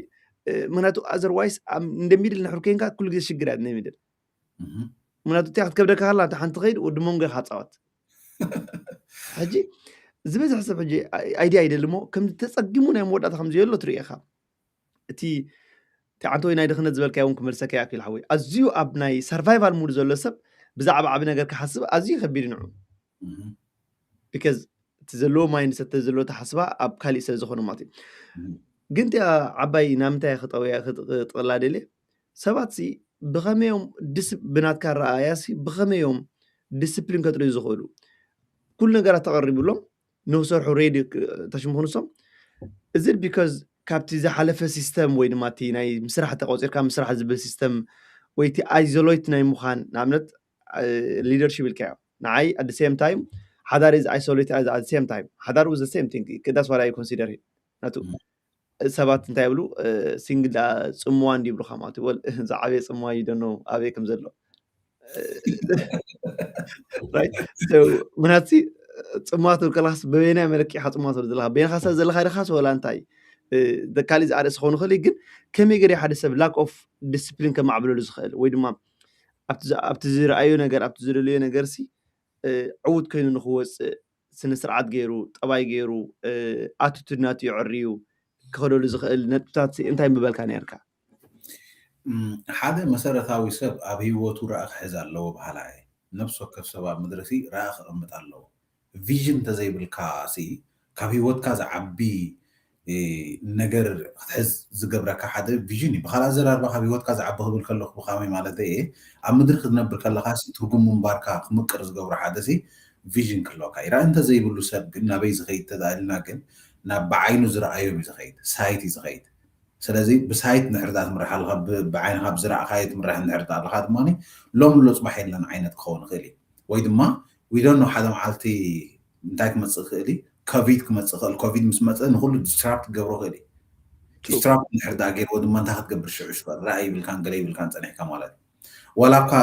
ምክንያቱ ኣዘርዋይስ እንደ ሚድል ንሕር ኮይንካ ኩሉ ግዜ ሽግር እያ እንደ ሚድል ምክንያቱ እቲያ ክትከብደካ ከላ ሓንቲ ከይድ ወዲ መንጎ ኢኻ ፃወት ሕጂ ዝበዝሕ ሰብ ሕጂ ኣይዲያ ይደሊ ሞ ከም ተፀጊሙ ናይ መወዳእታ ከም ዘየሎ ትርኢ ኢኻ እቲ ተዓንተ ወይ ናይ ድኽነት ዝበልካዮ እውን ክመልሰካ ይኣክል ሓወይ ኣዝዩ ኣብ ናይ ሰርቫይቫል ሙድ ዘሎ ሰብ ብዛዕባ ዓቢ ነገር ክሓስብ ኣዝዩ ከቢድ ንዑ ቢካዝ እቲ ዘለዎ ማይንድሰት ዘለዎ ተሓስባ ኣብ ካሊእ ስለ ዝኾነ ማለት እዩ ግን እቲኣ ዓባይ ናብ ምንታይ ክጠውያ ክጥቕላ ደልየ ሰባት ሲ ብኸመዮም ብናትካ ረኣያ ሲ ብኸመዮም ዲስፕሊን ከጥርዩ ዝኽእሉ ኩሉ ነገራት ተቐሪቡሎም ንክሰርሑ ሬዲ ተሽምኹ ንሶም እዚ ቢካዝ ካብቲ ዝሓለፈ ሲስተም ወይ ድማ እቲ ናይ ምስራሕ ተቆፂርካ ምስራሕ ዝብል ሲስተም ወይ እቲ ኣይዞሎይት ናይ ምዃን ንኣብነት ሊደርሽፕ ኢልካዮ ንዓይ ኣት ሴም ታይም ሓዳር is isolated at the same time ሓዳር was the same thing that's what I consider ናቱ ሰባት እንታይ ይብሉ ሲንግል ዳ ፅምዋ እንዲ ይብሉካ ማለት እዩ ዝዓበየ ፅምዋ ይደኖ ኣበይ ከም ዘሎ ምክንያቱ ፅምዋ ትብል ከለካስ በበይናይ መለኪዕካ ፅምዋ ትብል ዘለካ በይንካ ሰብ ዘለካ ዲካስ ወላ እንታይ ካልእ ዝኣርእስ ክኸውን ይኽእል ግን ከመይ ገዲያ ሓደ ሰብ lack of discipline ከማዕብለሉ ዝኽእል ወይ ድማ ኣብቲ ዝረኣዮ ነገር ኣብቲ ዝደለዮ ነገር ሲ ዕዉት ኮይኑ ንክወፅእ ስነ ስርዓት ገይሩ ጠባይ ገይሩ ኣትቱድ ናቱ የዕርዩ ክኸደሉ ዝኽእል ነጥብታት እንታይ ምበልካ ነርካ ሓደ መሰረታዊ ሰብ ኣብ ህይወቱ ረኣ ክሕዝ ኣለዎ በሃላ እየ ነብሲ ወከፍ ሰብ ኣብ ምድሪ ሲ ረኣ ክቕምጥ ኣለዎ ቪዥን እንተዘይብልካ ሲ ካብ ህይወትካ ዝዓቢ ነገር ክትሕዝ ዝገብረካ ሓደ ቪዥን እዩ ብካልእ ኣዘራርባ ካብ ህይወትካ ዝዓቢ ክብል ከለኩ ብካመይ ማለት እየ ኣብ ምድሪ ክትነብር ከለካ ትርጉም ምንባርካ ክምቅር ዝገብሮ ሓደ ሲ ቪዥን ክህልወካ እዩ ራእይ እንተዘይብሉ ሰብ ግን ናበይ ዝኸይድ ተዳልና ግን ናብ ብዓይኑ ዝረኣዮም እዩ ዝኸይድ ሳይት እዩ ዝኸይድ ስለዚ ብሳይት እንድሕር ትምራሕ ኣለካ ብዓይንካ ብዝረኣካዮ ትምራሕ እንድሕር ኣለካ ድማ ሎም ኣሎ ፅባሕ የለን ዓይነት ክኸውን ይኽእል እዩ ወይ ድማ ዊዶኖ ሓደ መዓልቲ እንታይ ክመፅእ ይኽእል እዩ ኮቪድ ክመፅእ ይኽእል ኮቪድ ምስ መፀ ንኩሉ ዲስትራፕት ክገብሮ ይኽእል እዩ ዲስትራፕት እንድሕር ዳ ገይርዎ ድማ እንታይ ክትገብር ሽዑ ሽበር ራእይ ይብልካን ገለ ይብልካን ፀኒሕካ ማለት እዩ ዋላ እኳ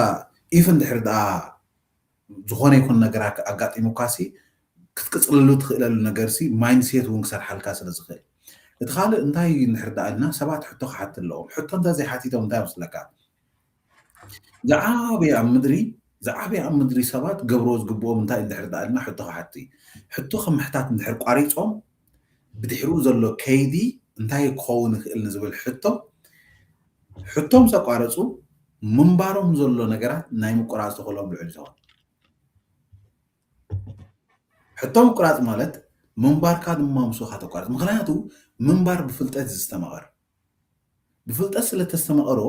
ኢፍ እንድሕር ዳ ዝኾነ ይኹን ነገር ኣጋጢሙካ ሲ ክትቅፅለሉ ትኽእለሉ ነገር ሲ ማይንድሴት እውን ክሰርሓልካ ስለ ዝኽእል። እቲ ካልእ እንታይ እንድሕር ደኣ ኢልና ሰባት ሕቶ ክሓት ኣለዎም። ሕቶ እንተ ዘይሓቲቶም እንታይ ይመስለካ? ዝዓበየ ኣብ ምድሪ ዝዓበየ ኣብ ምድሪ ሰባት ገብርዎ ዝግብኦም እንታይ እንድሕር ደኣ ኢልና ሕቶ ክሓቱ እዩ። ሕቶ ከም ምሕታት እንድሕር ቋሪፆም ብድሕሪኡ ዘሎ ከይዲ እንታይ ክኸውን ይኽእል ንዝብል ሕቶ ሕቶም ዘቋረፁ ምንባሮም ዘሎ ነገራት ናይ ምቁራፅ ተኽእሎም ልዑል ይኸውን። ሕቶ ምቁራፅ ማለት ምንባርካ ድማ ምስኻ ተቋርፅ። ምክንያቱ ምንባር ብፍልጠት ዝተመቐር ብፍልጠት ስለ ተስተመቐሮ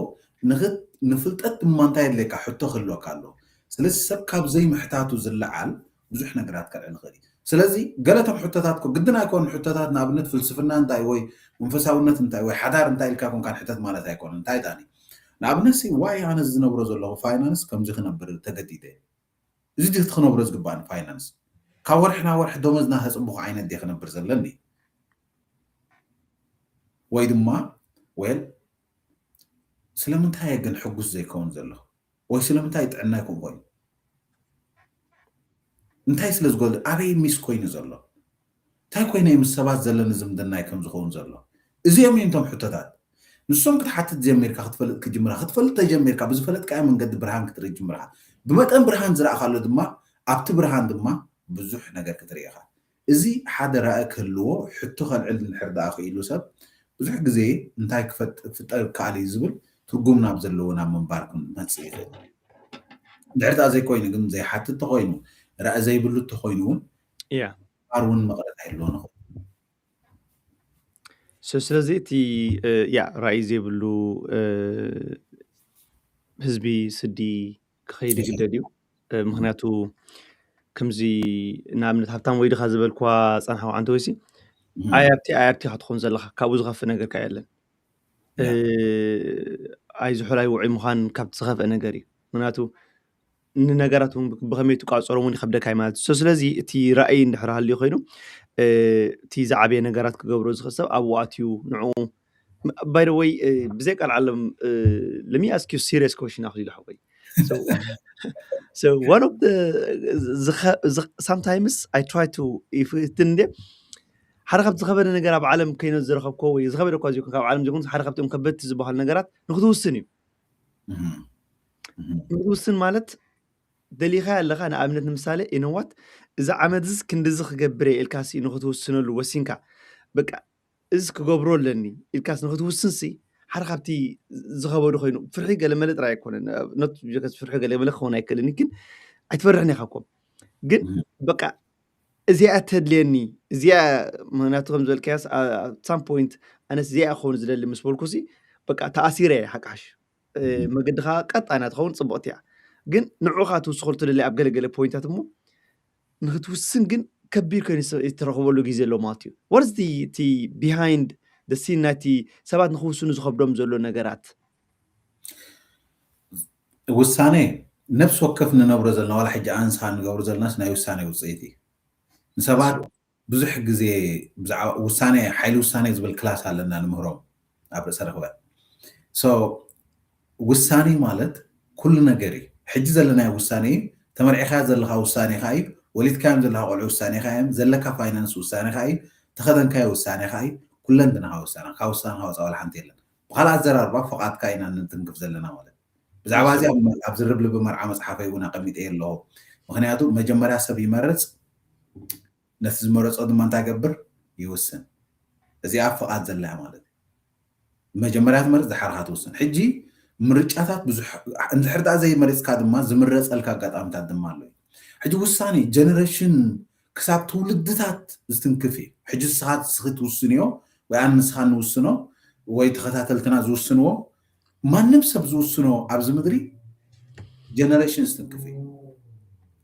ንኽት- ንፍልጠት ድማ እንታይ የድልየካ ሕቶ ክህልወካ ኣሎ። ስለዚ ሰብ ካብ ዘይምሕታቱ ዝለዓል ብዙሕ ነገራት ከልዕል ይኽእል እዩ። ስለዚ ገለቶም ሕቶታት እኮ ግድን ኣይኮን ሕቶታት ንኣብነት ፍልስፍና እንታይ ወይ መንፈሳውነት እንታይ ወይ ሓዳር እንታይ ኢልካ ኮንካ ንሕተት ማለት ኣይኮነን። እንታይ ዳኒ ንኣብነት ሲ ዋይ ኣነ ዝነብሮ ዘለኹ ፋይናንስ ከምዚ ክነብር ተገዲደ እዚ ድህቲ ክነብሮ ዝግባእኒ ፋይናንስ ካብ ወርሒ ናብ ወርሒ ደሞዝና ተፅብኹ ዓይነት ድየ ክነብር ዘለኒ ወይ ድማ ወል ስለምንታይ እየ ግን ሕጉስ ዘይከውን ዘለኹ ወይ ስለምንታይ ጥዕና ይኮን ኮይኑ እንታይ ስለ ዝጎል ኣበይ ሚስ ኮይኑ ዘሎ እንታይ ኮይነ ምስ ሰባት ዘለኒ ዝምድናይ ከም ዝኸውን ዘሎ እዚኦም እዮም እቶም ሕቶታት ንሶም ክትሓትት ጀሚርካ ክትፈልጥ ክጅምራ ክትፈልጥ ተጀሚርካ ብዝፈለጥካዮ መንገዲ ብርሃን ክትርኢ ጅምርካ ብመጠን ብርሃን ዝረእካሉ ድማ ኣብቲ ብርሃን ድማ ብዙሕ ነገር ክትርኢ ኢኻ እዚ ሓደ ራኢ ክህልዎ ሕቶ ከልዕል እንድሕር ደኣ ክኢሉ ሰብ ብዙሕ ግዜ እንታይ ክፈጥ- ክፍጠር ይከኣል እዩ ዝብል ትርጉም ናብ ዘለዎ ናብ ምንባር ክመፅእ ይኽእል። እንድሕር ደኣ ዘይኮይኑ ግን ዘይሓትት ተኾይኑ ራኢ ዘይብሉ ተኾይኑ እውን ያ ምንባር እውን መቕረት ኣይህልዎ ንኽእል። So ስለዚ እቲ እ፣ ያ ራእይ ዘይብሉ እ፣ ህዝቢ ስዲ ክኸይድ ይግደድ እዩ። እ፣ ምክንያቱ ከምዚ ንኣብነት ሃብታም ወይ ድኻ ዝበልኳ ፃንሓ ዓንተ ወይሲ እም፣ ኣይ ኣብቲ ኣይ ኣብቲ ክትኾን ዘለካ ካብኡ ዝኸፍእ ነገር ካ የለን። እ፣ ያ። ኣይ ዝሑል ኣይ ውዑይ ምዃን ካብቲ ዝኸፍአ ነገር እዩ። ምክንያቱ ንነገራት እውን ብከመይ ትቋፀሮም እውን ይከብደካ እዩ ማለት እዩ። So ስለዚ እቲ ራእይ እንድሕር ሃልዩ ኮይኑ እ፣ እቲ ዝዓበየ ነገራት ክገብሮ ዝኽእል ሰብ ኣብኡ ኣትዩ ንዕኡ by the way ብዘይ ቃል ዓለም let me ask you serious question ኣኽሊሉ ሓወይ so so one of the sometimes I try to if እንደ ሓደ ካብቲ ዝኸበደ ነገር ኣብ ዓለም ከይነ ዝረኸብኮ ወይ ዝኸበደ እኳ ዘይኮን ካብ ዓለም ዘይኮን ሓደ ካብቶም ከበድቲ ዝበሃሉ ነገራት ንክትውስን እዩ እም፣ እም፣ ንክትውስን ማለት ደሊኻ ኣለኻ ንኣብነት ንምሳሌ ኢነዋት እዚ ዓመት ዝስ ክንድዚ ክገብር እየ ኢልካ ሲ ንክትውስነሉ ወሲንካ በቃ እዚ ክገብሮ ኣለኒ ኢልካስ ንክትውስን ሲ ሓደ ካብቲ ዝኸበዱ ኮይኑ ፍርሒ ገለመለ ጥራይ ኣይኮነን ኖት ጀከስ ፍርሒ ገለመለ ክኸውን ኣይክእልን ግን ኣይትፈርሕን ኢኻ እኮ ግን እም፣ በቃ እዚኣ ተድልየኒ እዚኣ ምክንያቱ ከም ዝበልካያስ ሳም ፖይንት ኣነስ እዚኣ ክኸውን ዝደሊ ምስ በልኩ ሲ በቃ ተኣሲረ እየ ሓቃሽ እ፣ እም፣ መገድኻ ቀጣና ትኸውን ፅቡቕቲ እያ ግን ንዑኻ ትውስኸሉ ትደሊ ኣብ ገለገለ ፖይንታት እሞ ንክትውስን ግን ከቢድ ኮይኑ ስ- እትረኽበሉ ግዜ ኣሎ ማለት እዩ what is the the behind the scene ናይቲ ሰባት ንክውስኑ ዝኸብዶም ዘሎ ነገራት ውሳኔ ነፍሲ ወከፍ ንነብሮ ዘለና ዋላ ሕጂ ኣንስኻ ንገብሮ ዘለናስ ናይ ውሳኔ ውፅኢት እዩ ንሰባት ብዙሕ ግዜ ብዛዕባ ውሳኔ ሓይሊ ውሳኔ ዝብል ክላስ ኣለና ንምህሮም ኣብ ርእሰ ርክበ so ውሳኔ ማለት ኩሉ ነገር እዩ ሕጂ ዘለናዮ ውሳኔ እዩ ተመርዒኻ ዘለካ ውሳኔ ካ እዩ ወሊድካዮም ዘለካ ቆልዑ ውሳኔ ካ እዮም ዘለካ ፋይናንስ ውሳኔ ካ እዩ ተኸደንካዮ ውሳኔ ካ እዩ ኩለንትናኻ ውሳኔ ካብ ውሳኔ ካወፃ ዋላ ሓንቲ የለን ብካልእ ኣዘራርባ ፍቓድካ ኢና ንትንክፍ ዘለና ማለት ብዛዕባ እዚ ኣብ ዝርብ ልቢ መርዓ መፅሓፈይ እውን ኣቐሚጠ ኣለኹ ምክንያቱ መጀመርያ ሰብ ይመርፅ ነቲ ዝመረፆ ድማ እንታይ ገብር ይውስን እዚኣ ፍቓድ ዘለያ ማለት እዩ መጀመርያ ትመርፅ ዝሓርካ ትውስን ሕጂ ምርጫታት ብዙሕ እንድሕር ደኣ ዘይመሪፅካ ድማ ዝምረፀልካ ኣጋጣሚታት ድማ ኣሎ ሕጂ ውሳኔ ጀነሬሽን ክሳብ ትውልድታት ዝትንክፍ እዩ ሕጂ ንስኻ ንስኺ ትውስንዮ ወይ ኣነ ንስኻ ንውስኖ ወይ ተኸታተልትና ዝውስንዎ ማንም ሰብ ዝውስኖ ኣብዚ ምድሪ ጀነሬሽን ዝትንክፍ እዩ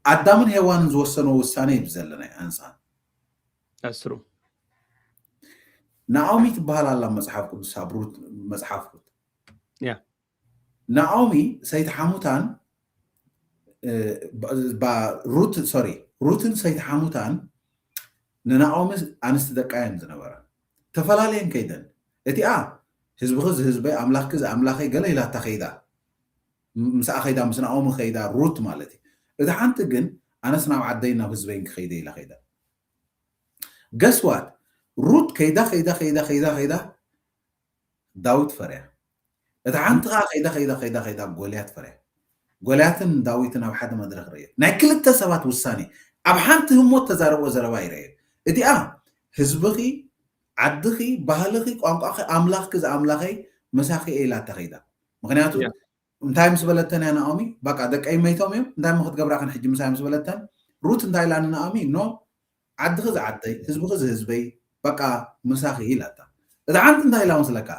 ኣዳምን ሄዋንን ዝወሰንዎ ውሳነ እዩ ዘለና ኣንሳ ኣስሩ ናኦሚ ትበሃል ኣላ መፅሓፍ ቅዱስ ኣብ ሩት መፅሓፍ ሩት ያ ናኦሚ ሰይቲ ሓሙታን ሩት ሶሪ ሩትን ሰይቲ ሓሙታን ንናኦሚ ኣንስቲ ደቃ እየን ዝነበራ ተፈላለየን ከይደን እቲኣ ህዝብኺ ዝህዝበይ ኣምላኽኪ ዝኣምላኸይ ገለ ኢላታ ከይዳ ምስኣ ከይዳ ምስ ናኦሚ ከይዳ ሩት ማለት እዩ እቲ ሓንቲ ግን ኣነስ ናብ ዓደይ ናብ ህዝበይን ክኸይደ ኢላ ከይዳ Guess what? ሩት ከይዳ ከይዳ ከይዳ ከይዳ ከይዳ ዳዊት ፈርያ። እታ ሓንቲ ከዓ ከይዳ ከይዳ ከይዳ ከይዳ ጎልያት ፈርያ። ጎልያትን ዳዊትን ኣብ ሓደ መድረክ ረየ። ናይ ክልተ ሰባት ውሳኔ ኣብ ሓንቲ ህሞት ተዛረብኦ ዘረባ ይረየ። እቲኣ ህዝብኺ፣ ዓድኺ፣ ባህልኺ፣ ቋንቋኺ፣ ኣምላኽኪ ዝኣምላኸይ ምሳኺ እየ ኢላታ ከይዳ። ምክንያቱ እንታይ ምስ በለተን እያ ናኦሚ? በቃ ደቀይ መይቶም እዮም፣ እንታይ እሞ ክትገብራ ከን ሕጂ ምሳይ ምስ በለተን፣ ሩት እንታይ ኢላ ንናኦሚ? ኖ፣ ዓድኺ ዝዓደይ፣ ህዝብኺ ዝህዝበይ፣ በቃ ምሳኺ ኢላታ። እታ ሓንቲ እንታይ ኢላ መስለካ?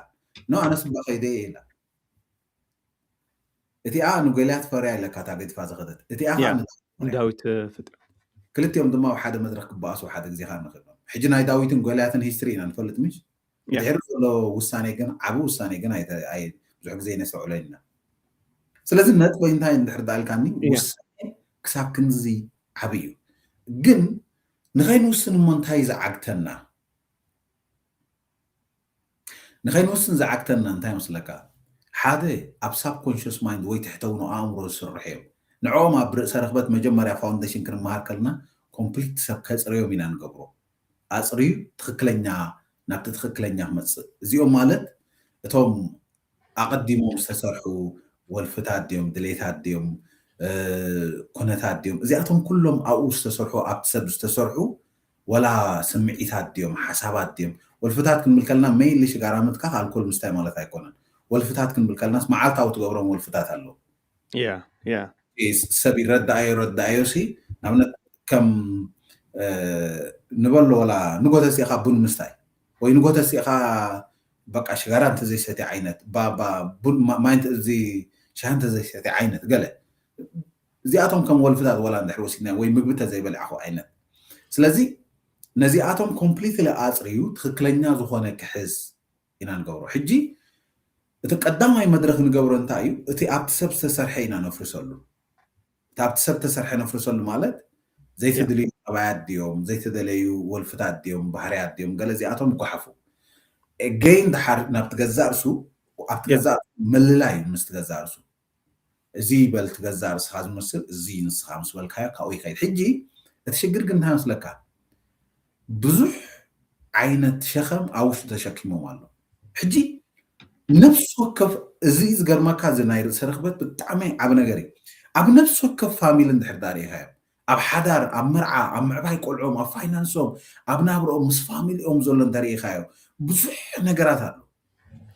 ኖ፣ ኣነስ እባ ከይደ እየ ኢላ። እቲኣ ንጎልያት ፈርያ ኢለካ እታ ገዲፋ ዝኸደት። እቲኣ ያ፣ ከዓ ንዳዊት ንዳዊት ፍጥር። ክልቲኦም ድማ ኣብ ሓደ መድረክ ክበኣሱ ሓደ ግዜ ከዓ ንኽእሎም። ሕጂ ናይ ዳዊትን ጎልያትን ሂስትሪ ኢና ንፈልጥ ምሽ? ያ። ድሕሪ ዘሎ ውሳኔ ግን፣ ዓቢ ውሳኔ ግን ኣይተ-፣ ኣይ-፣ ብዙሕ ግዜ ነስተውዕሎ ኢና። ስለዚ ነጥበይ እንታይ እንድሕር ዳልካኒ፣ ያ። ውሳኔ ክሳብ ክንዚ ዓቢ እዩ። ግን ንኸይንውስን እሞ እንታይ ዝዓግተና? ንኸይንውስን ዝዓግተና እንታይ መስለካ? ሓደ ኣብ ሳብኮንሽስ ማይንድ ወይ ትሕተውኖ ኣእምሮ ዝስርሑ እዮም። ንዕኦም ኣብ ርእሰ ርኽበት መጀመርያ ፋውንዴሽን ክንመሃር ከለና ኮምፕሊት ሰብ ከጽርዮም ኢና ንገብሮ። ኣጽርዩ ትኽክለኛ፣ ናብቲ ትኽክለኛ ክመጽእ። እዚኦም ማለት እቶም ኣቐዲሞም ዝተሰርሑ ወልፍታት ድዮም፣ ድሌታት ድዮም፣ እ፣ ኩነታት ድዮም? እዚኣቶም ኩሎም ኣብኡ ዝተሰርሑ፣ ኣብቲ ሰብ ዝተሰርሑ፣ ወላ ስምዒታት ድዮም፣ ሓሳባት ድዮም? ወልፍታት ክንብል ከለና ሜይንሊ ሽጋራ ምትካኽ ኣልኮል ምስታይ ማለት ኣይኮነን። ወልፍታት ክንብል ከለናስ መዓልታዊ ትገብሮም ወልፍታት ኣለዉ። ያ፣ ያ። ኢስ-፣ ሰብ ይረዳኣዮ፣ ረዳኣዮ ሲ፣ ንኣብነት ከም፣ እ፣ ንበሎ ወላ ንጎ ተሲእኻ ቡን ምስታይ፣ ወይ ንጎ ተሲእኻ በቃ ሽጋራ እንተዘይሰትየ ዓይነት፣ ባ-፣ ባ-፣ ቡን ማ-፣ ማይ እንተ-፣ እዚ ሻሂ እንተዘይሰትየ ዓይነት ገለ። እዚኣቶም ከም ወልፍታት ወላ እንድሕር ወሲድና ወይ ምግቢ እንተዘይበልዓኹ ዓይነት። ስለዚ ነዚኣቶም ኮምፕሊትሊ ኣጽርዩ ትኽክለኛ ዝኾነ ክሕዝ ኢና ንገብሮ። ሕጂ እቲ ቀዳማይ መድረኽ ንገብሮ እንታይ እዩ? እቲ ኣብቲ ሰብ ዝተሰርሐ ኢና ነፍርሰሉ። እቲ ኣብቲ ሰብ ዝተሰርሐ ነፍርሰሉ ማለት ዘይተደልዩ ጠባያት ድዮም፣ ዘይተደለዩ ወልፍታት ድዮም፣ ባህርያት ድዮም፣ ገለ እዚኣቶም ይጓሓፉ። ኤገይን ደሓር ናብቲ ገዛእ ርእሱ፣ ኣብቲ ያ። ገዛእ ርእሱ ምልላይ እዩ ምስቲ ገዛእ ርእሱ። እዚ ይበል እቲ ገዛእ ርእስኻ ዝመስል፣ እዚ ንስኻ ምስ በልካዮ ካብኡ ይኸይድ። ሕጂ እቲ ሽግር ግን እንታይ መስለካ? ብዙሕ ዓይነት ሸኸም ኣብ ውሽጡ ተሸኪሞም ኣሎ። ሕጂ ነፍሲ ወከፍ፣ እዚ ዝገርመካ፣ እዚ ናይ ርእሰ ርኽበት ብጣዕሚ ዓቢ ነገር እዩ። ኣብ ነፍሲ ወከፍ ፋሚሊ እንድሕር ዳኣ ርኢኻዮ፣ ኣብ ሓዳር፣ ኣብ መርዓ፣ ኣብ ምዕባይ ቆልዖም፣ ኣብ ፋይናንሶም፣ ኣብ ናብርኦም፣ ምስ ፋሚሊኦም ዘሎ እንተርኢኻዮ፣ ብዙሕ ነገራት ኣሎ።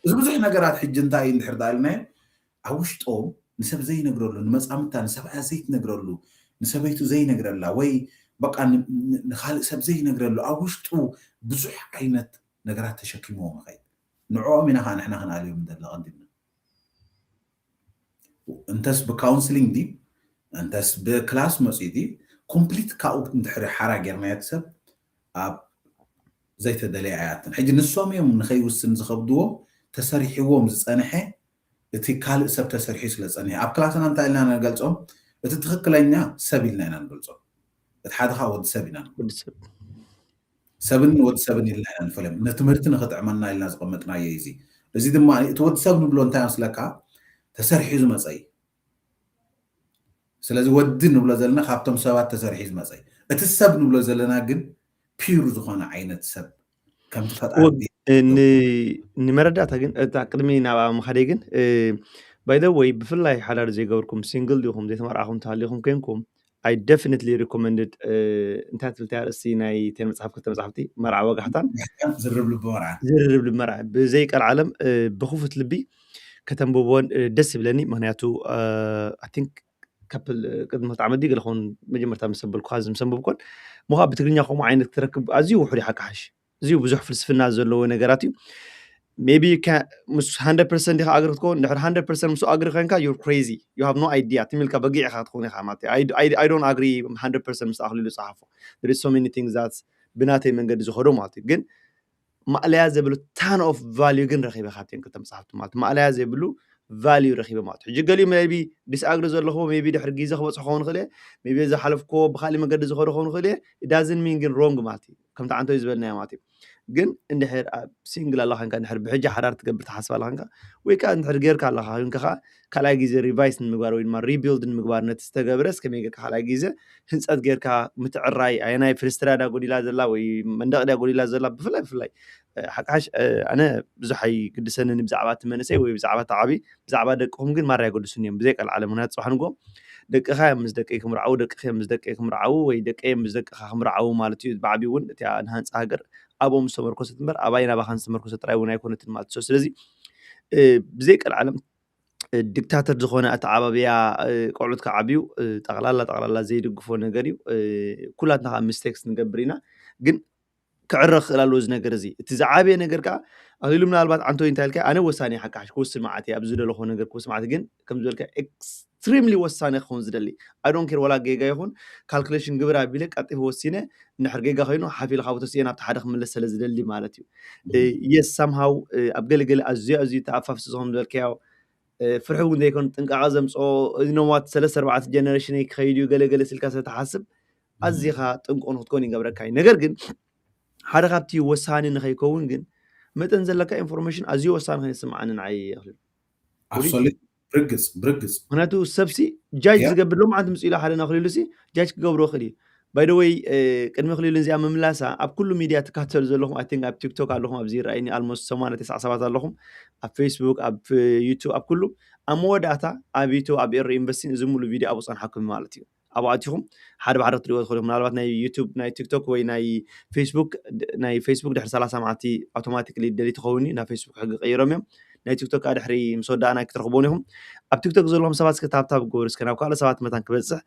እዚ ብዙሕ ነገራት ሕጂ እንታይ እዩ እንድሕር ዳኣ ኢልናዮ፣ ኣብ ውሽጦም ንሰብ ዘይነግረሉ፣ ንመጻምድታ፣ ንሰብኣያ ዘይትነግረሉ፣ ንሰበይቱ ዘይነግረላ፣ ወይ በቃ ን-፣ ን-፣ ንኻልእ ሰብ ዘይነግረሉ፣ ኣብ ውሽጡ ብዙሕ ዓይነት ነገራት ተሸኪምዎም ይኸይድ። ንዕኦም ኢና ኸዓ ንሕና ክንኣልዮም እንደለ ቀዲምና። እንተስ ብካውንስሊንግ ድዩ፣ እንተስ ብክላስ መጺኡ ድዩ፣ ኮምፕሊት ካብኡ እንድሕሪ ሓራ ጌርናዮ እቲ ሰብ ኣብ ዘይተደለየ ኣያትን። ሕጂ ንሶም እዮም ንኸይውስን ዝኸብድዎም፣ ተሰሪሕዎም ዝጸንሐ እቲ ካልእ ሰብ ተሰሪሑ ስለ ዝጸንሐ። ኣብ ክላስና እንታይ ኢልና ንገልጾም? እቲ ትኽክለኛ ሰብ ኢልና ኢና ንገልጾም። እቲ ሓደ ኸዓ ወዲ ሰብ ኢና ንብሎ። ወዲ ሰብ። ሰብን ወዲ ሰብን ኢልና ኢና ንፈልዮም። ንትምህርቲ ንኽጥዕመና ኢልና ዝቐመጥናዮ እዩ እዚ። እዚ ድማ እቲ ወዲ ሰብ ንብሎ እንታይ መስለካ? ተሰሪሑ ዝመጸ እዩ። ስለዚ ወዲ ንብሎ ዘለና ካብቶም ሰባት ተሰሪሑ ዝመጸ እዩ። እቲ ሰብ ንብሎ ዘለና ግን ፒውር ዝኾነ ዓይነት ሰብ፣ ከምቲ ፈጣሪ ወ-፣ ን-፣ ንመረዳእታ ግን፣ እታ ቅድሚ ናብኣ ምኻደይ ግን፣ እ፣ ባይ ዘ ወይ፣ ብፍላይ ሓዳር ዘይገበርኩም፣ ሲንግል ዲኹም፣ ዘይተመርዓኹም እንተሃሊኹም ኮይንኩም፣ I definitely recommended፣ እ፣ እንታይ ትብል እታ ኣርእስቲ ናይ ተን መጽሓፍ፣ ክልተ መጽሓፍቲ፣ መርዓ ወጋሕታን ዝርርብ ልቢ መርዓ። ዝርርብ ልቢ መርዓ። ብዘይ ቀልዓለም፣ እ፣ ብኽፉት ልቢ ከተንብቦን፣ እ፣ ደስ ይብለኒ። ምኽንያቱ፣ እ፣ I think ካፕል፣ እ፣ ቅድሚ ክልተ ዓመት ድዩ ገለ ክኸውን መጀመርታ ምስ ኣበልኩኻ፣ እዚ ምስ ኣንበብኩን፣ ምዃ ብትግርኛ ከምኡ ዓይነት ክትረክብ ኣዝዩ ውሑድ እዩ፣ ሓቂ ሓሽ። እዚ ብዙሕ ፍልስፍና ዘለዎ ነገራት እዩ። ሜቢ ከ-፣ ምስ ሃንድረድ ፐርሰንት ዲኻ ኣግሪ ክትከውን? እንድሕር ሃንድረድ ፐርሰንት ምስ ኣግሪ ኮይንካ፣ you're crazy. You have no idea። ትም ኢልካ በጊዕ ኢኻ ክትኸውን ኢኻ ማለት እዩ። I, I, I don't agree ሃንድረድ ፐርሰንት ምስ ኣኽሊሉ ዝጸሓፎ። There is so many things that ብናተይ መንገዲ ዝኸዶ ማለት እዩ። ግን ማእለያ ዘይብሉ ton of value ግን ረኺበ ካብተን ክልተ መጽሓፍቲ ማለት እዩ። ማእለያ ዘይብሉ value ረኺበ ማለት እዩ። ሕጂ ገሊኡ maybe disagree ዘለኹዎ maybe ድሕሪ ግዜ ክበፅሑ ክኸውን ይኽእል እየ፣ maybe ዝሓለፍኩዎ ብካሊእ መገዲ ዝኸዱ ክኸውን ይኽእል እየ። It doesn't mean ግን wrong ማለት እዩ። ከምቲ ዓንቶይ ዝበልናዮ ማለት እዩ። ግን እንድሕር ኣብ single ኣላ ኻንካ፣ እንድሕር ብሕጂ ሓዳር ትገብር ትሓስብ ኣላ ኻንካ፣ ወይ ከዓ እንድሕር ጌርካ ኣላ ኻንካ ከዓ ካልኣይ ግዜ revise ንምግባር ወይ ድማ rebuild ንምግባር ነቲ ዝተገብረስ ከመይ ጌርካ ካልኣይ ግዜ ህንፀት ጌርካ ምትዕራይ፣ ኣየናይ ፍልስትራ ድያ ጎዲላ ዘላ ወይ መንደቕ ድያ ጎዲላ ዘላ፣ ብፍላይ ብፍላይ ሓቃሽ ኣነ ብዙሕ ኣይግድሰንን ብዛዕባ እቲ መንእሰይ ወይ ብዛዕባ እቲ ዓቢ፣ ብዛዕባ ደቅኹም ግን ማራ የገድሱን እዮም ብዘይ ቀልዓለም። ምክንያቱ ፅባሕ ንግሆ ደቅኻ እዮም ምስ ደቀይ ክምርዓዉ፣ ደቅኺ እዮም ምስ ደቀይ ክምርዓዉ ወይ ደቀይ እዮም ምስ ደቅኻ ክምርዓዉ ማለት እዩ። ብዓብዩ እውን እቲኣ ንሃንፃ ሃገር ኣብኦም ዝተመርኮሰት እምበር ኣባይን ኣባኻን ዝተመርኮሰት ጥራይ እውን ኣይኮነትን ማለት እዩ። ስለዚ ብዘይ ቀልዓለም ዲክታተር ዝኾነ ኣተዓባብያ ቆልዑት ክዓብዩ ጠቕላላ ጠቕላላ ዘይድግፎ ነገር እዩ። ኩላትና ከዓ mistakes ንገብር ኢና፣ ግን ክዕረ ክኽእል ኣለዎ እዚ ነገር እዚ። እቲ ዝዓበየ ነገር ከዓ ኣኽሊሉ ምናልባት ዓንቶይ እንታይ ኢልካ ኣነ ወሳኒ ሓካሽ ክውስን መዓት እየ ኣብዚ ዝደለኹ ነገር ክውስን መዓት ግን ከም ዝበልካ extremely ወሳኒ ክኸውን ዝደሊ I don't care ወላ ጌጋ ይኹን calculation ግብር ኣቢለ ቀልጢፈ ወሲነ እንድሕር ጌጋ ኮይኑ ሓፍ ኢለ ካብኡ ተሲኤ ናብቲ ሓደ ክምለስ ስለ ዝደሊ ማለት እዩ። Yes somehow ኣብ ገለገለ ኣዝዩ ኣዝዩ ተኣፋፍሲ ዝኾን ዝበልካዮ ፍርሒ እውን ዘይኮን ጥንቃቐ ዘምፅኦ እዚኖማት ሰለስተ ኣርባዕተ generation ክኸይድ እዩ ገለገለ ስልካ ስለተሓስብ ኣዚኻ ጥንቁቕ ንክትኮን ይገብረካ እዩ። ነገር ግን ሓደ ካብቲ ወሳኒ ንኸይከውን ግን መጠን ዘለካ information ኣዝዩ ወሳኒ ኮይኑ ይስምዓኒ ንዓይ። ብርግፅ ብርግፅ ምክንያቱ ሰብሲ judge ዝገብር ሎም ዓንት ምፅኡ ኢሉ ሓደ ኣኽሊሉ ሲ judge ክገብሮ ይኽእል እዩ። By the way ቅድሚ ኣኽሊሉ እዚኣ ምምላሳ ኣብ ኩሉ ሚድያ ትካተሉ ዘለኹም I think ኣብ ቲክቶክ ኣለኹም ኣብዚ ይረኣይኒ almost ሰማንያ ተስዓ ሰባት ኣለኹም ኣብ ፌስቡክ ኣብ ዩቱብ ኣብ ኩሉ ኣብ መወዳእታ ኣብ ዩቱብ ኣብ ኤሪ ኢንቨስቲን እዚ ሙሉ ቪድዮ ኣብኡ ፀንሓኩም ማለት እዩ። ኣብኡ ኣቲኹም ሓደ ብሓደ ክትሪእዎ ትኽእሉ ምናልባት ናይ ዩቱብ ናይ ቲክቶክ ወይ ናይ ፌስቡክ ናይ ፌስቡክ ድሕሪ ሰላሳ መዓልቲ ኣውቶማቲክሊ ደሊት ይኸውን እዩ ናብ ፌስቡክ ሕጊ ቀይሮም እዮም። ናይ ቲክቶክ ከዓ ድሕሪ ምስ ወዳእና ክትረኽቦን ኢኹም። ኣብ ቲክቶክ ዘለኹም ሰባት እስከ ታብታብ ግበሩ እስከ ናብ ካልኦት ሰባት መታን ክበፅሕ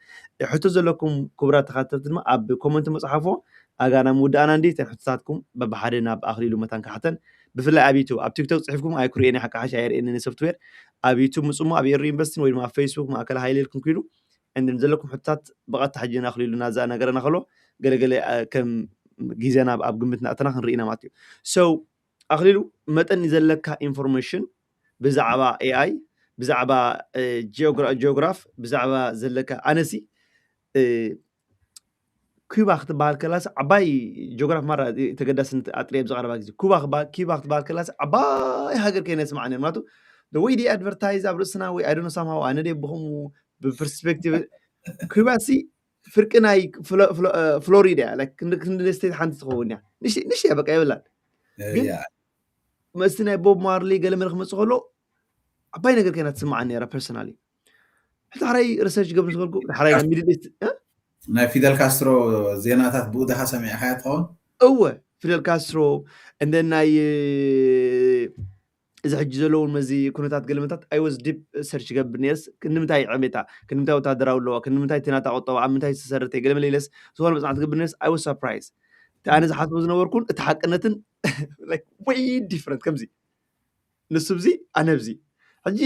ሕቶ ዘለኩም ክቡራት ተኻተልቲ ድማ ኣብ ኮመንት መፅሓፎ ኣጋ ናብ ምውዳእና እንዲ ተን ሕቶታትኩም በብሓደ ናብ ኣኽሊሉ መታን ክሓተን ብፍላይ ኣብ ዩቱብ ኣብ ቲክቶክ ፅሒፍኩም ኣይኩርኤን ሓቂ ሓሽ ኣየርእየንን ሶፍትዌር ኣብ ዩቱብ ምፅሞ ኣብ ኤሪ ኢንቨስትን ወይ ድማ ኣብ ፌስቡክ ማእከል ሃይለ ኢልኩም ክኢሉ and ዘለኩም ሕቶታት ብቐጥታ ሕጂ ኣኽሊሉ ናዛ ነገረና ከሎ ገለገለ ከም ግዜና ኣብ ግምት ናእተና ክንርኢ ኢና ማለት እዩ። So ኣኽሊሉ መጠን ዘለካ information ብዛዕባ ኤኣይ ብዛዕባ ጂኦግራፍ ብዛዕባ ዘለካ ኣነሲ ኩባ ክትበሃል ከላስ ዓባይ ጂኦግራፍ ማራ ተገዳስነት ኣጥሪየ ብዝቐረባ ግዜ ኩባ ክበሃል ኪባ ክትበሃል ከላስ ዓባይ ሃገር ከይነ ስማዕ ነር ማለቱ the way they advertise ኣብ ርእስና ወይ I don't know somehow ኣነ ደ ብኸምኡ ብፐርስፔክቲቭ ኩባ ሲ ፍርቂ ናይ ፍሎሪዳ እያ ክንዲ ስቴት ሓንቲ ትኸውን እያ ንሽ እያ በቃ የብላን ግን መስቲ ናይ ቦብ ማርሊ ገለ መለ ክመፅእ ከሎ ዓባይ ነገር ከይና ትስማዓኒ ነራ personally ሕዳሕራይ research ገብር ዝበልኩ ሕዳሕራይ ናይ ሚድል ኢስት ናይ ፊደል ካስትሮ ዜናታት ብኡ ድኻ ሰሚዕኻያ ትኸውን እወ ፊደል ካስትሮ and then ናይ እዚ ሕጂ ዘለውን መዚ ኩነታት ገለመታት I was deep search ገብር ነርስ ክንምንታይ ዕቤታ ክንምንታይ ወታደራዊ ኣለዋ ክንምንታይ ትናታ ቁጠባ ኣብ ምንታይ ዝተሰረተ ገለመለ ኢለስ ዝኾነ መፅናዕቲ ገብር ነርስ I was surprised እቲ ኣነ ዝሓስቦ ዝነበርኩን እቲ ሓቅነትን way different ከምዚ ንሱ ብዚ ኣነ ብዚ ሕጂ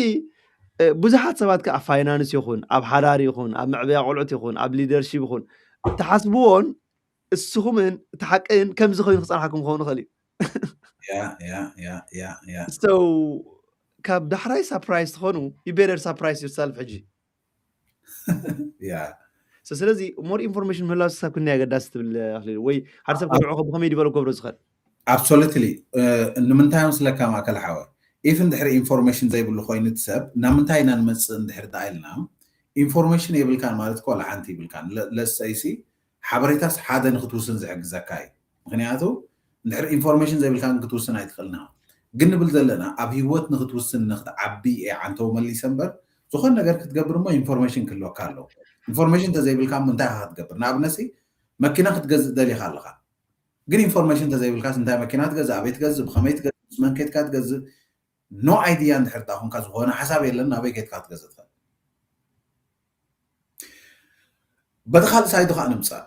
ብዙሓት ሰባት ከ ኣብ ፋይናንስ ይኹን ኣብ ሓዳር ይኹን ኣብ መዕበያ ቆልዑት ይኹን ኣብ leadership ይኹን ትሓስብዎን እስኹምን እቲ ሓቅን ከምዚ ኮይኑ ክፀንሓኩም ክኸውን ይኽእል እዩ ያ ያ ያ ያ ያ so ካብ ዳሕራይ surprise ትኾኑ you better surprise yourself ሕጂ ያ ስለዚ more information ምህላው ሰብ ክንደይ ኣገዳሲ ትብል ኣኽሊሉ ወይ ሓደ ሰብ ከድዑ ብኸመይ develop ገብሮ ዝኽእል absolutely ንምንታይ መስለካ ማእከል ሓወ if እንድሕሪ information ዘይብሉ ኮይኑ እቲ ሰብ ናብ ምንታይ ኢና ንመፅእ እንድሕሪ ደኣ ኢልና information የብልካን ማለት እኮ ለሓንቲ ይብልካን let's say ሲ ሓበሬታስ ሓደ ንክትውስን ዝሕግዘካ እዩ ምክንያቱ እንድሕሪ information ዘይብልካ ክትውስን ኣይትኽእልና ግን ንብል ዘለና ኣብ ሂወት ንክትውስን ንክትዓቢ እየ ዓንተው መሊሰ እምበር ዝኾን ነገር ክትገብር እሞ information ክህልወካ ኣለዎ information እንተዘይብልካ እንታይ ኢኻ ክትገብር ንኣብነት መኪና ክትገዝእ ደሊኻ ኣለኻ ግን information እንተዘይብልካስ እንታይ መኪና ትገዝእ ኣበይ ትገዝእ ብኸመይ ትገዝእ ምስ መን ከድካ ትገዝእ no idea እንድሕር ዳ ኮንካ ዝኾነ ሓሳብ የለን ናበይ ከድካ ክትገዝእ ትኽእል በቲ ካልእ ሳይዱ ከዓ ንምፃእ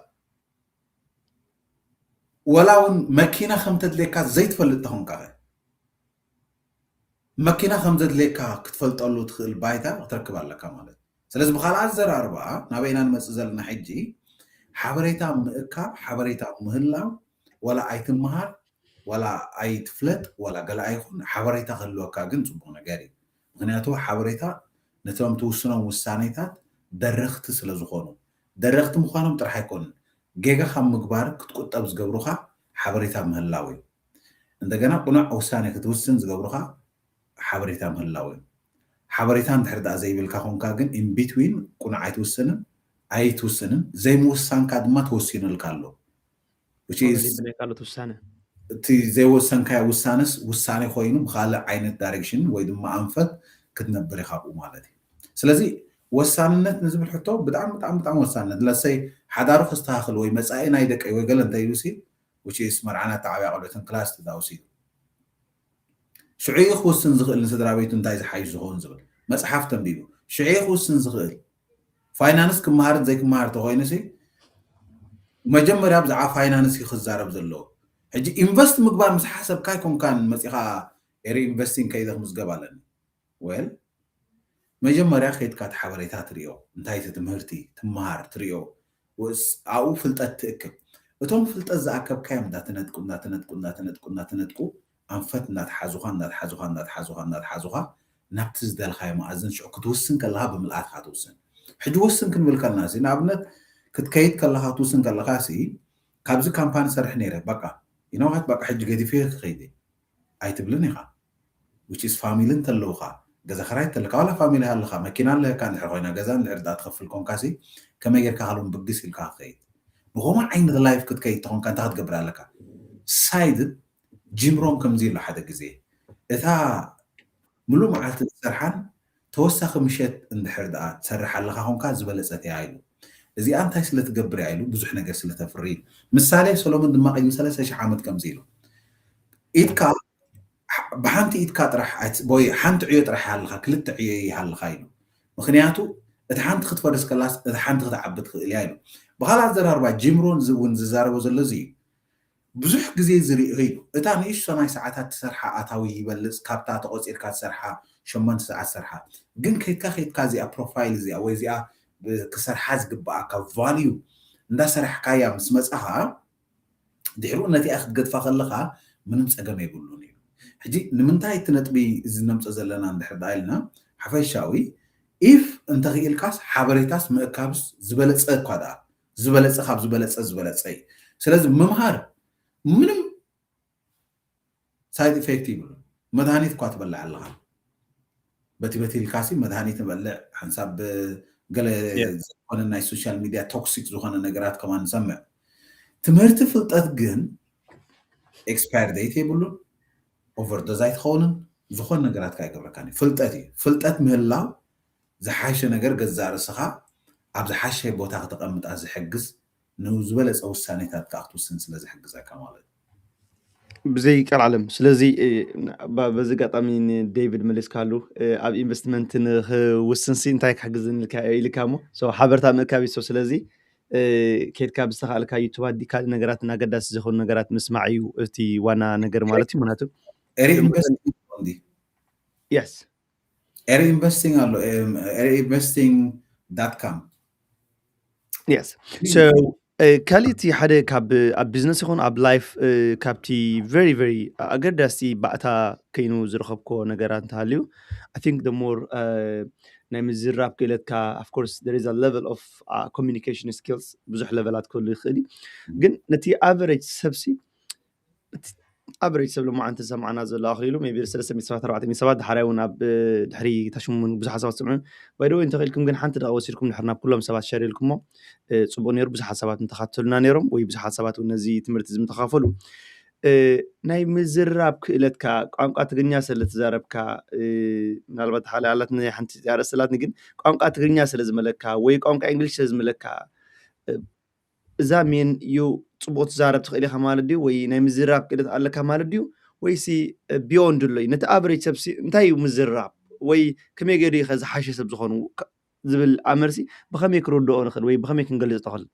ወላ እውን መኪና ከም ተድልየካ ዘይትፈልጥ ተኾንካ መኪና ከም ዘድልየካ ክትፈልጠሉ ትኽእል ባይታ ክትረክብ ኣለካ ማለት እዩ ስለዚ ብካልኣ ኣዘራርባ ናበይና ንመፅእ ዘለና ሕጂ ሓበሬታ ምእካብ ሓበሬታ ምህላው ወላ ኣይትምሃር ወላ ኣይትፍለጥ ወላ ገለ ኣይኹን ሓበሬታ ክህልወካ ግን ፅቡቅ ነገር እዩ ምክንያቱ ሓበሬታ ነቶም ትውስኖም ውሳኔታት ደረኽቲ ስለ ዝኾኑ፣ ደረኽቲ ምዃኖም ጥራሕ ኣይኮኑን፣ ጌጋ ካብ ምግባር ክትቁጠብ ዝገብሩኻ ሓበሬታ ምህላው እዩ። እንደገና ቁኑዕ ውሳኔ ክትውስን ዝገብሩኻ ሓበሬታ ምህላው እዩ። ሓበሬታ እንድሕር ደኣ ዘይብልካ ኮንካ ግን in between ቁኑዕ ኣይትውስንን ኣይትውስንን፣ ዘይምውሳንካ ድማ ተወሲኑልካ ኣሎ። Which is ብናይ ካልኦት ውሳነ እቲ ዘይወሰንካዮ ውሳነስ ውሳኔ ኮይኑ ብካልእ ዓይነት direction ወይ ድማ ኣንፈት ክትነብር ኢኻ ኣብኡ ማለት እዩ። ስለዚ ወሳንነት ንዝብል ሕቶ ብጣዕሚ ብጣዕሚ ብጣዕሚ ወሳንነት ለሰይ ሓዳሩ ክስተካክል ወይ መፃኢ ናይ ደቀይ ወይ ገለ እንተ ኢሉሲ which is መርዓና ተዓብያ ቆልዑትን ክላስ ትዳውሲዱ ሽዑ ክውስን ዝኽእል ንስድራ ቤቱ እንታይ ዝሓይሽ ዝኸውን ዝብል መፅሓፍ ተንቢቡ ሽዑ ክውስን ዝኽእል ፋይናንስ ክመሃርን ዘይክመሃር ተኮይኑ ሲ መጀመርያ ብዛዕባ ፋይናንስ እዩ ክዛረብ ዘለዎ። ሕጂ ኢንቨስት ምግባር ምስ ሓሰብካ ኣይኮንካን መፂኻ ኤሪ ኢንቨስቲንግ ከይደ ክምዝገብ ኣለኒ። ወል መጀመርያ ከይድካ እቲ ሓበሬታ ትሪኦ እንታይ እቲ ትምህርቲ ትመሃር ትሪኦ ኣብኡ ፍልጠት ትእክብ። እቶም ፍልጠት ዝኣከብካዮም እንዳተነጥቁ እንዳተነጥቁ እንዳተነጥቁ እንዳተነጥቁ ኣንፈት እንዳተሓዙኻ እንዳተሓዙኻ እንዳተሓዙኻ እንዳተሓዙኻ ናብቲ ዝደልኻዮ መኣዝን ሽዑ ክትውስን ከለኻ ብምልኣትካ ትውስን። ሕጂ ወስን ክንብል ከለና ሲ ንኣብነት ክትከይድ ከለኻ ክትውስን ከለኻ ሲ ካብዚ ካምፓኒ ሰርሕ ነይረ በቃ ይነውሓት በቃ ሕጂ ገዲፈ ክኸይድ ኣይትብልን ኢኻ። Which is family እንተለውኻ ገዛ ክራይ እንተለካ ዋላ ፋሚሊ ሃለካ መኪና ኣለካ እንድሕር ኮይና ገዛ እንድሕር ዳ ትኸፍል ኮንካ ሲ ከመይ ጌርካ ካልኦም ብግስ ኢልካ ክትኸይድ ብኸምኡ ዓይነት ላይፍ ክትከይድ ተኾንካ እንታይ ክትገብር ኣለካ? ሳይድ ጂም ሮን ከምዚ ኢሉ ሓደ ግዜ እታ ምሉእ መዓልቲ ዝሰርሓን ተወሳኺ ምሸት እንድሕር ደኣ ትሰርሕ ኣለኻ ኮንካ ዝበለጸት እያ ኢሉ። እዚኣ እንታይ ስለ ትገብር እያ ኢሉ ብዙሕ ነገር ስለ ተፍሪ ኢሉ። ምሳሌ ሰሎሞን ድማ ቅድሚ ሰለስተ ሽሕ ዓመት ከምዚ ኢሉ ኢድካ ብሓንቲ ኢድካ ጥራሕ ወይ ሓንቲ ዕዮ ጥራሕ ይሃልኻ ክልተ ዕዮ ይሃልኻ ኢሉ። ምክንያቱ እቲ ሓንቲ ክትፈርስ ከላስ እቲ ሓንቲ ክትዓቢ ትኽእል እያ ኢሉ። ብካልእ ኣዘራርባ ጂም ሮን እውን ዝዛረቦ ዘሎ እዚ እዩ። ብዙሕ ግዜ ዝሪኦ ኢሉ እታ ንእሽቶ ናይ ሰዓታት ትሰርሓ ኣታዊ ይበልፅ ካብታ ተቆፂርካ ትሰርሓ ሸሞንተ ሰዓት ትሰርሓ ግን ከይድካ ከይድካ እዚኣ ፕሮፋይል እዚኣ ወይ እዚኣ ክሰርሓ ዝግበኣካ ቫልዩ እንዳሰራሕካያ ምስ መፃኻ ድሕሪኡ ነቲኣ ክትገድፋ ከለኻ ምንም ፀገም የብሉን እዩ። ሕጂ ንምንታይ እቲ ነጥቢ እዚ ነምፀ ዘለና እንድሕር ደኣ ኢልና ሓፈሻዊ ኢፍ እንተኽኢልካስ ሓበሬታስ ምእካብስ ዝበለፀ እኳ ደኣ ዝበለፀ ካብ ዝበለፀ ዝበለፀ እዩ። ስለዚ ምምሃር ምንም ሳይድ ኢፌክት ይብሉ። መድሃኒት እኳ ትበልዕ ኣለኻ በቲ በቲ ኢልካሲ መድሃኒት ንበልዕ ሓንሳብ ገለ ዝኾነ ናይ ሶሻል ሚድያ ቶክሲክ ዝኾነ ነገራት ከማ ንሰምዕ። ትምህርቲ ፍልጠት ግን ኤክስፓየር ዴት የብሉን፣ ኦቨርዶዝ ኣይትኸውንን፣ ዝኾነ ነገራት ካይገብረካን እዩ። ፍልጠት እዩ። ፍልጠት ምህላው ዝሓሸ ነገር ገዛእ ርእስኻ ኣብ ዝሓሸ ቦታ ክተቐምጣ ዝሕግዝ ንዝበለፀ ውሳኔታት ከዓ ክትውስን ስለ ዝሕግዘካ ማለት እዩ። ብዘይ ቀልዓለም ስለዚ በዚ ኣጋጣሚ ንዴቪድ መሊስካሉ ኣብ ኢንቨስትመንት ንክውስንሲ እንታይ ክሕግዝን ኢልካ እሞ ሓበርታ ምእካብ ሶ ስለዚ ከድካ ብዝተካእልካ ዩቱብ ኣዲ ካልእ ነገራት ኣገዳሲ ዝኾኑ ነገራት ምስማዕ እዩ እቲ ዋና ነገር ማለት እዩ ምክንያቱ ሪኢንቨስቲንግ yes ሪኢንቨስቲንግ ኣሎ ሪኢንቨስቲንግ ዳት ካም yes so ካልእቲ ሓደ ካብ ኣብ ቢዝነስ ይኹን ኣብ ላይፍ ካብቲ very very ኣገዳሲ ባእታ ከይኑ ዝረኸብኮ ነገራት እንተሃልዩ I think the more ናይ ምዝራብ ክእለትካ of course there is a level of communication skills ብዙሕ ለቨላት ክህሉ ይኽእል እዩ ግን ነቲ ኣቨሬጅ ሰብሲ ኣቨሬጅ ሰብ ልማዓንቲ ዝሰማዕና ዘሎ ኣኽሊሉ ቢ ሰለስተ ሚት ሰባት ኣርባዕተ ሚት ሰባት ድሓራይ እውን ኣብ ድሕሪ ታሽሙን ብዙሓት ሰባት ዝስምዑ ባይደወይ እንተኽኢልኩም ግን ሓንቲ ደቂ ወሲድኩም ድሕር ናብ ኩሎም ሰባት ሸር ኢልኩሞ ፅቡቅ ነይሩ ብዙሓት ሰባት ምተኻተሉና ነይሮም ወይ ብዙሓት ሰባት እውን ነዚ ትምህርቲ ዝምተኻፈሉ ናይ ምዝራብ ክእለትካ ቋንቋ ትግርኛ ስለ ትዛረብካ ምናልባት ሓደ ኣላትኒ ሓንቲ ኣርእስቲ ኣላትኒ ግን ቋንቋ ትግርኛ ስለ ዝመለካ ወይ ቋንቋ እንግሊሽ ስለ ዝመለካ እዛ ሜን ዩ ፅቡቅ ትዛረብ ትኽእል ኢኻ ማለት ድዩ ወይ ናይ ምዝራብ ክእለት ኣለካ ማለት ድዩ ወይሲ ቢዮንድ ኣሎ እዩ ነቲ ኣቨሬጅ ሰብሲ እንታይ እዩ ምዝራብ ወይ ከመይ ገይሩ እዩ ዝሓሸ ሰብ ዝኾኑ ዝብል ኣመርሲ ብኸመይ ክርድኦ ንኽእል ወይ ብኸመይ ክንገልፅ ተኽእል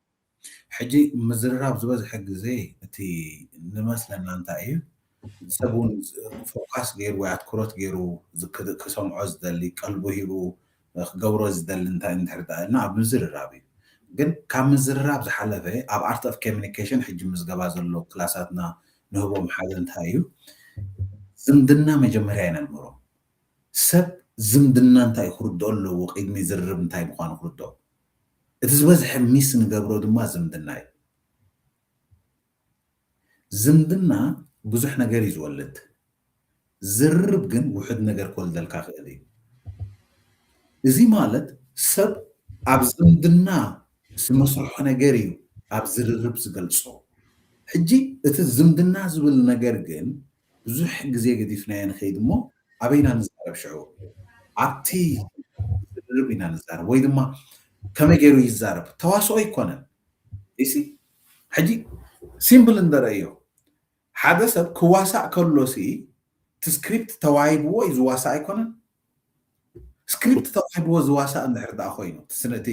ሕጂ ምዝርራብ ዝበዝሐ ግዜ እቲ ንመስለና እንታይ እዩ ሰብ እውን ፎካስ ገይሩ ወይ ኣትኩሮት ገይሩ ክሰምዖ ዝደሊ ቀልቡ ሂቡ ክገብሮ ዝደሊ እንታይ እንድሕር ደኣ ኢልና ኣብ ምዝርራብ እዩ ግን ካብ ምዝርራብ ዝሓለፈ ኣብ ኣርት ኦፍ ኮሚኒኬሽን ሕጂ ምዝገባ ዘሎ ክላሳትና ንህቦም ሓደ እንታይ እዩ ዝምድና መጀመርያ ይነልምሮ ሰብ ዝምድና እንታይ ክርድኦ ኣለዎ፣ ቅድሚ ዝርርብ እንታይ ምዃኑ ክርድኦ። እቲ ዝበዝሐ ሚስ ንገብሮ ድማ ዝምድና እዩ። ዝምድና ብዙሕ ነገር እዩ ዝወልድ። ዝርርብ ግን ውሑድ ነገር ክወልደልካ ክእል እዩ። እዚ ማለት ሰብ ኣብ ዝምድና ዝመስርሖ ነገር እዩ ኣብ ዝርርብ ዝገልጾ። ሕጂ እቲ ዝምድና ዝብል ነገር ግን ብዙሕ ግዜ ገዲፍናዮ ንኸይድ እሞ ኣበይና ንዛረብ ሽዑ? ኣብቲ ዝርርብ ኢና ንዛረብ ወይ ድማ ከመይ ገይሩ ይዛረብ? ተዋስኦ ኣይኮነን። ኢሲ ሕጂ ሲምፕል እንደረእዮ ሓደ ሰብ ክዋሳእ ከሎ ሲ እቲ ስክሪፕት ተዋሂብዎ እዩ ዝዋሳእ ኣይኮነን። ስክሪፕት ተዋሂብዎ ዝዋሳእ እንድሕር ደኣ ኮይኑ እቲ ስነ- እቲ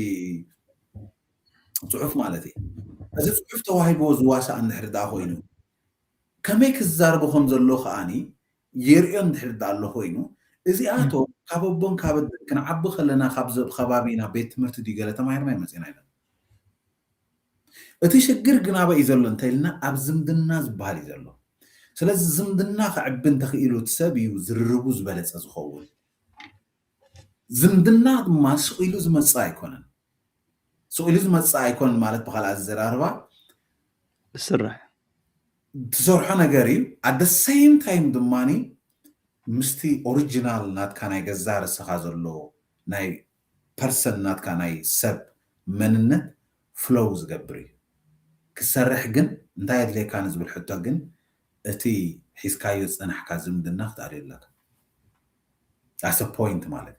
ጽሑፍ ማለት እዩ። እዚ ጽሑፍ ተዋሂብዎ ዝዋሳእ እንድሕር ደኣ ኮይኑ ከመይ ክዛረቡ ከም ዘሎ ከኣኒ የርእዮ እንድሕር ደኣ ኣሎ ኮይኑ እዚኣቶም ካብ ኣቦን ካብ ኣደን ክንዓቢ ከለና ካብ ዘ- ከባቢና ቤት ትምህርቲ ድዩ ገለ ተማሂርና ይመፅና ኢና። እቲ ሽግር ግን ኣበይ እዩ ዘሎ እንተኢልና ኣብ ዝምድና ዝበሃል እዩ ዘሎ። ስለዚ ዝምድና ክዕቢ እንተኽኢሉ እቲ ሰብ እዩ ዝርርቡ ዝበለፀ ዝኸውን። ዝምድና ድማ ስቕ ኢሉ ዝመፅእ ኣይኮነን። ስቕ ኢሉ ዝመፅእ ኣይኮነን ማለት ብካልእ ኣዘራርባ ዝስራሕ ትሰርሖ ነገር እዩ። At the same time ድማ ምስቲ ኦሪጂናል ናትካ ናይ ገዛ ርእስኻ ዘሎ ናይ ፐርሰን ናትካ ናይ ሰብ መንነት ፍሎው ዝገብር እዩ። ክሰርሕ ግን እንታይ የድልየካ ንዝብል ሕቶ ግን እቲ ሒዝካዮ ዝፀናሕካ ዝምድና ክትኣልዮ ኣለካ። ኣሰ ፖይንት ማለት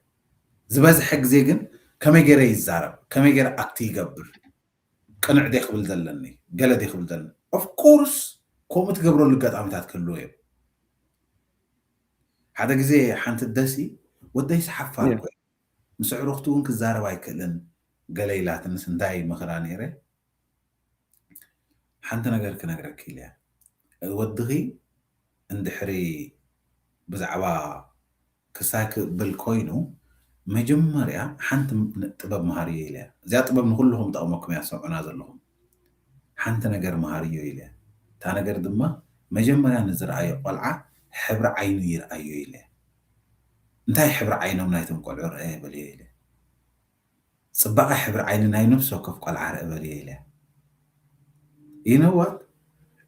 ዝበዝሐ ግዜ ግን ከመይ ገይረ ይዛረብ፣ ከመይ ገይረ ኣክት ይገብር፣ ቅንዕ ደ ክብል ዘለኒ፣ ገለ ደ ክብል ዘለኒ። ኦፍኮርስ ከምኡ ትገብረሉ ኣጋጣሚታት ክህልዎ እዮም። ሓደ ግዜ ሓንቲ ደሲ ወደይ ሰሓፋር Yeah. ኮይ ምስ ኣዕሩኽቲ እውን ክዛረብ ኣይክእልን ገለ ኢላትንስ እንታይ መኽራ ነይረ ሓንቲ ነገር ክነግረኪ ኢለያ። ወድኺ እንድሕሪ ብዛዕባ ክሳይ ክብል ኮይኑ መጀመርያ ሓንቲ ጥበብ መሃርዮ ኢለያ። እዚኣ ጥበብ ንኩልኹም ጠቕመኩም እያ ሰምዑና ዘለኹም። ሓንቲ ነገር መሃርዮ ኢለያ። እታ ነገር ድማ መጀመርያ ንዝረኣዮ ቆልዓ ሕብሪ ዓይኑ ይርኣዮ ኢለያ። እንታይ ሕብሪ ዓይኖም ናይቶም ቆልዑ ረኣየ በልዮ ኢለ። ፅባቐ ሕብሪ ዓይኒ ናይ ነፍሲ ወከፍ ቆልዓ ርእ በልዮ ኢለ። ይነዋት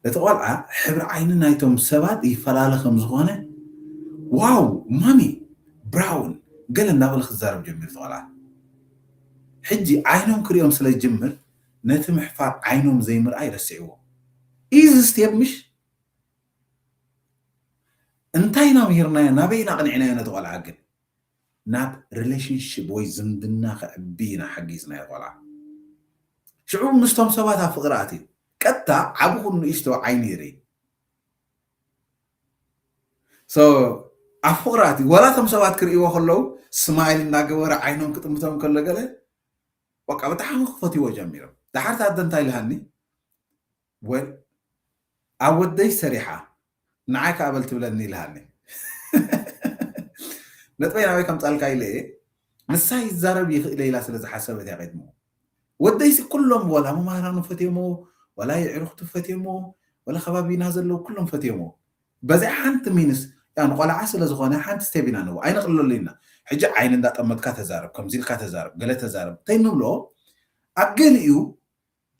እቲ ቆልዓ ሕብሪ ዓይኒ ናይቶም ሰባት ይፈላለ ከም ዝኾነ ዋው ማሚ ብራውን ገለ እንዳበለ ክዛረብ ጀሚሩ እቲ ቆልዓ። ሕጂ ዓይኖም ክሪኦም ስለ ዝጅምር ነቲ ምሕፋር ዓይኖም ዘይምርኣይ ረስዕዎ። ኢዚ ስቴፕ ምሽ እንታይ ኢና ምሂርናዮ ናበይ ኢና ኣቕኒዕናዮ ነቲ ቆልዓ ግን ናብ ሪሌሽንሽፕ ወይ ዝምድና ክዕቢ ኢና ሓጊዝናዮ ቆልዓ። ሽዑ ምስቶም ሰባት ኣብ ፍቕሪ ኣትዩ ቀጥታ ዓቢ ኩን ንእሽቶ ዓይኒ ይርኢ። So ኣብ ፍቕሪ ኣትዩ ወላ እቶም ሰባት ክርእይዎ ከለዉ ስማይል እናገበረ ዓይኖም ክጥምቶም ከሎ ገለ በቃ ብጣዕሚ ክፈትዎ ጀሚሮም። ድሓር ታደ እንታይ ኢልሃኒ ወል ኣብ ወደይ ሰሪሓ ንዓይ ከዓ በል ትብለኒ ኢልሃኒ። ነጥበይ ናበይ ከምፃልካ ኢለ እየ ንሳ ይዛረብ ይኽእል ኢላ ስለ ዝሓሰበት እያ ቀድሞ ወደይሲ ኩሎም ወላ መማህራኑ ፈትዮሞ ወላ የዕሩኽቱ ፈትዮሞ ወላ ከባቢና ዘለዉ ኩሎም ፈትዮሞ በዚኣ ሓንቲ ሚንስ ያ ንቆልዓ ስለ ዝኾነ ሓንቲ ስቴብ ኢና ንዎ ኣይነቕልለሉ ኢና ሕጂ ዓይኒ እንዳጠመትካ ተዛረብ ከምዚ ኢልካ ተዛረብ ገለ ተዛረብ እንታይ ንብሎ ኣብ ገሊኡ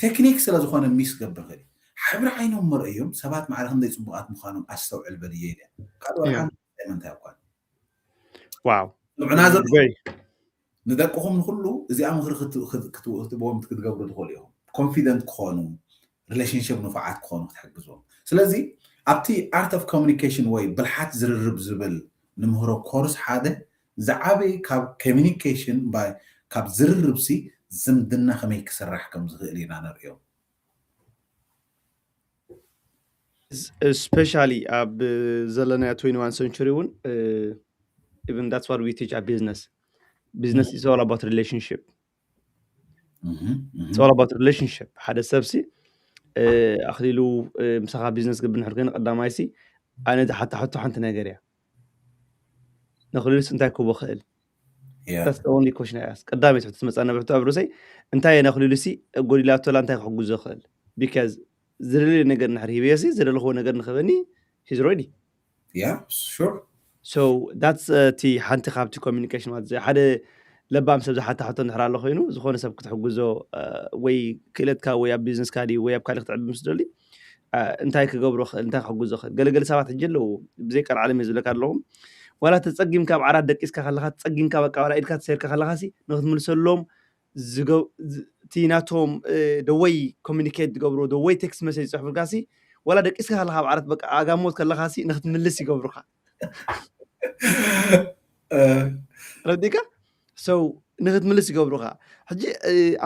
ቴክኒክ ስለ ዝኾነ ሚስ ገብር ኽእል ሕብሪ ዓይኖም መርአዮም ሰባት ማዕረ ክንደይ ፅቡቃት ምዃኖም ኣስተውዕል በልየ ኢለ ካልእ ሓንቲ እንታይ እኳ ዋው ንዑና ዘሎ ንደቅኹም ንኩሉ እዚኣ ምክሪ ክትቦም ክትገብሩ ትኽእሉ ኢኹም ኮንፊደንት ክኾኑ ሪሌሽንሽፕ ንፉዓት ክኾኑ ክትሕግዝዎም ስለዚ ኣብቲ ኣርት ኦፍ ኮሚኒኬሽን ወይ ብልሓት ዝርርብ ዝብል ንምህሮ ኮርስ ሓደ ዝዓበየ ካብ ኮሚኒኬሽን ካብ ዝርርብሲ ዝምድና ከመይ ክስራሕ ከም ዝኽእል ኢና ንርእዮ especially ኣብ ዘለናዮ twenty-one century እውን even that's what we teach at business business is all about relationship it's all about relationship ሓደ ሰብሲ ኣክሊሉ ምሳኻ ቢዝነስ ግብር ንሕር ኮይኑ ቀዳማይሲ ኣነ ዝሓታ ሕቶ ሓንቲ ነገር እያ ነክልልስ እንታይ ክቦ ክእል Yeah. That's the only question I ask ቀዳመይቲ ሕቶ ትመፃና ብሕቶ ኣብ ርእሰይ እንታይ እየ ነክልሉ ሲ ጎዲላቶላ እንታይ ክሕግዞ ክእል because ዝደለየ ነገር ንሕር ሂበዮ ሲ ዝደለኽዎ ነገር ንክበኒ he's ready Yeah, sure. So that's እቲ ሓንቲ ካብቲ communication ማለት ሓደ ለባም ሰብ ዝሓታ ሕቶ እንድሕር ኣሎ ኮይኑ ዝኾነ ሰብ ክትሕግዞ ወይ ክእለትካ ወይ ኣብ ቢዝነስካ ድዩ ወይ ኣብ ካልእ ክትዕብ ምስ ደሊ እንታይ ክገብሮ ክእል እንታይ ክሕግዞ ክእል ገለገለ ሰባት ሕጂ ኣለዉ ብዘይ ቀልዓለም እየ ዝብለካ ኣለኹ ዋላ ተፀጊምካ ኣብ ዓራት ደቂስካ ከለካ ተፀጊምካ በቃ ዋላ ኢድካ ተሰይርካ ከለካ ሲ ንክትምልሰሎም እቲ ናቶም ደወይ communicate ዝገብሮ ደወይ text message ዝፅሕፉልካ ሲ ዋላ ደቂስካ ከለካ ኣብ ዓራት በቃ ኣጋሞት ከለካ ሲ ንክትምልስ ይገብሩካ ረዲካ so ንክትምልስ ይገብሩካ ሕጂ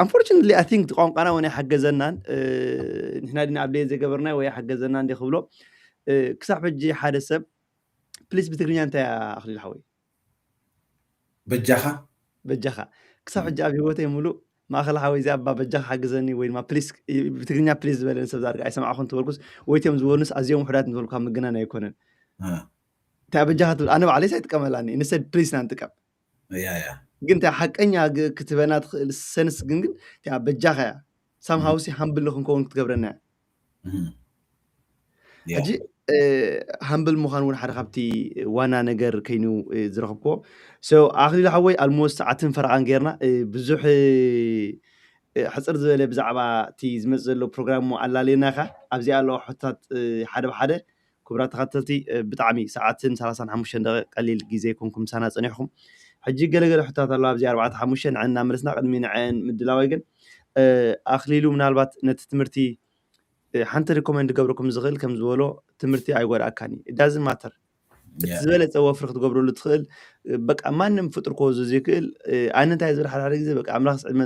unfortunately I think ቋንቋና እውን ኣይሓገዘናን ንሕና ድና update ዘይገበርና ወይ ኣይሓገዘናን ዲ ክብሎ ክሳብ ሕጂ ሓደ ሰብ please ብትግርኛ እንታይ ኣኽሊል ሓወይ በጃኻ በጃኻ ክሳብ ሕጂ ኣብ ህይወተይ ሙሉእ ማእኸል ሓወይ እዚ ኣባ በጃኻ ሓግዘኒ ወይ ድማ please ብትግርኛ please ዝበለኒ ሰብ ዳርጋ ኣይሰማዕኹን ትበልኩስ ወይ ቲኦም ዝበሉንስ ኣዝዮም ውሕዳት ንትበልኩ ካብ ምግናን ኣይኮነን እንታይ በጃኻ ትብል ኣነ ባዕለይስ ኣይጥቀመላኒ instead please ኢና ንጥቀም ያ ያ ግን እንታይ ሓቀኛ ክትበና ትኽእል sense ግን ግን በጃኻ እያ somehow ሲ humble ንክንከውን ክትገብረና እያ ሕጂ humble ምዃን እውን ሓደ ካብቲ ዋና ነገር ከይኑ ዝረኽብክዎ so ኣኽሊሉ ሓወይ almost ሰዓትን ፈረቓን ጌርና ብዙሕ ሕፅር ዝበለ ብዛዕባ እቲ ዝመፅእ ዘሎ ፕሮግራም ኣላለየና ኢኻ ኣብዚኣ ኣለዋ ሕቶታት ሓደ ብሓደ ክቡራት ተኸተልቲ ብጣዕሚ ሰዓትን ሰላሳን ሓሙሽተን ደቂቕ ቀሊል ግዜ ይኮንኩም ምሳና ፀኒሕኩም ሕጂ ገለገለ ሕቶታት ኣለዋ ኣብዚ ኣርባዕተ ሓሙሽተ ንዐን እናመለስና ቅድሚ ንዐን ምድላወይ ግን ኣኽሊሉ ምናልባት ነቲ ትምህርቲ ሓንቲ recommend ክገብረኩም ዝኽእል ከም ዝበሎ ትምህርቲ ኣይጎድኣካን እዩ it doesn't matter እቲ ዝበለፀ ወፍሪ ክትገብረሉ ትኽእል በቃ ማንም ፍጡር ክወዞ ዘይክእል ኣነ እንታይ ዝብል ሓደ ሓደ ግዜ በቃ ኣምላኽ ዕድመ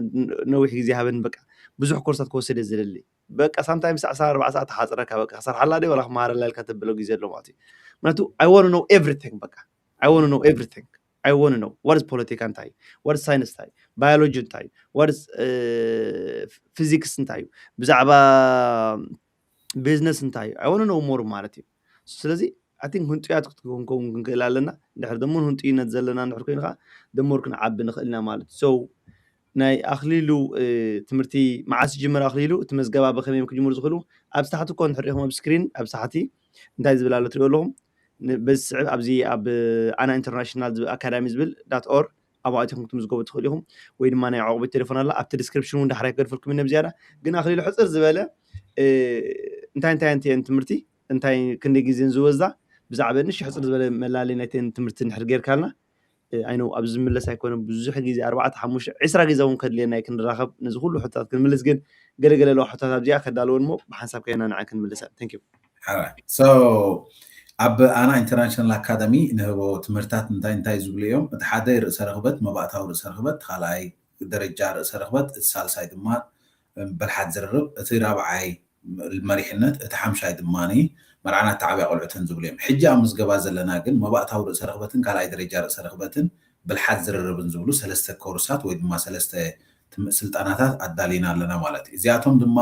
ነዊሕ ግዜ ሃበን በቃ ብዙሕ ኮርሳት ክወስድ እየ ዝደሊ በቃ sometimes ዓሰርተ ኣርባዕተ ሰዓት ትሓፅረካ በቃ ክሰርሓላ ዲ ወላ ክመሃረላ ኢልካ ተብሎ ግዜ ኣሎ ማለት እዩ ምክንያቱ I want know everything በቃ I want know everything I want know what is ፖለቲካ እንታይ what is science እንታይ biology እንታይ what is physics እንታይ ብዛዕባ business እንታይ I want know more ማለት እዩ ስለዚ I think ህንጡያት ክትከውን ክንክእል ኣለና ድሕር ደሞ ህንጡይነት ዘለና ድሕር ኮይኑ ከዓ ደሞር ክንዓቢ ንኽእል ኢና ማለት so ናይ ኣኽሊሉ ትምህርቲ መዓስ ይጅምር ኣኽሊሉ እቲ መዝገባ ብከመይ ክጅምሩ ዝኽእሉ ኣብ ታሕቲ እኮ ንሕሪኹም ኣብ screen ኣብ ታሕቲ እንታይ ዝብል ኣሎ ትሪኦ ኣለኹም በዚ ስዕብ ኣብዚ ኣብ ኣና international ኣካዳሚ ዝብል dot org ኣብኡ ኣቲኹም ክትምዝገቡ ትኽእሉ ኢኹም ወይ ድማ ናይ ዕቑቢ ቴሌፎን ኣላ ኣብቲ description እውን ዳሕራይ ክገድፈልኩም ነብ ዝያዳ ግን ኣኽሊሉ ሕፅር ዝበለ እንታይ እንታይ እንተየን ትምህርቲ እንታይ ክንደይ ግዜን ዝወስዳ ብዛዕባ ንሽ ሕፅር ዝበለ መላለይ ናይተን ትምህርቲ እንድሕር ጌርካልና ኣይነው ኣብዚ ዝምለስ ኣይኮነ ብዙሕ ግዜ ኣርባዕተ ሓሙሽተ ዕስራ ግዜ እውን ከድልየና ክንራኸብ ነዚ ኩሉ ሕቶታት ክንምልስ ግን ገለገለ ኣለዋ ሕቶታት ኣብዚኣ ከዳልወን ሞ ብሓንሳብ ከይና ንዓ ክንምልሰን thank you so ኣብ ኣና international ኣካዳሚ ንህቦ ትምህርታት እንታይ እንታይ ዝብሉ እዮም እቲ ሓደ ርእሰ ርኽበት መባእታዊ ርእሰ ርኽበት ካልኣይ ደረጃ ርእሰ ርኽበት እቲ ሳልሳይ ድማ ብልሓት ዝርርብ እቲ ራብዓይ መሪሕነት እቲ ሓምሻይ ድማ መርዓና ተዓብያ ቆልዑትን ዝብሉ እዮም ሕጂ ኣብ ምዝገባ ዘለና ግን መባእታዊ ርእሰ ርኽበትን ካልኣይ ደረጃ ርእሰ ርኽበትን ብልሓት ዝርርብን ዝብሉ ሰለስተ ኮርሳት ወይ ድማ ሰለስተ ስልጠናታት ኣዳሊና ኣለና ማለት እዩ እዚኣቶም ድማ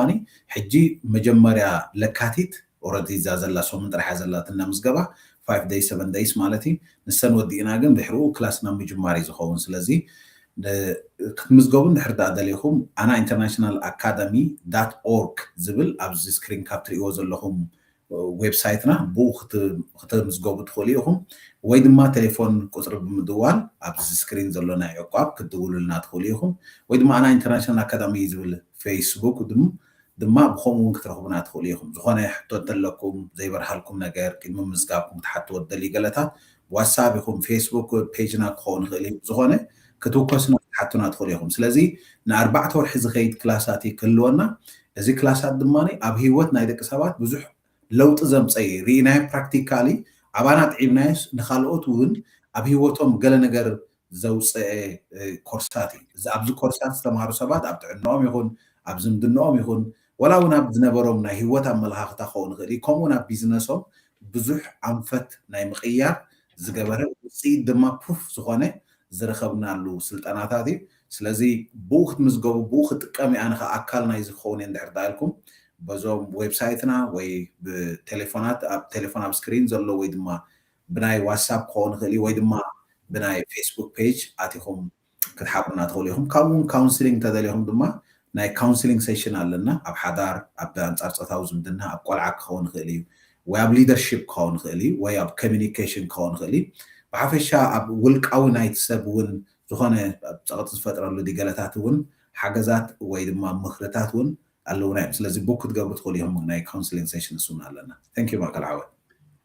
ሕጂ መጀመርያ ለካቲት already እዛ ዘላ ሰሙን ጥራሕ ዘላትና ምዝገባ five days seven days ማለት እዩ ንሰን ወዲእና ግን ድሕሪኡ ክላስ ናብ ምጅማር እዩ ዝኸውን ስለዚ ክትምዝገቡ እንድሕር ደኣ ደሊኹም ኣና international academy dot org ዝብል ኣብዚ screen ካብ ትሪእዎ ዘለኹም website ና ብኡ ክትምዝገቡ ትኽእሉ ኢኹም ወይ ድማ ቴሌፎን ቁፅሪ ብምድዋል ኣብዚ screen ዘሎ ናይ ዕቋብ ክትድውሉልና ትኽእሉ ኢኹም ወይ ድማ ኣና international academy ዝብል Facebook ድማ ብኸምኡ እውን ክትረኽቡና ትኽእሉ ኢኹም ዝኾነ ሕቶ እንተለኩም ዘይበርሃልኩም ነገር ቅድሚ ምዝጋብኩም ክትሓትዎ ትደልዩ ገለታት ዋትሳፕ ይኹን Facebook page ና ክኸውን ይኽእል እዩ ዝኾነ ክትውከሱና ክትሓቱና ትኽእሉ ኢኹም ስለዚ ንኣርባዕተ ወርሒ ዝኸይድ ክላሳት ክህልወና እዚ ክላሳት ድማ ኣብ ህይወት ናይ ደቂ ሰባት ብዙሕ ለውጢ ዘምፀ እዩ ርኢናዮ practically ኣባና ጥዒምናዮስ ንካልኦት እውን ኣብ ህይወቶም ገለ ነገር ዘውፅአ ኮርሳት እዩ ኣብዚ ኮርሳት ዝተምሃሩ ሰባት ኣብ ጥዕንኦም ይኹን ኣብ ዝምድንኦም ይኹን ወላ እውን ኣብ ዝነበሮም ናይ ህይወት ኣመለኻኽታ ክኸውን ይኽእል እዩ ከምኡ እውን ኣብ ቢዝነሶም ብዙሕ ኣንፈት ናይ ምቕያር ዝገበረ ውፅኢት ድማ proof ዝኾነ ዝረኸብናሉ ስልጠናታት እዩ ስለዚ ብኡ ክትምዝገቡ ብኡ ክጥቀም ኣነ ከዓ ኣካል ናይ ዝኸውን እየ እንድሕር ዳልኩም በዞም ዌብሳይትና ወይ ብቴሌፎናት ኣብ ቴሌፎን ኣብ screen ዘሎ ወይ ድማ ብናይ ዋትሳፕ ክኸውን ይኽእል እዩ ወይ ድማ ብናይ Facebook page ኣቲኹም ክትሓብሩና ትኽእሉ ኢኹም። ካብኡ እውን ካውንስሊንግ እንተደሊኹም ድማ ናይ ካውንስሊንግ ሴሽን ኣለና። ኣብ ሓዳር፣ ኣብ ኣንጻር ጾታዊ ዝምድና፣ ኣብ ቆልዓ ክኸውን ይኽእል እዩ፣ ወይ ኣብ ሊደርሺፕ ክኸውን ይኽእል እዩ፣ ወይ ኣብ ኮሚኒኬሽን ክኸውን ይኽእል እዩ። ብሓፈሻ ኣብ ውልቃዊ ናይቲ ሰብ እውን ዝኾነ ጸቕጢ ዝፈጥረሉ ዲገለታት እውን ሓገዛት ወይ ድማ ምኽርታት እውን ኣለውና እዮም። ስለዚ ቡክ ክትገብሩ ትኽእሉ ኢኹም ናይ ካውንስሊንግ ሴሽን እሱ እውን ኣለና። Thank you ማእከል ዓወት።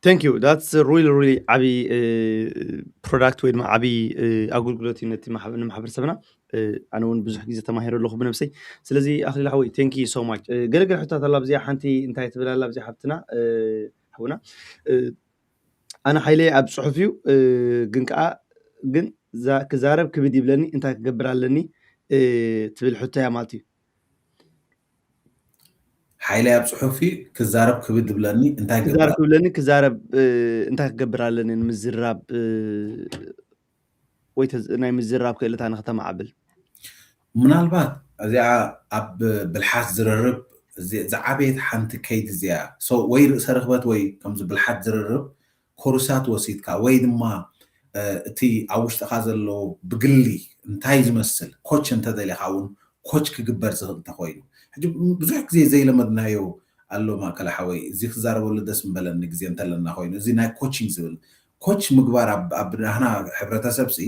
Thank you, that's really really ዓብዪ product ወይ ድማ ዓብዪ ኣገልግሎት እዩ ነቲ ንማሕበረሰብና። ኣነ እውን ብዙሕ ግዜ ተማሂረ ኣለኹ ብነብሰይ። ስለዚ ኣኽሊል ሓወይ thank you so much። ገለገለ ሕታት ኣላ ኣብዚኣ ሓንቲ እንታይ ትብል ኣላ ኣብዚኣ ሓብትና ሓውና ኣነ ሓይለይ ኣብ ጽሑፍ እዩ ግን ከዓ ግን ክዛረብ ክብድ ይብለኒ እንታይ ክገብር ኣለኒ ትብል ሕቶ እያ ማለት እዩ። ሓይለይ ኣብ ጽሑፍ እዩ ክዛረብ ክብድ ይብለኒ እንታይ ክዛረብ ክብለኒ ክዛረብ እንታይ ክገብር ኣለኒ ንምዝራብ ወይ ናይ ምዝራብ ክእለታ ንክተማዕብል። ምናልባት እዚኣ ኣብ ብልሓት ዝርርብ ዝዓበየት ሓንቲ ከይዲ እዚኣ ወይ ርእሰ ርክበት ወይ ከምዚ ብልሓት ዝርርብ ኮርሳት ወሲድካ ወይ ድማ እቲ ኣብ ውሽጥኻ ዘሎ ብግሊ እንታይ ዝመስል ኮች እንተደሊኻ እውን ኮች ክግበር ዝኽእል እንተኮይኑ ሕጂ ብዙሕ ግዜ ዘይለመድናዮ ኣሎ ማእከለ ሓወይ እዚ ክዛረበሉ ደስ ምበለኒ ግዜ እንተለና ኮይኑ እዚ ናይ ኮችንግ ዝብል ኮች ምግባር ኣብ ናህና ሕብረተሰብ ሲ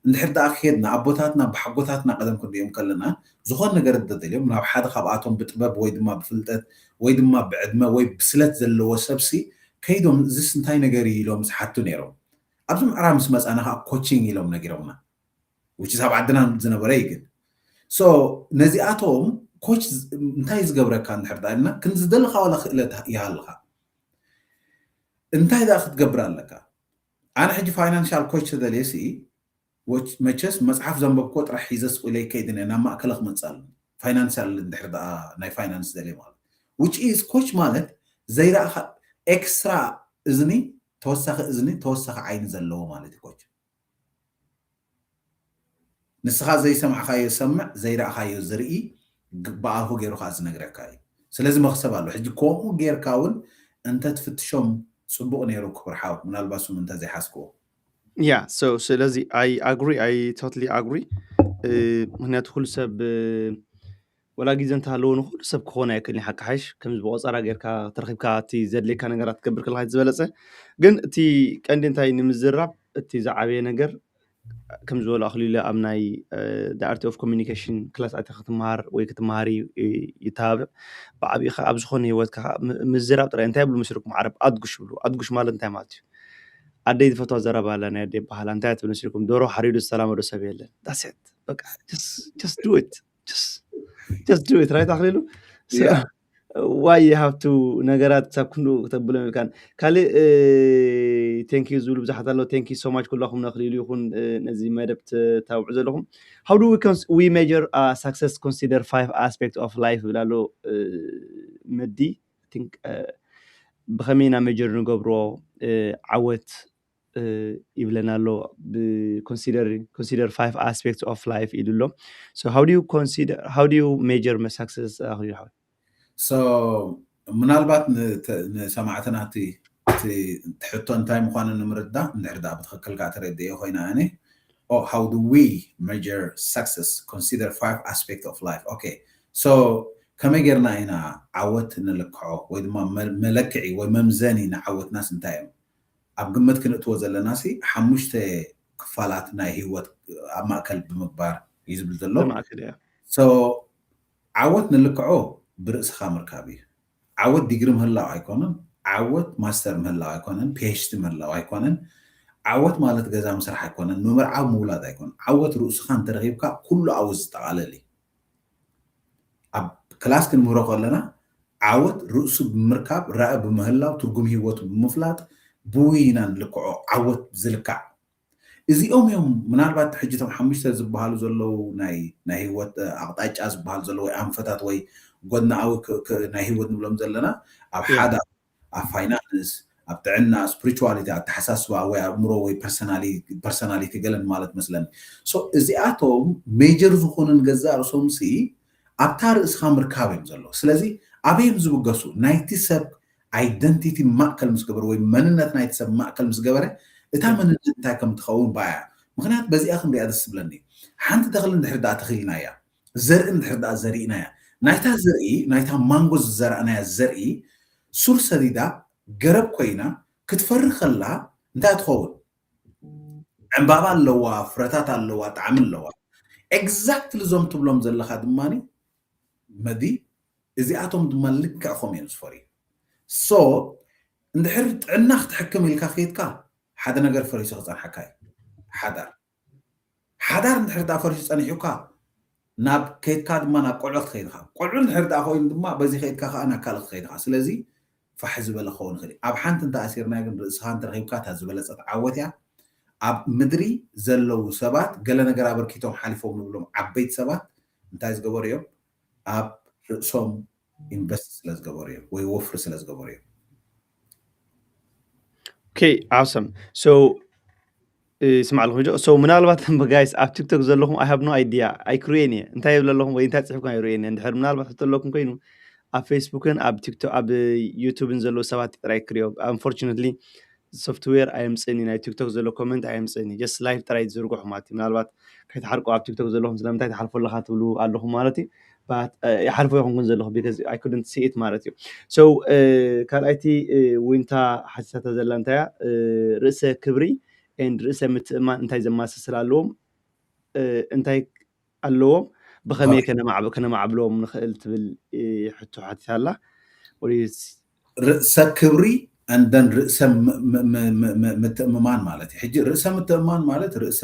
እንድሕር ደኣ ከድና ኣቦታትና ብሓጎታትና ቀደም ክንሪኦም ከለና ዝኾን ነገር እንተደልዮም ናብ ሓደ ካብኣቶም ብጥበብ ወይ ድማ ብፍልጠት ወይ ድማ ብዕድመ ወይ ብስለት ዘለዎ ሰብ ሲ ከይዶም እዚስ እንታይ ነገር እዩ ኢሎም ዝሓቱ ነይሮም። ኣብዚ ምዕራብ ምስ መፃና ከዓ ኮችንግ ኢሎም ነጊሮምና። ውችስ ኣብ ዓድና ዝነበረ እዩ ግን so ነዚኣቶም ኮች እንታይ ዝገብረካ እንድሕር ደኣ ኢልና ክንዝደለካ ዋላ ክእለት ይሃልካ እንታይ ደኣ ክትገብር ኣለካ። ኣነ ሕጂ ፋይናንሻል ኮች ተደልየ ሲ መቸስ መፅሓፍ ዘንበብኮ ጥራሕ ሒዘ ስቁለይ ከይድን ናብ ማእከለ ክመፅእ ኣለኒ። ፋይናንሻል እንድሕር ደኣ ናይ ፋይናንስ ደልየ ማለት ውጭ ኢዝ ኮች ማለት ዘይረእካ ኤክስትራ እዝኒ ተወሳኺ እዝኒ ተወሳኺ ዓይኒ ዘለዎ ማለት እዩ ኮች። ንስኻ ዘይሰማዕካዮ ዝሰምዕ ዘይረእካዮ ዝርኢ ብኣፉ ገይሩ ከዓ ዝነግረካ እዩ። ስለዚ መክሰብ ኣሎ ሕጂ ከምኡ ጌርካ እውን እንተትፍትሾም ፅቡቕ ነይሩ ክብርሓው ምናልባት ስሙ እንተዘይሓዝክዎ yeah so ስለዚ I agree I totally agree። ምክንያቱ ኩሉ ሰብ ወላ ግዜ እንተሃለዎ ንኩሉ ሰብ ክኾን ኣይክእልን ሓቂ ሓይሽ ከምዚ ብቆፀራ ጌርካ ተረኪብካ እቲ ዘድልየካ ነገራት ትገብር ከለካ ዝበለፀ ግን እቲ ቀንዲ እንታይ ንምዝራብ እቲ ዝዓበየ ነገር ከም ዝበሉ ኣኽሊሉ ኣብ ናይ ዳርቲ ኦፍ ኮሚኒኬሽን ክላስ ኣቲ ክትመሃር ወይ ክትመሃር ይተባብዕ ብዓብኻ ኣብ ዝኾነ ህይወትካ ምዝራብ ጥራይ እንታይ ብሉ መስልኩም ዓረብ ኣድጉሽ ብሉ ኣድጉሽ ማለት እንታይ ማለት እዩ ኣደይ ዝፈትዋ ዘረባ ኣላ ናይ ኣደይ በሃላ እንታይ ትብል መስልኩም ዶሮ ሓሪዱ ዝተላመዶ ሰብ የለን ዳሴት በቃ just do it just do it right ኣኽሊሉ why you have to ነገራት ክሳብ ክንድኡ ክተብሎም ኢልካን ካልእ thank you ዝብሉ ብዙሓት ኣለዉ thank you so much ኩላኹም ነኽሊሉ ይኹን ነዚ መደብ ተውዑ ዘለኹም how do we, we measure uh, success consider five aspect of life ይብል ኣሎ መዲ ብኸመይ ኢና መጀር ንገብሮ ዓወት ይብለና ኣሎ consider five aspects of life ኢሉ ኣሎ so how do you consider how do you measure success ኣኽሊሉ ሓወይ so ምናልባት ንሰማዕትና እቲ ሕቶ እንታይ ምዃኑ ንምርዳእ እንድሕር ደኣ ብትኽክል ከዓ ተረድኤ ኮይና ኣነ oh how do we measure success consider five aspect of life okay so ከመይ ጌርና ኢና ዓወት ንልክዖ ወይ ድማ መለክዒ ወይ መምዘኒ ንዓወትናስ እንታይ እዮም ኣብ ግምት ክንእትዎ ዘለና ሲ ሓሙሽተ ክፋላት ናይ ህይወት ኣብ ማእከል ብምግባር እዩ ዝብል ዘሎ ዓወት ንልክዖ ብርእስኻ ምርካብ እዩ ዓወት ዲግሪ ምህላው ኣይኮነን ዓወት ማስተር ምህላው ኣይኮነን ፒኤችዲ ምህላው ኣይኮነን ዓወት ማለት ገዛ ምስራሕ ኣይኮነን ምምርዓው ምውላድ ኣይኮነን ዓወት ርእስኻ እንተረኺብካ ኩሉ ኣብኡ ዝጠቓለል እዩ ኣብ ክላስ ክንምህሮ ከለና ዓወት ርእሱ ብምርካብ ራኢ ብምህላው ትርጉም ህይወቱ ብምፍላጥ ብውይ ኢና ንልክዖ ዓወት ዝልካዕ እዚኦም እዮም ምናልባት ሕጂ ቶም ሓሙሽተ ዝበሃሉ ዘለዉ ናይ ናይ ህይወት ኣቕጣጫ ዝበሃሉ ዘለዉ ወይ ኣንፈታት ወይ ጎድናዊ ናይ ህይወት ንብሎም ዘለና ኣብ ሓደ ኣብ ፋይናንስ ኣብ ጥዕና ስፕሪቹዋሊቲ ኣተሓሳስባ ወይ ኣእምሮ ወይ ፐርሰናሊቲ ገለን ማለት መስለኒ እዚኣቶም ሜጀር ዝኾኑን ገዛእ ርእሶም ሲ ኣብታ ርእስኻ ምርካብ እዮም ዘለዉ ስለዚ ኣበይ እዮም ዝብገሱ ናይቲ ሰብ ኣይደንቲቲ ማእከል ምስ ገበረ ወይ መንነት ናይቲ ሰብ ማእከል ምስ ገበረ እታ መንነት እንታይ ከም ትኸውን ባያ ምክንያት በዚኣ ክንሪኣ ደስ ዝብለኒ ሓንቲ ተኽሊ እንድሕር ደኣ ተኽሊና እያ ዘርኢ እንድሕር ደኣ ዘሪእና እያ ናይታ ዘርኢ ናይታ ማንጎ ዝዘራእናያ ዘርኢ ሱር ሰዲዳ ገረብ ኮይና ክትፈሪ ከላ እንታይ ትኸውን ዕምባባ ኣለዋ፣ ፍረታት ኣለዋ፣ ጣዕሚ ኣለዋ። ኤግዛክትሊ እዞም ትብሎም ዘለኻ ድማ መዲ እዚኣቶም ድማ ልክዕ ከምኡ እዮም ዝፈርዩ። ሶ እንድሕር ጥዕና ክትሕክም ኢልካ ከይድካ ሓደ ነገር ፈሪሱ ክፀንሓካ እዩ። ሓዳር ሓዳር እንድሕር ዳ ፈሪሱ ፀኒሑካ ናብ ከይድካ ድማ ናብ ቆልዑ ክትኸይድካ ቆልዑ እንድሕር ዳ ኮይኑ ድማ በዚ ከይድካ ከዓ ናብ ካልእ ክትኸይድካ ስለዚ ፋሕ ዝበለ ክኸውን ይኽእል እዩ። ኣብ ሓንቲ እንተ ኣሲርናዮ ግን ርእስኻ እንተረኺብካ እታ ዝበለፀት ዓወት እያ። ኣብ ምድሪ ዘለዉ ሰባት ገለ ነገር ኣበርኪቶም ሓሊፎም ንብሎም ዓበይቲ ሰባት እንታይ ዝገበሩ እዮም? ኣብ ርእሶም ኢንቨስት ስለ ዝገበሩ እዮም ወይ ወፍሪ ስለ ዝገበሩ እዮም። Okay, awesome. So ይስማዕ ኣለኹም ጆ። So ምናልባት ጋይስ ኣብ ቲክቶክ ዘለኹም I have no idea ኣይክርእዮን እየ እንታይ ይብል ኣለኹም ወይ እንታይ ፅሕፍኩም ኣይርእዮን እየ። እንድሕር ምናልባት ሕቶ ኣለኩም ኮይኑ ኣብ ፌስቡክን ኣብ ቲክቶክ ኣብ ዩቱብን ዘለዉ ሰባት ጥራይ ክርእዮ። Unfortunately ሶፍትዌር ኣየምፅእኒ ናይ ቲክቶክ ዘሎ ኮመንት ኣየምፅእኒ። ጀስት ላይፍ ጥራይ ዝዝርግሑ ማለት እዩ። ምናልባት ከይትሓርቁ ኣብ ቲክቶክ ዘለኹም ስለምንታይ ትሓልፎ ኣለኻ ትብሉ ኣለኹም ማለት እዩ። But ይሓልፎ ይኹንኩን ዘለኹ because I couldn't see it ማለት እዩ። So ካልኣይቲ ዊንታ ሓቲታታ ዘላ እንታይ እያ? ርእሰ ክብሪ and ርእሰ ምትእማን እንታይ ዘማሳስል ኣለዎም? እንታይ ኣለዎም? ብኸመይ ከነማዕብሎም ንኽእል ትብል ሕቶ ሓቲታ ኣላ። ርእሰ ክብሪ and then ርእሰ ምትእምማን ማለት እዩ። ሕጂ ርእሰ ምትእምማን ማለት ርእሰ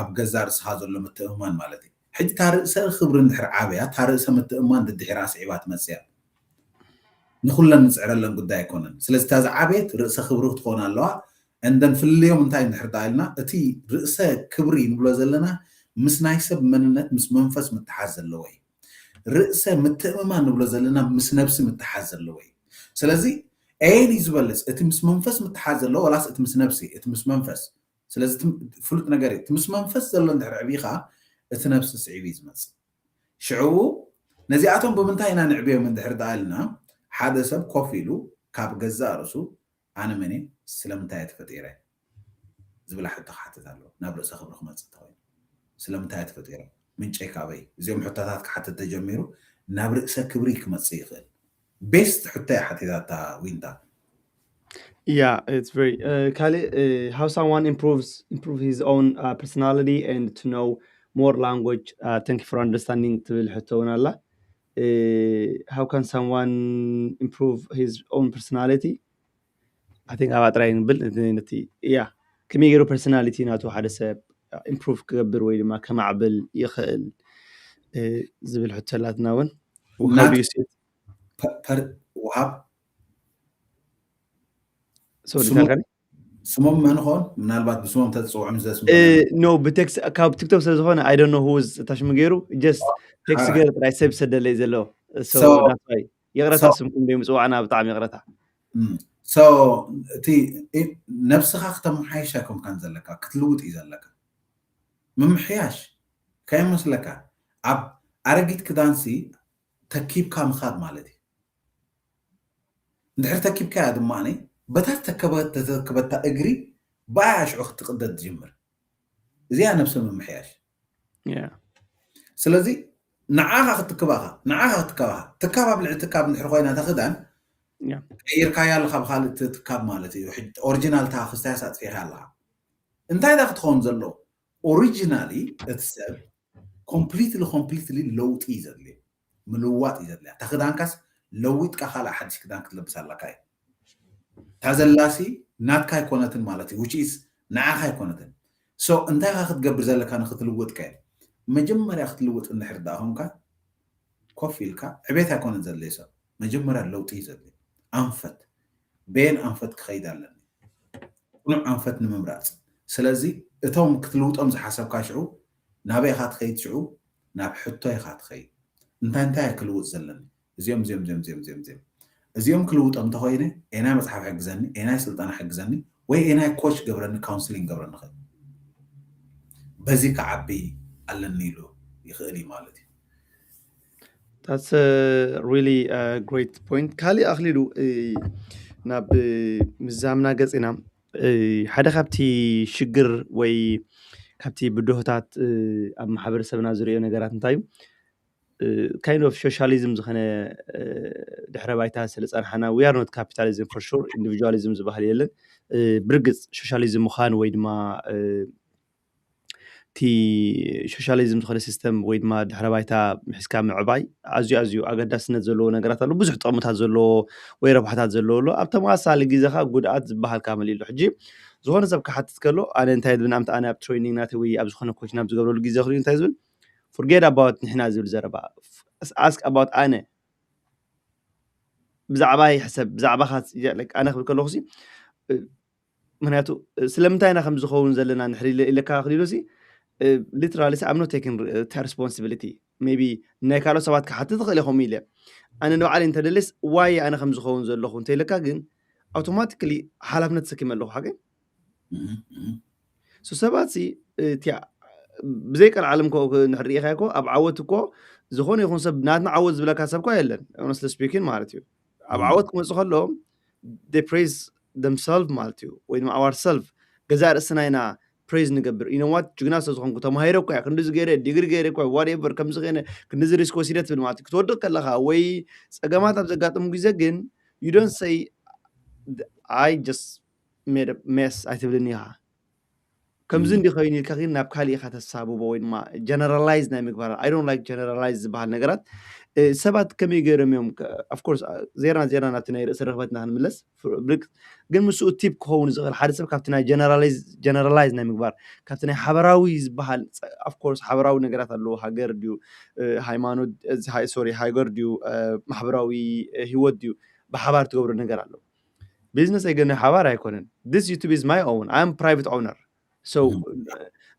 ኣብ ገዛ ርእስኻ ዘሎ ምትእምማን ማለት እዩ። ሕጂ እታ ርእሰ ክብሪ እንድሕር ዓብያ እታ ርእሰ ምትእምማን ድድሒራ ስዒባ ትመፅእ እያ። ንኩለን ንፅዕረለን ጉዳይ ኣይኮነን። ስለዚ እታ ዝዓበየት ርእሰ ክብሪ ክትኾን ኣለዋ። And then ፍልልዮም እንታይ እንድሕር ዳ ኢልና እቲ ርእሰ ክብሪ ንብሎ ዘለና ምስ ናይ ሰብ መንነት ምስ መንፈስ ምትሓዝ ዘለዎ እዩ። ርእሰ ምትእምማን ንብሎ ዘለና ምስ ነብሲ ምትሓዝ ዘለዎ እዩ። ስለዚ ኣየን እዩ ዝበልፅ? እቲ ምስ መንፈስ ምትሓዝ ዘለዎ ወላስ እቲ ምስ ነብሲ? እቲ ምስ መንፈስ። ስለዚ ፍሉጥ ነገር እዩ። እቲ ምስ መንፈስ ዘሎ እንድሕር ዕብኻ እቲ ነብሲ ስዒቡ እዩ ዝመፅእ። ሽዕኡ ነዚኣቶም ብምንታይ ኢና ንዕብዮም እንድሕር ደኣ ኢልና ሓደ ሰብ ኮፍ ኢሉ ካብ ገዛእ ርእሱ ኣነ መን እየ? ስለምንታይ እየ ተፈጢረ? ዝብላ ሕቶ ክሓትት ኣለዎ። ናብ ርእሰ ክብሪ ክመፅእ እንተኮይኑ ስለምንታይ እየ ተፈጢረ? ምንጨይ ካበይ? እዚኦም ሕቶታት ክሓትት ተጀሚሩ ናብ ርእሰ ክብሪ ክመፅእ ይኽእል። ቤስት ሕቶ እያ ሓቲታታ ዊንታ። Yeah, it's very uh, ካልእ uh, how someone improves improve his own uh, personality and to know more language. Uh, thank you for understanding ትብል ሕቶ እውን ኣላ። Uh, how can someone improve his own personality? I think ኣብኣ ጥራይ ንብል ነቲ ያ ከመይ ገይሩ ፐርሶናሊቲ ናቱ ሓደ ሰብ ኢምፕሩቭ ክገብር ወይ ድማ ከማዕብል ይኽእል ዝብል ሕቶ ኣላትና እውን። ውሃብ ስሞም መን ኾን ምናልባት ብስሞም ተዝፅውዖም ዘስ ኖ ብቴክስት ካብ ቲክቶክ ስለ ዝኾነ I don't know who እታ ሽሙ ገይሩ just ቴክስት ገይሩ ጥራይ ሰብ ይሰደለይ ዘሎ። ይቕረታ ስምኩም ዶ ምፅዋዕና ብጣዕሚ ይቕረታ። እቲ ነብስኻ ክተመሓይሽ ኣይኮንካን ዘለካ ክትልውጥ እዩ ዘለካ። ምምሕያሽ ከይመስለካ ኣብ ኣረጊት ክዳንሲ ተኪብካ ምኻድ ማለት እዩ። እንድሕር ተኪብካያ ድማ በታ ዝተከበታ እግሪ ብኣያ ሽዑ ክትቅደድ ትጅምር። እዚኣ ነብሲ ምምሕያሽ። ስለዚ ንዓኻ ክትክባኻ ንዓኻ ክትከባኻ ትካብ ኣብ ልዕሊ ትካብ እንድሕር ኮይና ተክዳን ቀይርካያ ኣለካ ብካልእ ትካብ ማለት እዩ። ኦሪጂናል ታ ክስታያስ ኣጥፊካ ኣለካ። እንታይ ዳ ክትኸውን ዘለዎ? ኦሪጂናሊ እቲ ሰብ ኮምፕሊትሊ ኮምፕሊትሊ ለውጢ እዩ ዘድልዮ። ምልዋጥ እዩ ዘድልያ። እታ ክዳንካስ ለዊጥካ ካልእ ሓድሽ ክዳን ክትለብስ ኣለካ እዩ። እታ ዘላሲ ናትካ ኣይኮነትን ማለት እዩ። ውጪስ ንዓኻ ኣይኮነትን። ሶ እንታይ ካ ክትገብር ዘለካ ንክትልውጥ ከ? መጀመርያ ክትልውጥ እንድሕር ደኣ ኮንካ ኮፍ ኢልካ ዕቤት ኣይኮነን ዘድልዮ ሰብ። መጀመርያ ለውጢ እዩ ዘድልዮ። ኣንፈት በየን ኣንፈት ክኸይድ ኣለኒ? ቅኑዕ ኣንፈት ንምምራፅ። ስለዚ እቶም ክትልውጦም ዝሓሰብካ ሽዑ ናበይ ኢኻ ትኸይድ? ሽዑ ናብ ሕቶ ኢኻ ትኸይድ። እንታይ እንታይ ክልውጥ ዘለኒ? እዚኦም እዚኦም እዚኦም እዚኦም እዚኦም እዚኦም እዚኦም ክልውጦም እንተኮይነ ኤናይ መፅሓፍ ሕግዘኒ፣ ኤናይ ስልጠና ሕግዘኒ ወይ ኤናይ ኮች ገብረኒ፣ ካውንስሊንግ ገብረኒ ኽእል በዚ ክዓቢ ኣለኒ ኢሉ ይኽእል እዩ ማለት እዩ። That's a really uh, great point። ካሊእ ኣኽሊሉ ናብ ምዛምና ገፅ ኢና። ሓደ ካብቲ ሽግር ወይ ካብቲ ብድሆታት ኣብ ማሕበረሰብና ዝሪኦ ነገራት እንታይ እዩ? kind of socialism ዝኾነ ድሕረ ባይታ ስለ ጸንሓና we are not capitalism for sure, individualism ዝበሃል የለን። ብርግጽ socialism ምዃን ወይ ድማ እቲ socialism ዝኾነ system ወይ ድማ ድሕረ ባይታ ምሒዝካ ምዕባይ ኣዝዩ ኣዝዩ ኣገዳስነት ዘለዎ ነገራት ኣሎ። ብዙሕ ጥቕምታት ዘለዎ ወይ ረብሓታት ዘለዎ ኣሎ። ኣብ ተመሳሳሊ ግዜ ኸኣ ጉድኣት ዝበሃል ካመል ኣሎ። ሕጂ ዝኾነ ሰብ ክሓትት ከሎ ኣነ እንታይ ዝብል ንኣብነት ኣነ ኣብ training ናተይ ወይ ኣብ ዝኾነ coaching ኣብ ዝገብረሉ ግዜ ክሪኡ እንታይ ዝብል forget about ንሕና ዝብል ዘረባ ask about ኣነ ብዛዕባ ይሕሰብ ብዛዕባኻ ኣነ ክብል ከለኹ ምክንያቱ ስለምንታይ ኢና ከም ዝኸውን ዘለና ንሕሪ ኢለካ ክሊሉ ሲ literally I'm not taking responsibility maybe ናይ ካልኦት ሰባት ክሓትት ትኽእል ኢኹም ኢለ ኣነ ንባዕለይ እንተደልስ ዋይ ኣነ ከም ዝኸውን ዘለኹ እንተኢለካ ግን automatically ሓላፍነት ተሰኪመ ኣለኹ ሓቂ ሶ ሰባት ሲ እቲያ ብዘይ ቀልዓለም ኮ ንሕር ርኢኻ ኮ ኣብ ዓወት እኮ ዝኾነ ይኹን ሰብ ናትና ዓወት ዝብለካ ሰብ ኮ የለን honestly speaking ማለት እዩ ኣብ ዓወት ክመፁ ከለዎም they praise themselves ማለት እዩ ወይ ድማ our self ገዛእ ርእስና ኢና praise ንገብር you know what ጅግና ስለ ዝኾንኩ ተማሂረ እኮ እያ ክንድዚ ገይረ ዲግሪ ገይረ እኮ whatever ከምዚ ከይነ ክንድዚ risk ወሲደ ትብል ማለት እዩ ክትወድቕ ከለኻ ወይ ፀገማት ኣብ ዘጋጥሙ ግዜ ግን you don't say I just made a mess ኣይትብልን ኢኻ ከምዚ እንዲ ኮይኑ ኢልካ ግን ናብ ካሊእ ኢኻ ተሳብቦ ወይ ድማ generalize ናይ ምግባር I don't like generalize ዝበሃል ነገራት ሰባት ከመይ ገይሮም እዮም of course ዜርና ዜርና ናብቲ ናይ ርእሲ ርኽበትና ክንምለስ ግን ምስኡ tip ክኸውን ዝኽእል ሓደ ሰብ ካብቲ ናይ generalize ናይ ምግባር ካብቲ ናይ ሓበራዊ ዝበሃል of course ሓበራዊ ነገራት ኣለዎ ሃገር ድዩ ሃይማኖት sorry ሃገር ድዩ ማሕበራዊ ህይወት ድዩ ብሓባር ትገብሮ ነገር ኣሎ business ኣይገነ ሓባር ኣይኮነን this YouTube is my own I'm private owner so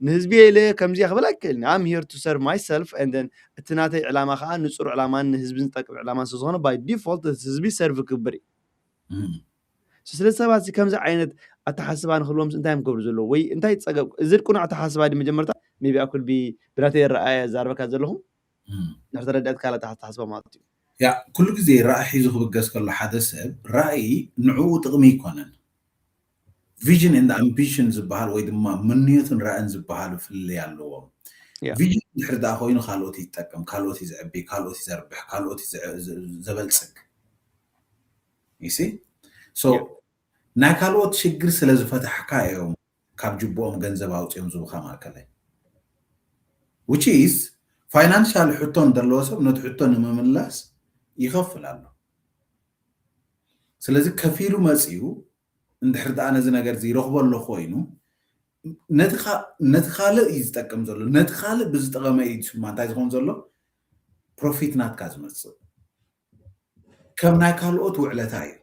ንህዝቢ ኢለ ከምዚኣ ክብል ኣይክእልን I'm here to serve myself and then እቲ ናተይ ዕላማ ከዓ ንፁር ዕላማን ንህዝቢ ዝጠቅም ዕላማን ስለዝኾነ by default ህዝቢ serve ክግበር እዩ ስለ ሰባት ከምዚ ዓይነት ኣተሓስባ ንክህልዎም እንታይ እዮም ክገብሩ ዘለዉ ወይ እንታይ ፀገም እዚ ቁኑዕ ኣተሓስባ ድ መጀመርታ maybe ኣኩል ብናተይ ረኣየ ዛርበካ ዘለኹም ንክተረድኣት ካል ኣተሓስባ ማለት እዩ ያ ኩሉ ግዜ ራእይ ሒዙ ክብገስ ከሎ ሓደ ሰብ ራእይ ንዕኡ ጥቕሚ ይኮነን vision and ambition ዝበሃል ወይ ድማ ምንዮትን ራእን ዝበሃሉ ፍልልይ ኣለዎም vision ድሕሪ ደኣ ኮይኑ ካልኦት ይጠቅም ካልኦት ይዝዕቢ ካልኦት ይዘርብሕ ካልኦት ዘበልፅግ ይሲ so ናይ ካልኦት ሽግር ስለ ዝፈታሕካ እዮም ካብ ጅብኦም ገንዘብ ኣውፅኦም ዝቡካ ማእከላይ which is financial ሕቶ እንደለዎ ሰብ ነቲ ሕቶ ንምምላስ ይኸፍል ኣሎ ስለዚ ከፊሉ መፅኡ እንድሕር ደኣ ነዚ ነገር እዚ ይረኽቦ ኣሎ ኮይኑ ነቲ ካልእ እዩ ዝጠቅም ዘሎ ነቲ ካልእ ብዝጠቐመ እዩ ድማ እንታይ ዝኸውን ዘሎ ፕሮፊት ናትካ ዝመፅእ ከም ናይ ካልኦት ውዕለታ እዩ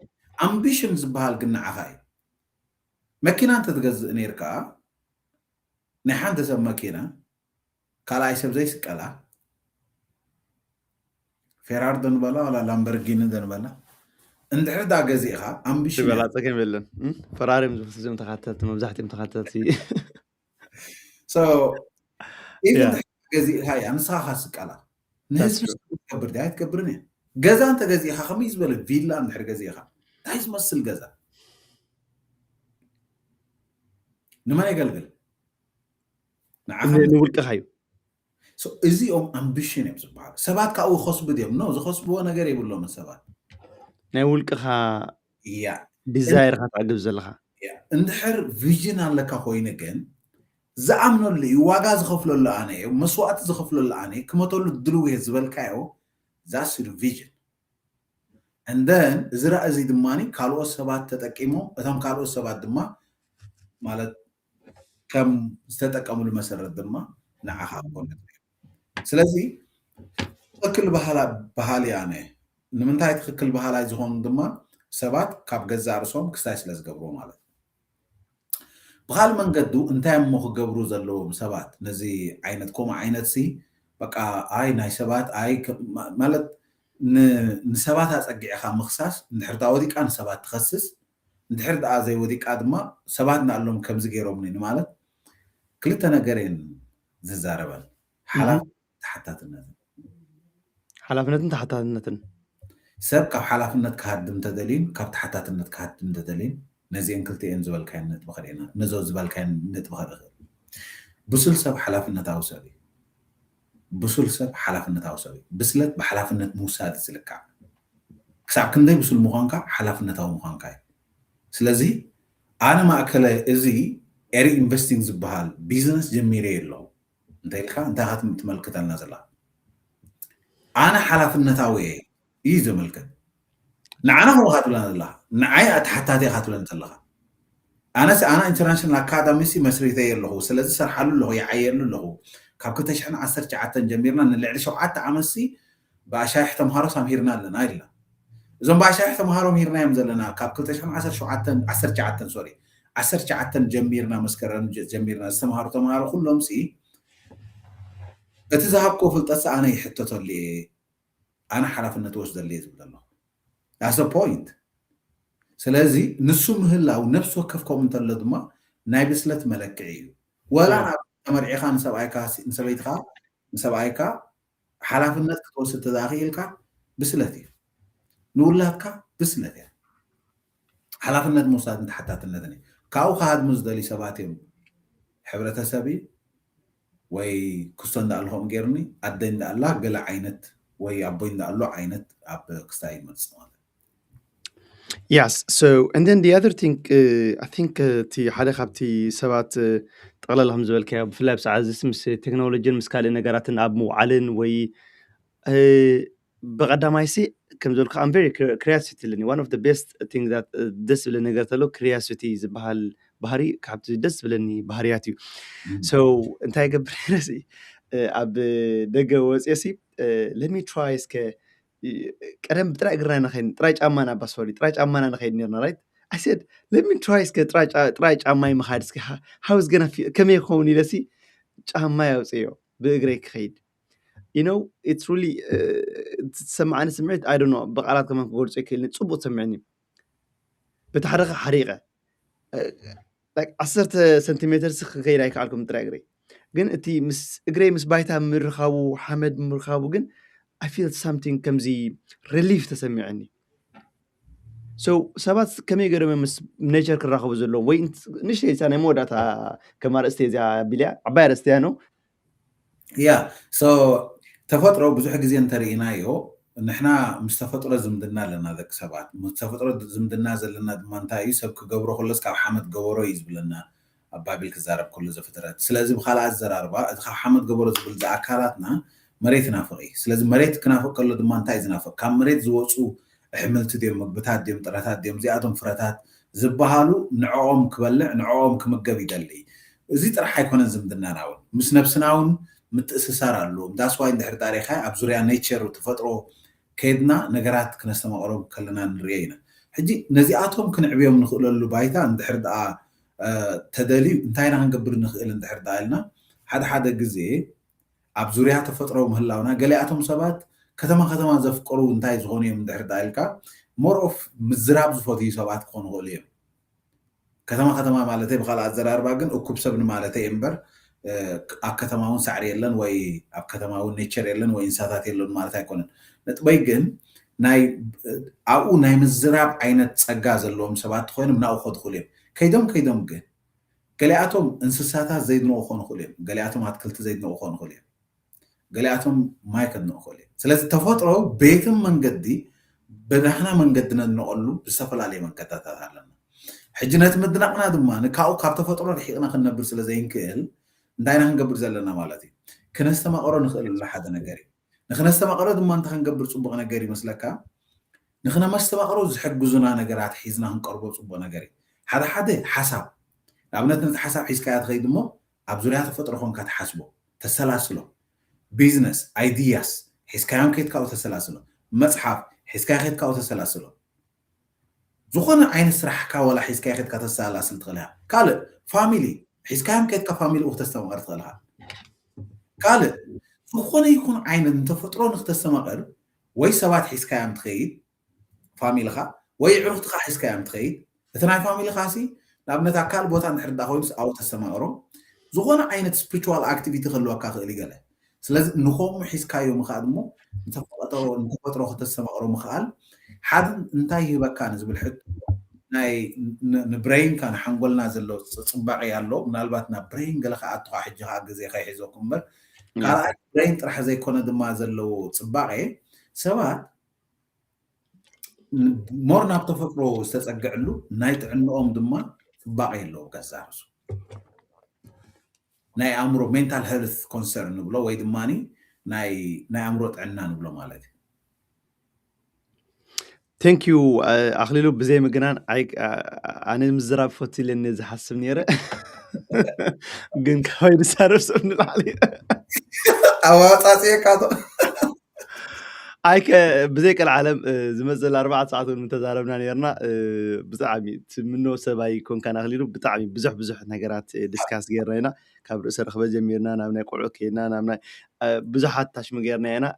ኣምቢሽን ዝበሃል ግን ንዓኻ እዩ መኪና እንተትገዝእ ነይርካ ናይ ሓንቲ ሰብ መኪና ካልኣይ ሰብ ዘይስቀላ ፌራር ደንበላ ዋላ ላምበርጊኒ ደንበላ እንድሕር ዳ ገዚእኻ ኣምቢሽን በላ ፀገም የለን ፈራሪ እዮም ዝብስዝም ተካተልቲ መብዛሕትኦም ተካተልቲ ኢቭን ገዚእኻ እያ ንስኻ ካስቀላ ንህዝቢ ትገብር ዲ ኣይትገብርን እያ ገዛ እንተ ገዚእኻ ከመይ ዝበለ ቪላ እንድሕር ገዚእኻ እንታይ ዝመስል ገዛ ንመን የገልግል ንውልቅኻ እዩ እዚኦም ኣምቢሽን እዮም ዝበሃሉ ሰባት ካብኡ ይኸስቡ ድዮም ኖ ዝኸስብዎ ነገር የብሎምን ሰባት ናይ ውልቅኻ እያ ዲዛይርካ ትዕግብ ዘለኻ እንድሕር ቪዥን ኣለካ ኮይኑ ግን ዝኣምነሉ እዩ ዋጋ ዝኸፍለሉ ኣነ እዩ መስዋእቲ ዝኸፍለሉ ኣነ ክመተሉ ድልው እየ ዝበልካዮ that's your vision and then እዚ ራእይ እዚ ድማ ካልኦት ሰባት ተጠቂሞም እቶም ካልኦት ሰባት ድማ ማለት ከም ዝተጠቀምሉ መሰረት ድማ ንዓኻ ክኾነት ስለዚ ትክክል በሃሊ ኣነ ንምንታይ ትክክል በሃላይ ዝኾኑ ድማ ሰባት ካብ ገዛ ርእሶም ክስታይ ስለ ዝገብርዎ ማለት ብካል መንገዱ እንታይ እሞ ክገብሩ ዘለዎም ሰባት ነዚ ዓይነት ከምኡ ዓይነት ሲ በቃ ኣይ ናይ ሰባት ኣይ ማለት ንሰባት ኣፀጊዕካ ምክሳስ እንድሕር ዳ ወዲቃ ንሰባት ትኸስስ እንድሕር ደኣ ዘይወዲቃ ድማ ሰባት ንኣሎም ከምዚ ገይሮምኒ ንማለት ክልተ ነገር እየን ዝዛረበን ሓላፍነትን ተሓታትነትን ሓላፍነትን ተሓታትነትን ሰብ ካብ ሓላፍነት ክሃድም ተደልዩን ካብ ተሓታትነት ክሃድም ተደልዩን ነዚአን ክልቲአን ዝበልካየን ነጥቢ ከርእና ነዞ ዝበልካየን ነጥቢ ከርኢ ክእል ብሱል ሰብ ሓላፍነታዊ ሰብ እዩ ብሱል ሰብ ሓላፍነታዊ ሰብ እዩ። ብስለት ብሓላፍነት ምውሳድ እዩ ዝልካዕ። ክሳብ ክንደይ ብሱል ምዃንካ ሓላፍነታዊ ምዃንካ እዩ። ስለዚ ኣነ ማእከለ እዚ ኤሪ ኢንቨስቲንግ ዝበሃል ቢዝነስ ጀሚረ ኣለኹ እንተ ኢልካ እንታይ ኢኻ ትም- ትመልክተልና ዘላ? ኣነ ሓላፍነታዊ እየ እዩ ዘመልክት። ንዓና ከምኡ ኢኻ ትብለና ዘለኻ፣ ንዓይ ኣተሓታቲ ኢኻ ትብለኒ ዘለኻ። ኣነስ ኣና ኢንተርናሽናል ኣካዳሚ ሲ መስሪተየ ኣለኹ፣ ስለዚ ሰርሓሉ ኣለኹ፣ ይዓየሉ ኣለኹ። ካብ ክልተ ሽሕን ዓሰርተ ትሽዓተን ጀሚርና ንልዕሊ ሸውዓተ ዓመት ሲ ብኣሻይሕ ተምሃሮ ሳምሂርና ኣለና ኢልና። እዞም ብኣሻይሕ ተምሃሮ ምሂርናዮም ዘለና ካብ ክልተ ሽሕን ዓሰርተ ሸውዓተን ዓሰርተ ትሽዓተን ሶሪ ዓሰርተ ትሽዓተን ጀሚርና መስከረም ጀ- ጀሚርና ዝተምሃሩ ተምሃሮ ኩሎም ሲ እቲ ዝሃብኮ ፍልጠት ሲ ኣነ ይሕተተሉ እየ፣ ኣነ ሓላፍነት ወስደሉ እየ ዝብል ኣለኹ። That's the point። ስለዚ ንሱ ምህላው ነፍሲ ወከፍ ከምኡ እንተሎ ድማ ናይ ብስለት መለክዒ እዩ። ወላ ናብ ተመርዒኻ ንሰብኣይካ ንሰበይትኻ ንሰብኣይካ ሓላፍነት ክትወስድ ተዘኣኽኢልካ ብስለት እዩ። ንውላድካ ብስለት እያ። ሓላፍነት ምውሳድን ተሓታትነትን እዩ። ካብኡ ክሃድሙ ዝደልዩ ሰባት እዮም። ሕብረተሰብ እዩ ወይ ክስቶ እንዳኣሉ ከምኡ ገይሩኒ ኣደይ እንዳኣላ ገለ ዓይነት ወይ ኣቦይ እንዳኣሉ ዓይነት ኣብ ክስታይ ይመፅእ ማለት እዩ። Yes. So, and then the other thing, uh, I think uh, እቲ ሓደ ካብቲ ሰባት uh, ጠቕለል ከም ዝበልካዮ ብፍላይ ብሰዓት እዚ ምስ ቴክኖሎጂን ምስ ካልእ ነገራትን ኣብ ምውዓልን ወይ uh, ብቐዳማይ ሲ ከም ዝበልኩ I'm very curiosity ኣለኒ። One of the best thing that uh, ደስ ዝብል ነገር ተሎ curiosity ዝበሃል ባህሪ ካብቲ ደስ ዝብለኒ ባህርያት እዩ። So እንታይ ገብር ነሲ ኣብ ደገ ወፅየ ሲ let me try እስከ ቀደም ብጥራይ እግርና ኢና ከይድ ጥራይ ጫማና ኣባ ሶሪ ጥራይ ጫማና ንኸይድ ነርና right I said let me try እስከ ጥራይ ጫማይ ምኻድ እስከ how is gonna feel ከመይ ይኸውን ኢለሲ ጫማይ ኣውፅዮ ብእግረይ ክኸይድ you know it's really ዝሰማዓኒ ስምዒት I don't know ብቃላት ከማን ክገልፆ ይክእልኒ ፅቡቅ ትሰምዕኒ በቲ ሓደኻ ሓሪቀ ዓሰርተ ሰንቲሜተር ሲ ክከይድ ኣይከኣልኩም ጥራይ እግረይ ግን እቲ ምስ እግረይ ምስ ባይታ ምርኻቡ ሓመድ ምርኻቡ ግን I feel something ከምዚ relief ተሰሚዐኒ so ሰባት ከመይ ገይሮም ምስ nature ክራኸቡ ዘለዎም ወይ ንእሽተይ እዚኣ ናይ መወዳእታ ከም ኣርእስቲ እዚኣ ቢልያ ዓባይ ኣርእስቲ እያ ነው ያ so ተፈጥሮ ብዙሕ ግዜ እንተርኢናዮ ንሕና ምስ ተፈጥሮ ዝምድና ኣለና ደቂ ሰባት ምስ ተፈጥሮ ዝምድና ዘለና ድማ እንታይ እዩ ሰብ ክገብሮ ከሎስ ካብ ሓመድ ገበሮ እዩ ዝብለና ኣብ ባይብል ክዛረብ ከሎ ዘፍጥረት ስለዚ ብካልእ ኣዘራርባ እቲ ካብ ሓመድ ገበሮ ዝብል ዝኣካላትና መሬት ይናፍቕ እዩ ስለዚ መሬት ክናፍቕ ከሎ ድማ እንታይ እዩ ዝናፍቕ ካብ መሬት ዝወፁ ኣሕምልቲ ድዮም ምግብታት ድዮም ጥረታት ድዮም እዚኣቶም ፍረታት ዝበሃሉ ንዕኦም ክበልዕ ንዕኦም ክምገብ ይደሊ እዚ ጥራሕ ኣይኮነን ዝምድናና እውን ምስ ነብስና እውን ምትእስሳር ኣለዎም that's why እንድሕር ዳሪኻ ኣብ ዙርያ nature ተፈጥሮ ከይድና ነገራት ክነስተማቕሮም ከለና ንሪኦ ኢና ሕጂ ነዚኣቶም ክንዕብዮም ንኽእለሉ ባይታ እንድሕር ደኣ ተደልዩ እንታይ ኢና ክንገብር ንኽእል እንድሕር ደኣ ኢልና ሓደ ሓደ ግዜ ኣብ ዙርያ ተፈጥሮ ምህላውና ገሊኣቶም ሰባት ከተማ ከተማ ዘፍቀሩ እንታይ ዝኾኑ እዮም እንድሕር ደኣ ኢልካ more of ምዝራብ ዝፈትዩ ሰባት ክኾኑ ይኽእሉ እዮም ከተማ ከተማ ማለተይ ብካልእ ኣዘራርባ ግን እኩብ ሰብ ንማለተይ እምበር ኣብ ከተማ እውን ሳዕሪ የለን ወይ ኣብ ከተማ እውን nature የለን ወይ እንስሳታት የለን ማለት ኣይኮነን ነጥበይ ግን ናይ ኣብኡ ናይ ምዝራብ ዓይነት ፀጋ ዘለዎም ሰባት ኮይኖም ናብኡ ከድኹሉ እዮም ከይዶም ከይዶም ግን ገሊኣቶም እንስሳታት ዘይድንቑ ክኾኑ ይኽእሉ እዮም ገሊኣቶም ኣትክልቲ ዘይድንቑ ክኾኑ ይኽእሉ እዮም ገሊኣቶም ማይ ከድንቑ ይኽእሉ እዮም ስለዚ ተፈጥሮ ቤትን መንገዲ ብናህና መንገዲ ነድንቐሉ ብዝተፈላለየ መንገድታት ኣለና ሕጂ ነቲ ምድናቕና ድማ ካብኡ ካብ ተፈጥሮ ርሒቕና ክንነብር ስለ ዘይንክእል እንታይ ኢና ክንገብር ዘለና ማለት እዩ ክነስተማቕሮ ንኽእል ኣሎ ሓደ ነገር እዩ ንክነስተማቕሮ ድማ እንታይ ክንገብር ፅቡቕ ነገር ይመስለካ ንክነመስተማቕሮ ዝሕግዙና ነገራት ሒዝና ክንቀርቦ ፅቡቕ ነገር እዩ ሓደ ሓደ ሓሳብ ንኣብነት ነቲ ሓሳብ ሒዝካያ ትኸይድ እሞ ኣብ ዙርያ ተፈጥሮ ኮንካ ትሓስቦ ተሰላስሎ ቢዝነስ ideas ሒዝካዮም ከይድካኡ ተሰላስሎ መፅሓፍ ሒዝካዮ ከይድካኡ ተሰላስሎ ዝኾነ ዓይነት ስራሕካ ወላ ሒዝካዮ ከይድካ ተሰላስል ትኽእል ኢኻ ካልእ ፋሚሊ ሒዝካዮም ከይድካ ፋሚሊ ኡ ክተስተማቕር ትኽእል ኢኻ ካልእ ዝኾነ ይኹን ዓይነት ንተፈጥሮ ንክተስተማቕር ወይ ሰባት ሒዝካዮም ትኸይድ ፋሚልኻ ወይ ኣዕሩኽትኻ ሒዝካዮም ትኸይድ እቲ ናይ ፋሚልኻ ሲ ንኣብነት ኣብ ካልእ ቦታ እንድሕር ዳ ኮይኑ ኣብኡ ተስተማቕሮ ዝኾነ ዓይነት spiritual activity ክህልወካ ክእል እዩ ገለ ስለዚ ንኸምኡ ሒዝካዮም ከዓ ድሞ ንተፈጥሮ ከተስተማቕሮ ምኽኣል ሓደ እንታይ ይህበካ ንዝብል ሕቶ ናይ ንብሬንካ ንሓንጎልና ዘሎ ፅባቐ ኣሎ ምናልባት ናብ ብሬን ገለ ከኣትኻ ሕጂ ከዓ ግዜ ከይሕዘኩም እምበር ካልኣይ ብሬን ጥራሕ ዘይኮነ ድማ ዘለዎ ፅባቐ ሰባት ሞር ናብ ተፈጥሮ ዝተፀግዕሉ ናይ ጥዕንኦም ድማ ፅባቐ የለዎ። ከዛርሱ ናይ ኣእምሮ ሜንታል ሄልት ኮንሰርን ንብሎ ወይ ድማ ናይ ኣእምሮ ጥዕና ንብሎ ማለት እዩ። Thank you ኣኽሊሉ። ብዘይ ምግናን ኣነ ምዝራብ ፈት ኢለ ዝሓስብ ነይረ ግን ካባይ ዝሳረብ ሰብ ንላዕሊ ኣዋፃፅየካ ኣይከ ብዘይ ቀልዓለም ዝመፅእ ኣርባዕተ ሰዓት እውን ምተዛረብና ነርና። ብጣዕሚ ትምኖ ሰብ ኣይኮንካን ኣኽሊሉ። ብጣዕሚ ብዙሕ ብዙሕ ነገራት ዲስካስ ጌርና ኢና። ካብ ርእሰ ርክበ ጀሚርና ናብ ናይ ቆልዑ ከይድና ናብ ናይ ብዙሓት ታሽሚ ጌርና ኢና።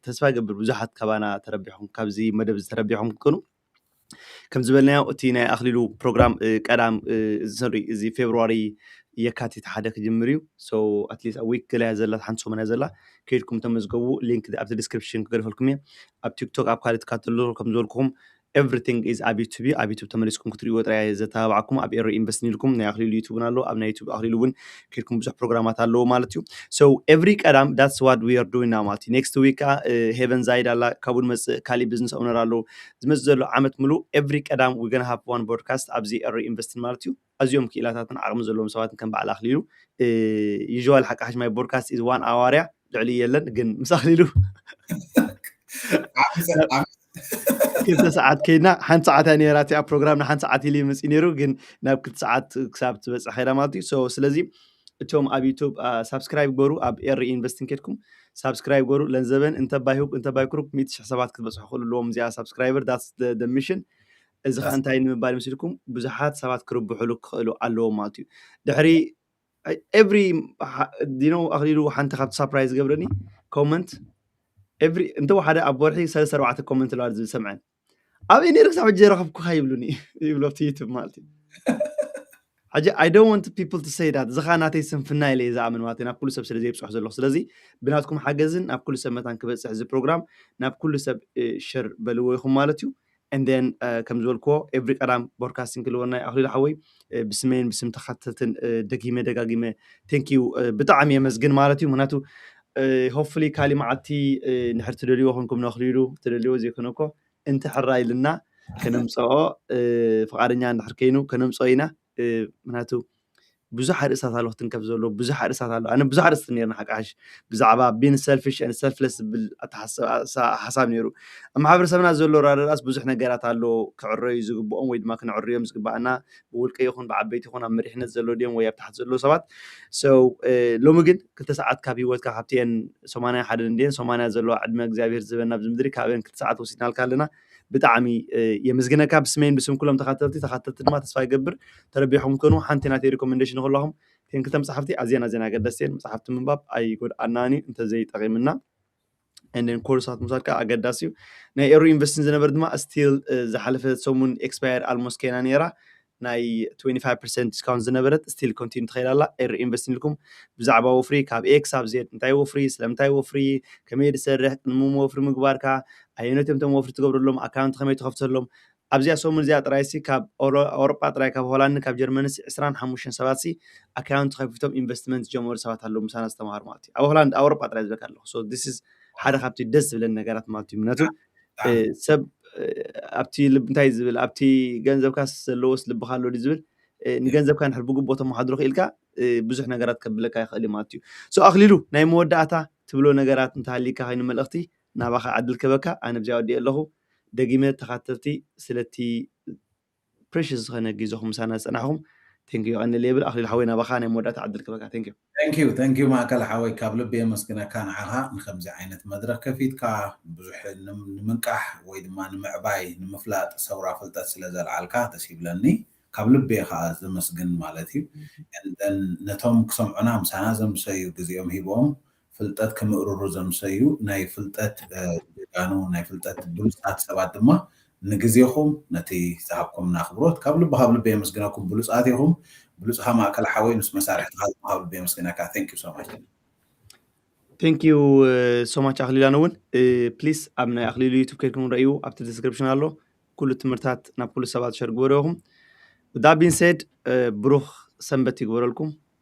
ተስፋ ገብር ብዙሓት ካባና ተረቢሕኩም ካብዚ መደብ ተረቢሕኩም ክትኮኑ ከም ዝበልናዮ እቲ ናይ ኣኽሊሉ ፕሮግራም ቀዳም እዚ ፌብርዋሪ የካቲት ሓደ ክጅምር እዩ። ኣትሊስት ኣብ ዊክ ገለያ ዘላ ሓንቲ ሰሙን እያ ዘላ። ከይድኩም ተመዝገቡ። ሊንክ ኣብቲ ዲስክሪፕሽን ክገድፈልኩም እየ። ኣብ ቲክቶክ ኣብ ካልእ ትካተሉ ከም ዝበልኩኹም everything is ኣብ ዩቱብ እዩ። ኣብ ዩቱብ ተመሊስኩም ክትሪእዎ ጥራይ ዘተባብዓኩም ኣብ ኤሪ ኢንቨስት ኢልኩም ናይ ኣኽሊሉ ዩቱብ እውን ኣሎ። ኣብ ናይ ዩቱብ ኣኽሊሉ እውን ከይድኩም ብዙሕ ፕሮግራማት ኣለዎ ማለት እዩ። So every ቀዳም that's what we are doing now ማለት እዩ። ኔክስት ዊክ ከዓ ሄቨን ዛይድ ኣላ ካብኡ ንመፅእ ካሊእ ቢዝነስ ኦነር ኣለዉ። ዝመፅእ ዘሎ ዓመት ምሉእ every ቀዳም we gonna have one podcast ኣብዚ ኤሪ ኢንቨስትን ማለት እዩ። ኣዝዮም ክኢላታትን ዓቕሚ ዘለዎም ሰባትን ከም በዓል ኣኽሊሉ usual ሓቂ ሓሽ my podcast is one hour እያ ልዕሊ የለን ግን ምስ ኣኽሊሉ ክልተ ሰዓት ከይድና ሓንቲ ሰዓት እያ ነይራ እቲኣ ፕሮግራም ንሓንቲ ሰዓት ኢሉ ይመፅእ ነይሩ ግን ናብ ክልተ ሰዓት ክሳብ ትበፅሕ ከይዳ ማለት እዩ። ስለዚ እቶም ኣብ ዩቱብ ሳብስክራይብ ገሩ ኣብ ኤሪ ኢንቨስትን ኬድኩም ሳብስክራይብ ገሩ ለንዘበን እንተባይኩሩክ ሚእቲ ሽሕ ሰባት ክትበፅሑ ክእሉ ኣለዎም እዚኣ ሳብስክራይበር that's the mission። እዚ ከዓ እንታይ ንምባል ምስ ኢልኩም ብዙሓት ሰባት ክርብሕሉ ክኽእሉ ኣለዎም ማለት እዩ። ድሕሪ every ዲኖ ኣኽሊሉ ሓንቲ ካብቲ ሳፕራይዝ ገብረኒ ኮመንት every እንተ ሓደ ኣብ ወርሒ ሰለስተ ኣርባዕተ ኮመንት ኣለዋ ዝብል ሰምዐን ኣበይ ነይሩ ክሳብ ሕጂ ረኸብኩካ ይብሉኒ ይብሎ ኣብቲ ዩቱብ ማለት እዩ። ሕጂ I don't want people to say that እዚ ከዓ ናተይ ስንፍና ኢለ እየ ዝኣምን ማለት እዩ ናብ ኩሉ ሰብ ስለ ዘየብፅሑ ዘለኹ ስለዚ ብናትኩም ሓገዝን ናብ ኩሉ ሰብ መታን ክበፅሕ እዚ ፕሮግራም ናብ ኩሉ ሰብ ሽር በልዎ ኢኹም ማለት እዩ። And then ከም ዝበልክዎ every ቀዳም ቦድካስቲንግ ክልወና ኣኽሊሉ ሓወይ ብስመይን ብስም ተኸተትን ደጊመ ደጋጊመ thank you ብጣዕሚ የመስግን ማለት እዩ። ምክንያቱ hopefully ካሊ መዓልቲ ንድሕር ትደልይዎ ኮንኩም ነኽሊሉ ትደልይዎ ዘይኮነ እኮ እንተ ሕራ ኢልና ከነምፀኦ ፍቃደኛ እንድሕር ከይኑ ከነምፀኦ ኢና። ምክንያቱ ብዙሕ ኣርእስታት ኣሎ ክትንከፍ ዘሎ ብዙሕ ኣርእስታት ኣሎ። ኣነ ብዙሕ ኣርእስቲ ነርና ሓቃሽ ብዛዕባ being selfish and selfless ዝብል ኣተሓሳብ ነይሩ። ኣብ ማሕበረሰብና ዘሎ ራደራስ ብዙሕ ነገራት ኣሎ ክዕረዩ ዝግብኦም ወይ ድማ ክንዕርዮም ዝግባኣና ብውልቀ ይኹን ብዓበይቲ ይኹን ኣብ መሪሕነት ዘሎ ድዮም ወይ ኣብ ታሕቲ ዘለዉ ሰባት። ሎሚ ግን ክልተ ሰዓት ካብ ሂወትካ ካብቲአን ሰማንያ ሓደ እንድየን ሰማንያ ዘለዋ ዕድመ እግዚኣብሔር ዝበና ኣብዚ ምድሪ ካብአን ክልተ ሰዓት ወሲድናልካ ኣለና። ብጣዕሚ የመስግነካ ብስመይን ብስም ኩሎም ተኻተልቲ ተኻተልቲ ድማ ተስፋ ይገብር ተረቢሕኩም ትኮኑ ሓንቲ ናተይ ሪኮመንዴሽን ንክላኹም እተን ክልተ መፅሓፍቲ ኣዝየን ኣዝየን ኣገደስቲ እየን። መፅሓፍቲ ምንባብ ኣይጎድኣናን እዩ እንተዘይጠቂምና። And then ኮርሳት ምውሳድ ከዓ ኣገዳሲ እዩ። ናይ ኤሩ ኢንቨስትን ዝነበር ድማ ስቲል ዝሓለፈ ሰሙን ኤክስፓየር ኣልሞስት ከይና ነይራ ናይ twenty five percent discount ዝነበረት still continue ትኸይድ ኣላ። ኤሪ ኢንቨስት ኢልኩም ብዛዕባ ወፍሪ ካብ ኤ ክሳብ ዜድ እንታይ ወፍሪ ስለምንታይ ወፍሪ ከመይ ዝሰርሕ ቅድሚ ወፍሪ ምግባርካ ኣየኖት እዮም ቶም ወፍሪ ትገብረሎም ኣካውንት ከመይ ትኸፍተሎም ኣብዚኣ ሰሙን እዚኣ ጥራይ ሲ ካብ ኣውሮጳ ጥራይ ካብ ሆላንድ ካብ ጀርመን ሲ ዕስራን ሓሙሽተን ሰባት ሲ ኣካውንት ከፊቶም ኢንቨስትመንት ዝጀመሩ ሰባት ኣለዉ ምሳና ዝተማሃሩ ማለት እዩ ኣብ ሆላንድ ኣውሮጳ ጥራይ ዝበካ ኣለኹ so this is ሓደ ካብቲ ደስ ዝብለን ነገራት ማለት እዩ ምክንያቱ ሰብ ኣብቲ እንታይ ዝብል ኣብቲ ገንዘብካስ ዘለዎስ ልብካ ኣሎ ዝብል ንገንዘብካ ንድሕር ብግቦ ተመሓድሮ ክኢልካ ብዙሕ ነገራት ከብለካ ይኽእል ማለት እዩ። ኣኽሊሉ ናይ መወዳእታ ትብሎ ነገራት እንተሃሊካ ኮይኑ መልእኽቲ ናባኻ ዕድል ክበካ ኣነ ብዚያ ወዲእ ኣለኹ። ደጊመ ተኻተልቲ ስለቲ ፕሬሽስ ዝኾነ ግዜኹም ምሳና ዝፀናሕኹም ቴንኪዩ ቀንል የብል ኣኽሊሉ ሓወይ ናባኻ ናይ መወዳእታ ዕድል ክበካ ቴንኪዩ። ቴንኪዩ ቴንኪዩ ማእከል ሓወይ ካብ ልቢ የመስግነካ ንዓኻ ንከምዚ ዓይነት መድረክ ከፊትካ ብዙሕ ንምንቃሕ ወይ ድማ ንምዕባይ ንምፍላጥ ሰውራ ፍልጠት ስለ ዘልዓልካ ደስ ይብለኒ ካብ ልቢ እየ ከዓ ዘመስግን ማለት እዩ። ነቶም ክሰምዑና ምሳና ዘምሰዩ ግዜኦም ሂቦም ፍልጠት ክምእርሩ ዘምሰዩ ናይ ፍልጠት ጀጋኑ ናይ ፍልጠት ብሉፃት ሰባት ድማ ንግዜኹም ነቲ ዝሃብኩምና ኣኽብሮት ካብ ልቢ ካብ ልቢ የመስግነኩም። ብሉጻት ኢኹም። ብሉጽኻ ማእከል ሓወይ ምስ መሳርሕትኻ ድማ ካብ ልቢ የመስግነካ። Thank you so much። Thank you so much ኣኽሊሉ። ኣነ እውን ፕሊስ ኣብ ናይ ኣኽሊሉ ዩቱብ ከይድኩም ረእይዎ ኣብቲ ዲስክሪፕሽን ኣሎ። ኩሉ ትምህርታት ናብ ኩሉ ሰባት ሸር ግበሩ ኢኹም። With that being said ብሩኽ ሰንበት ይግበረልኩም።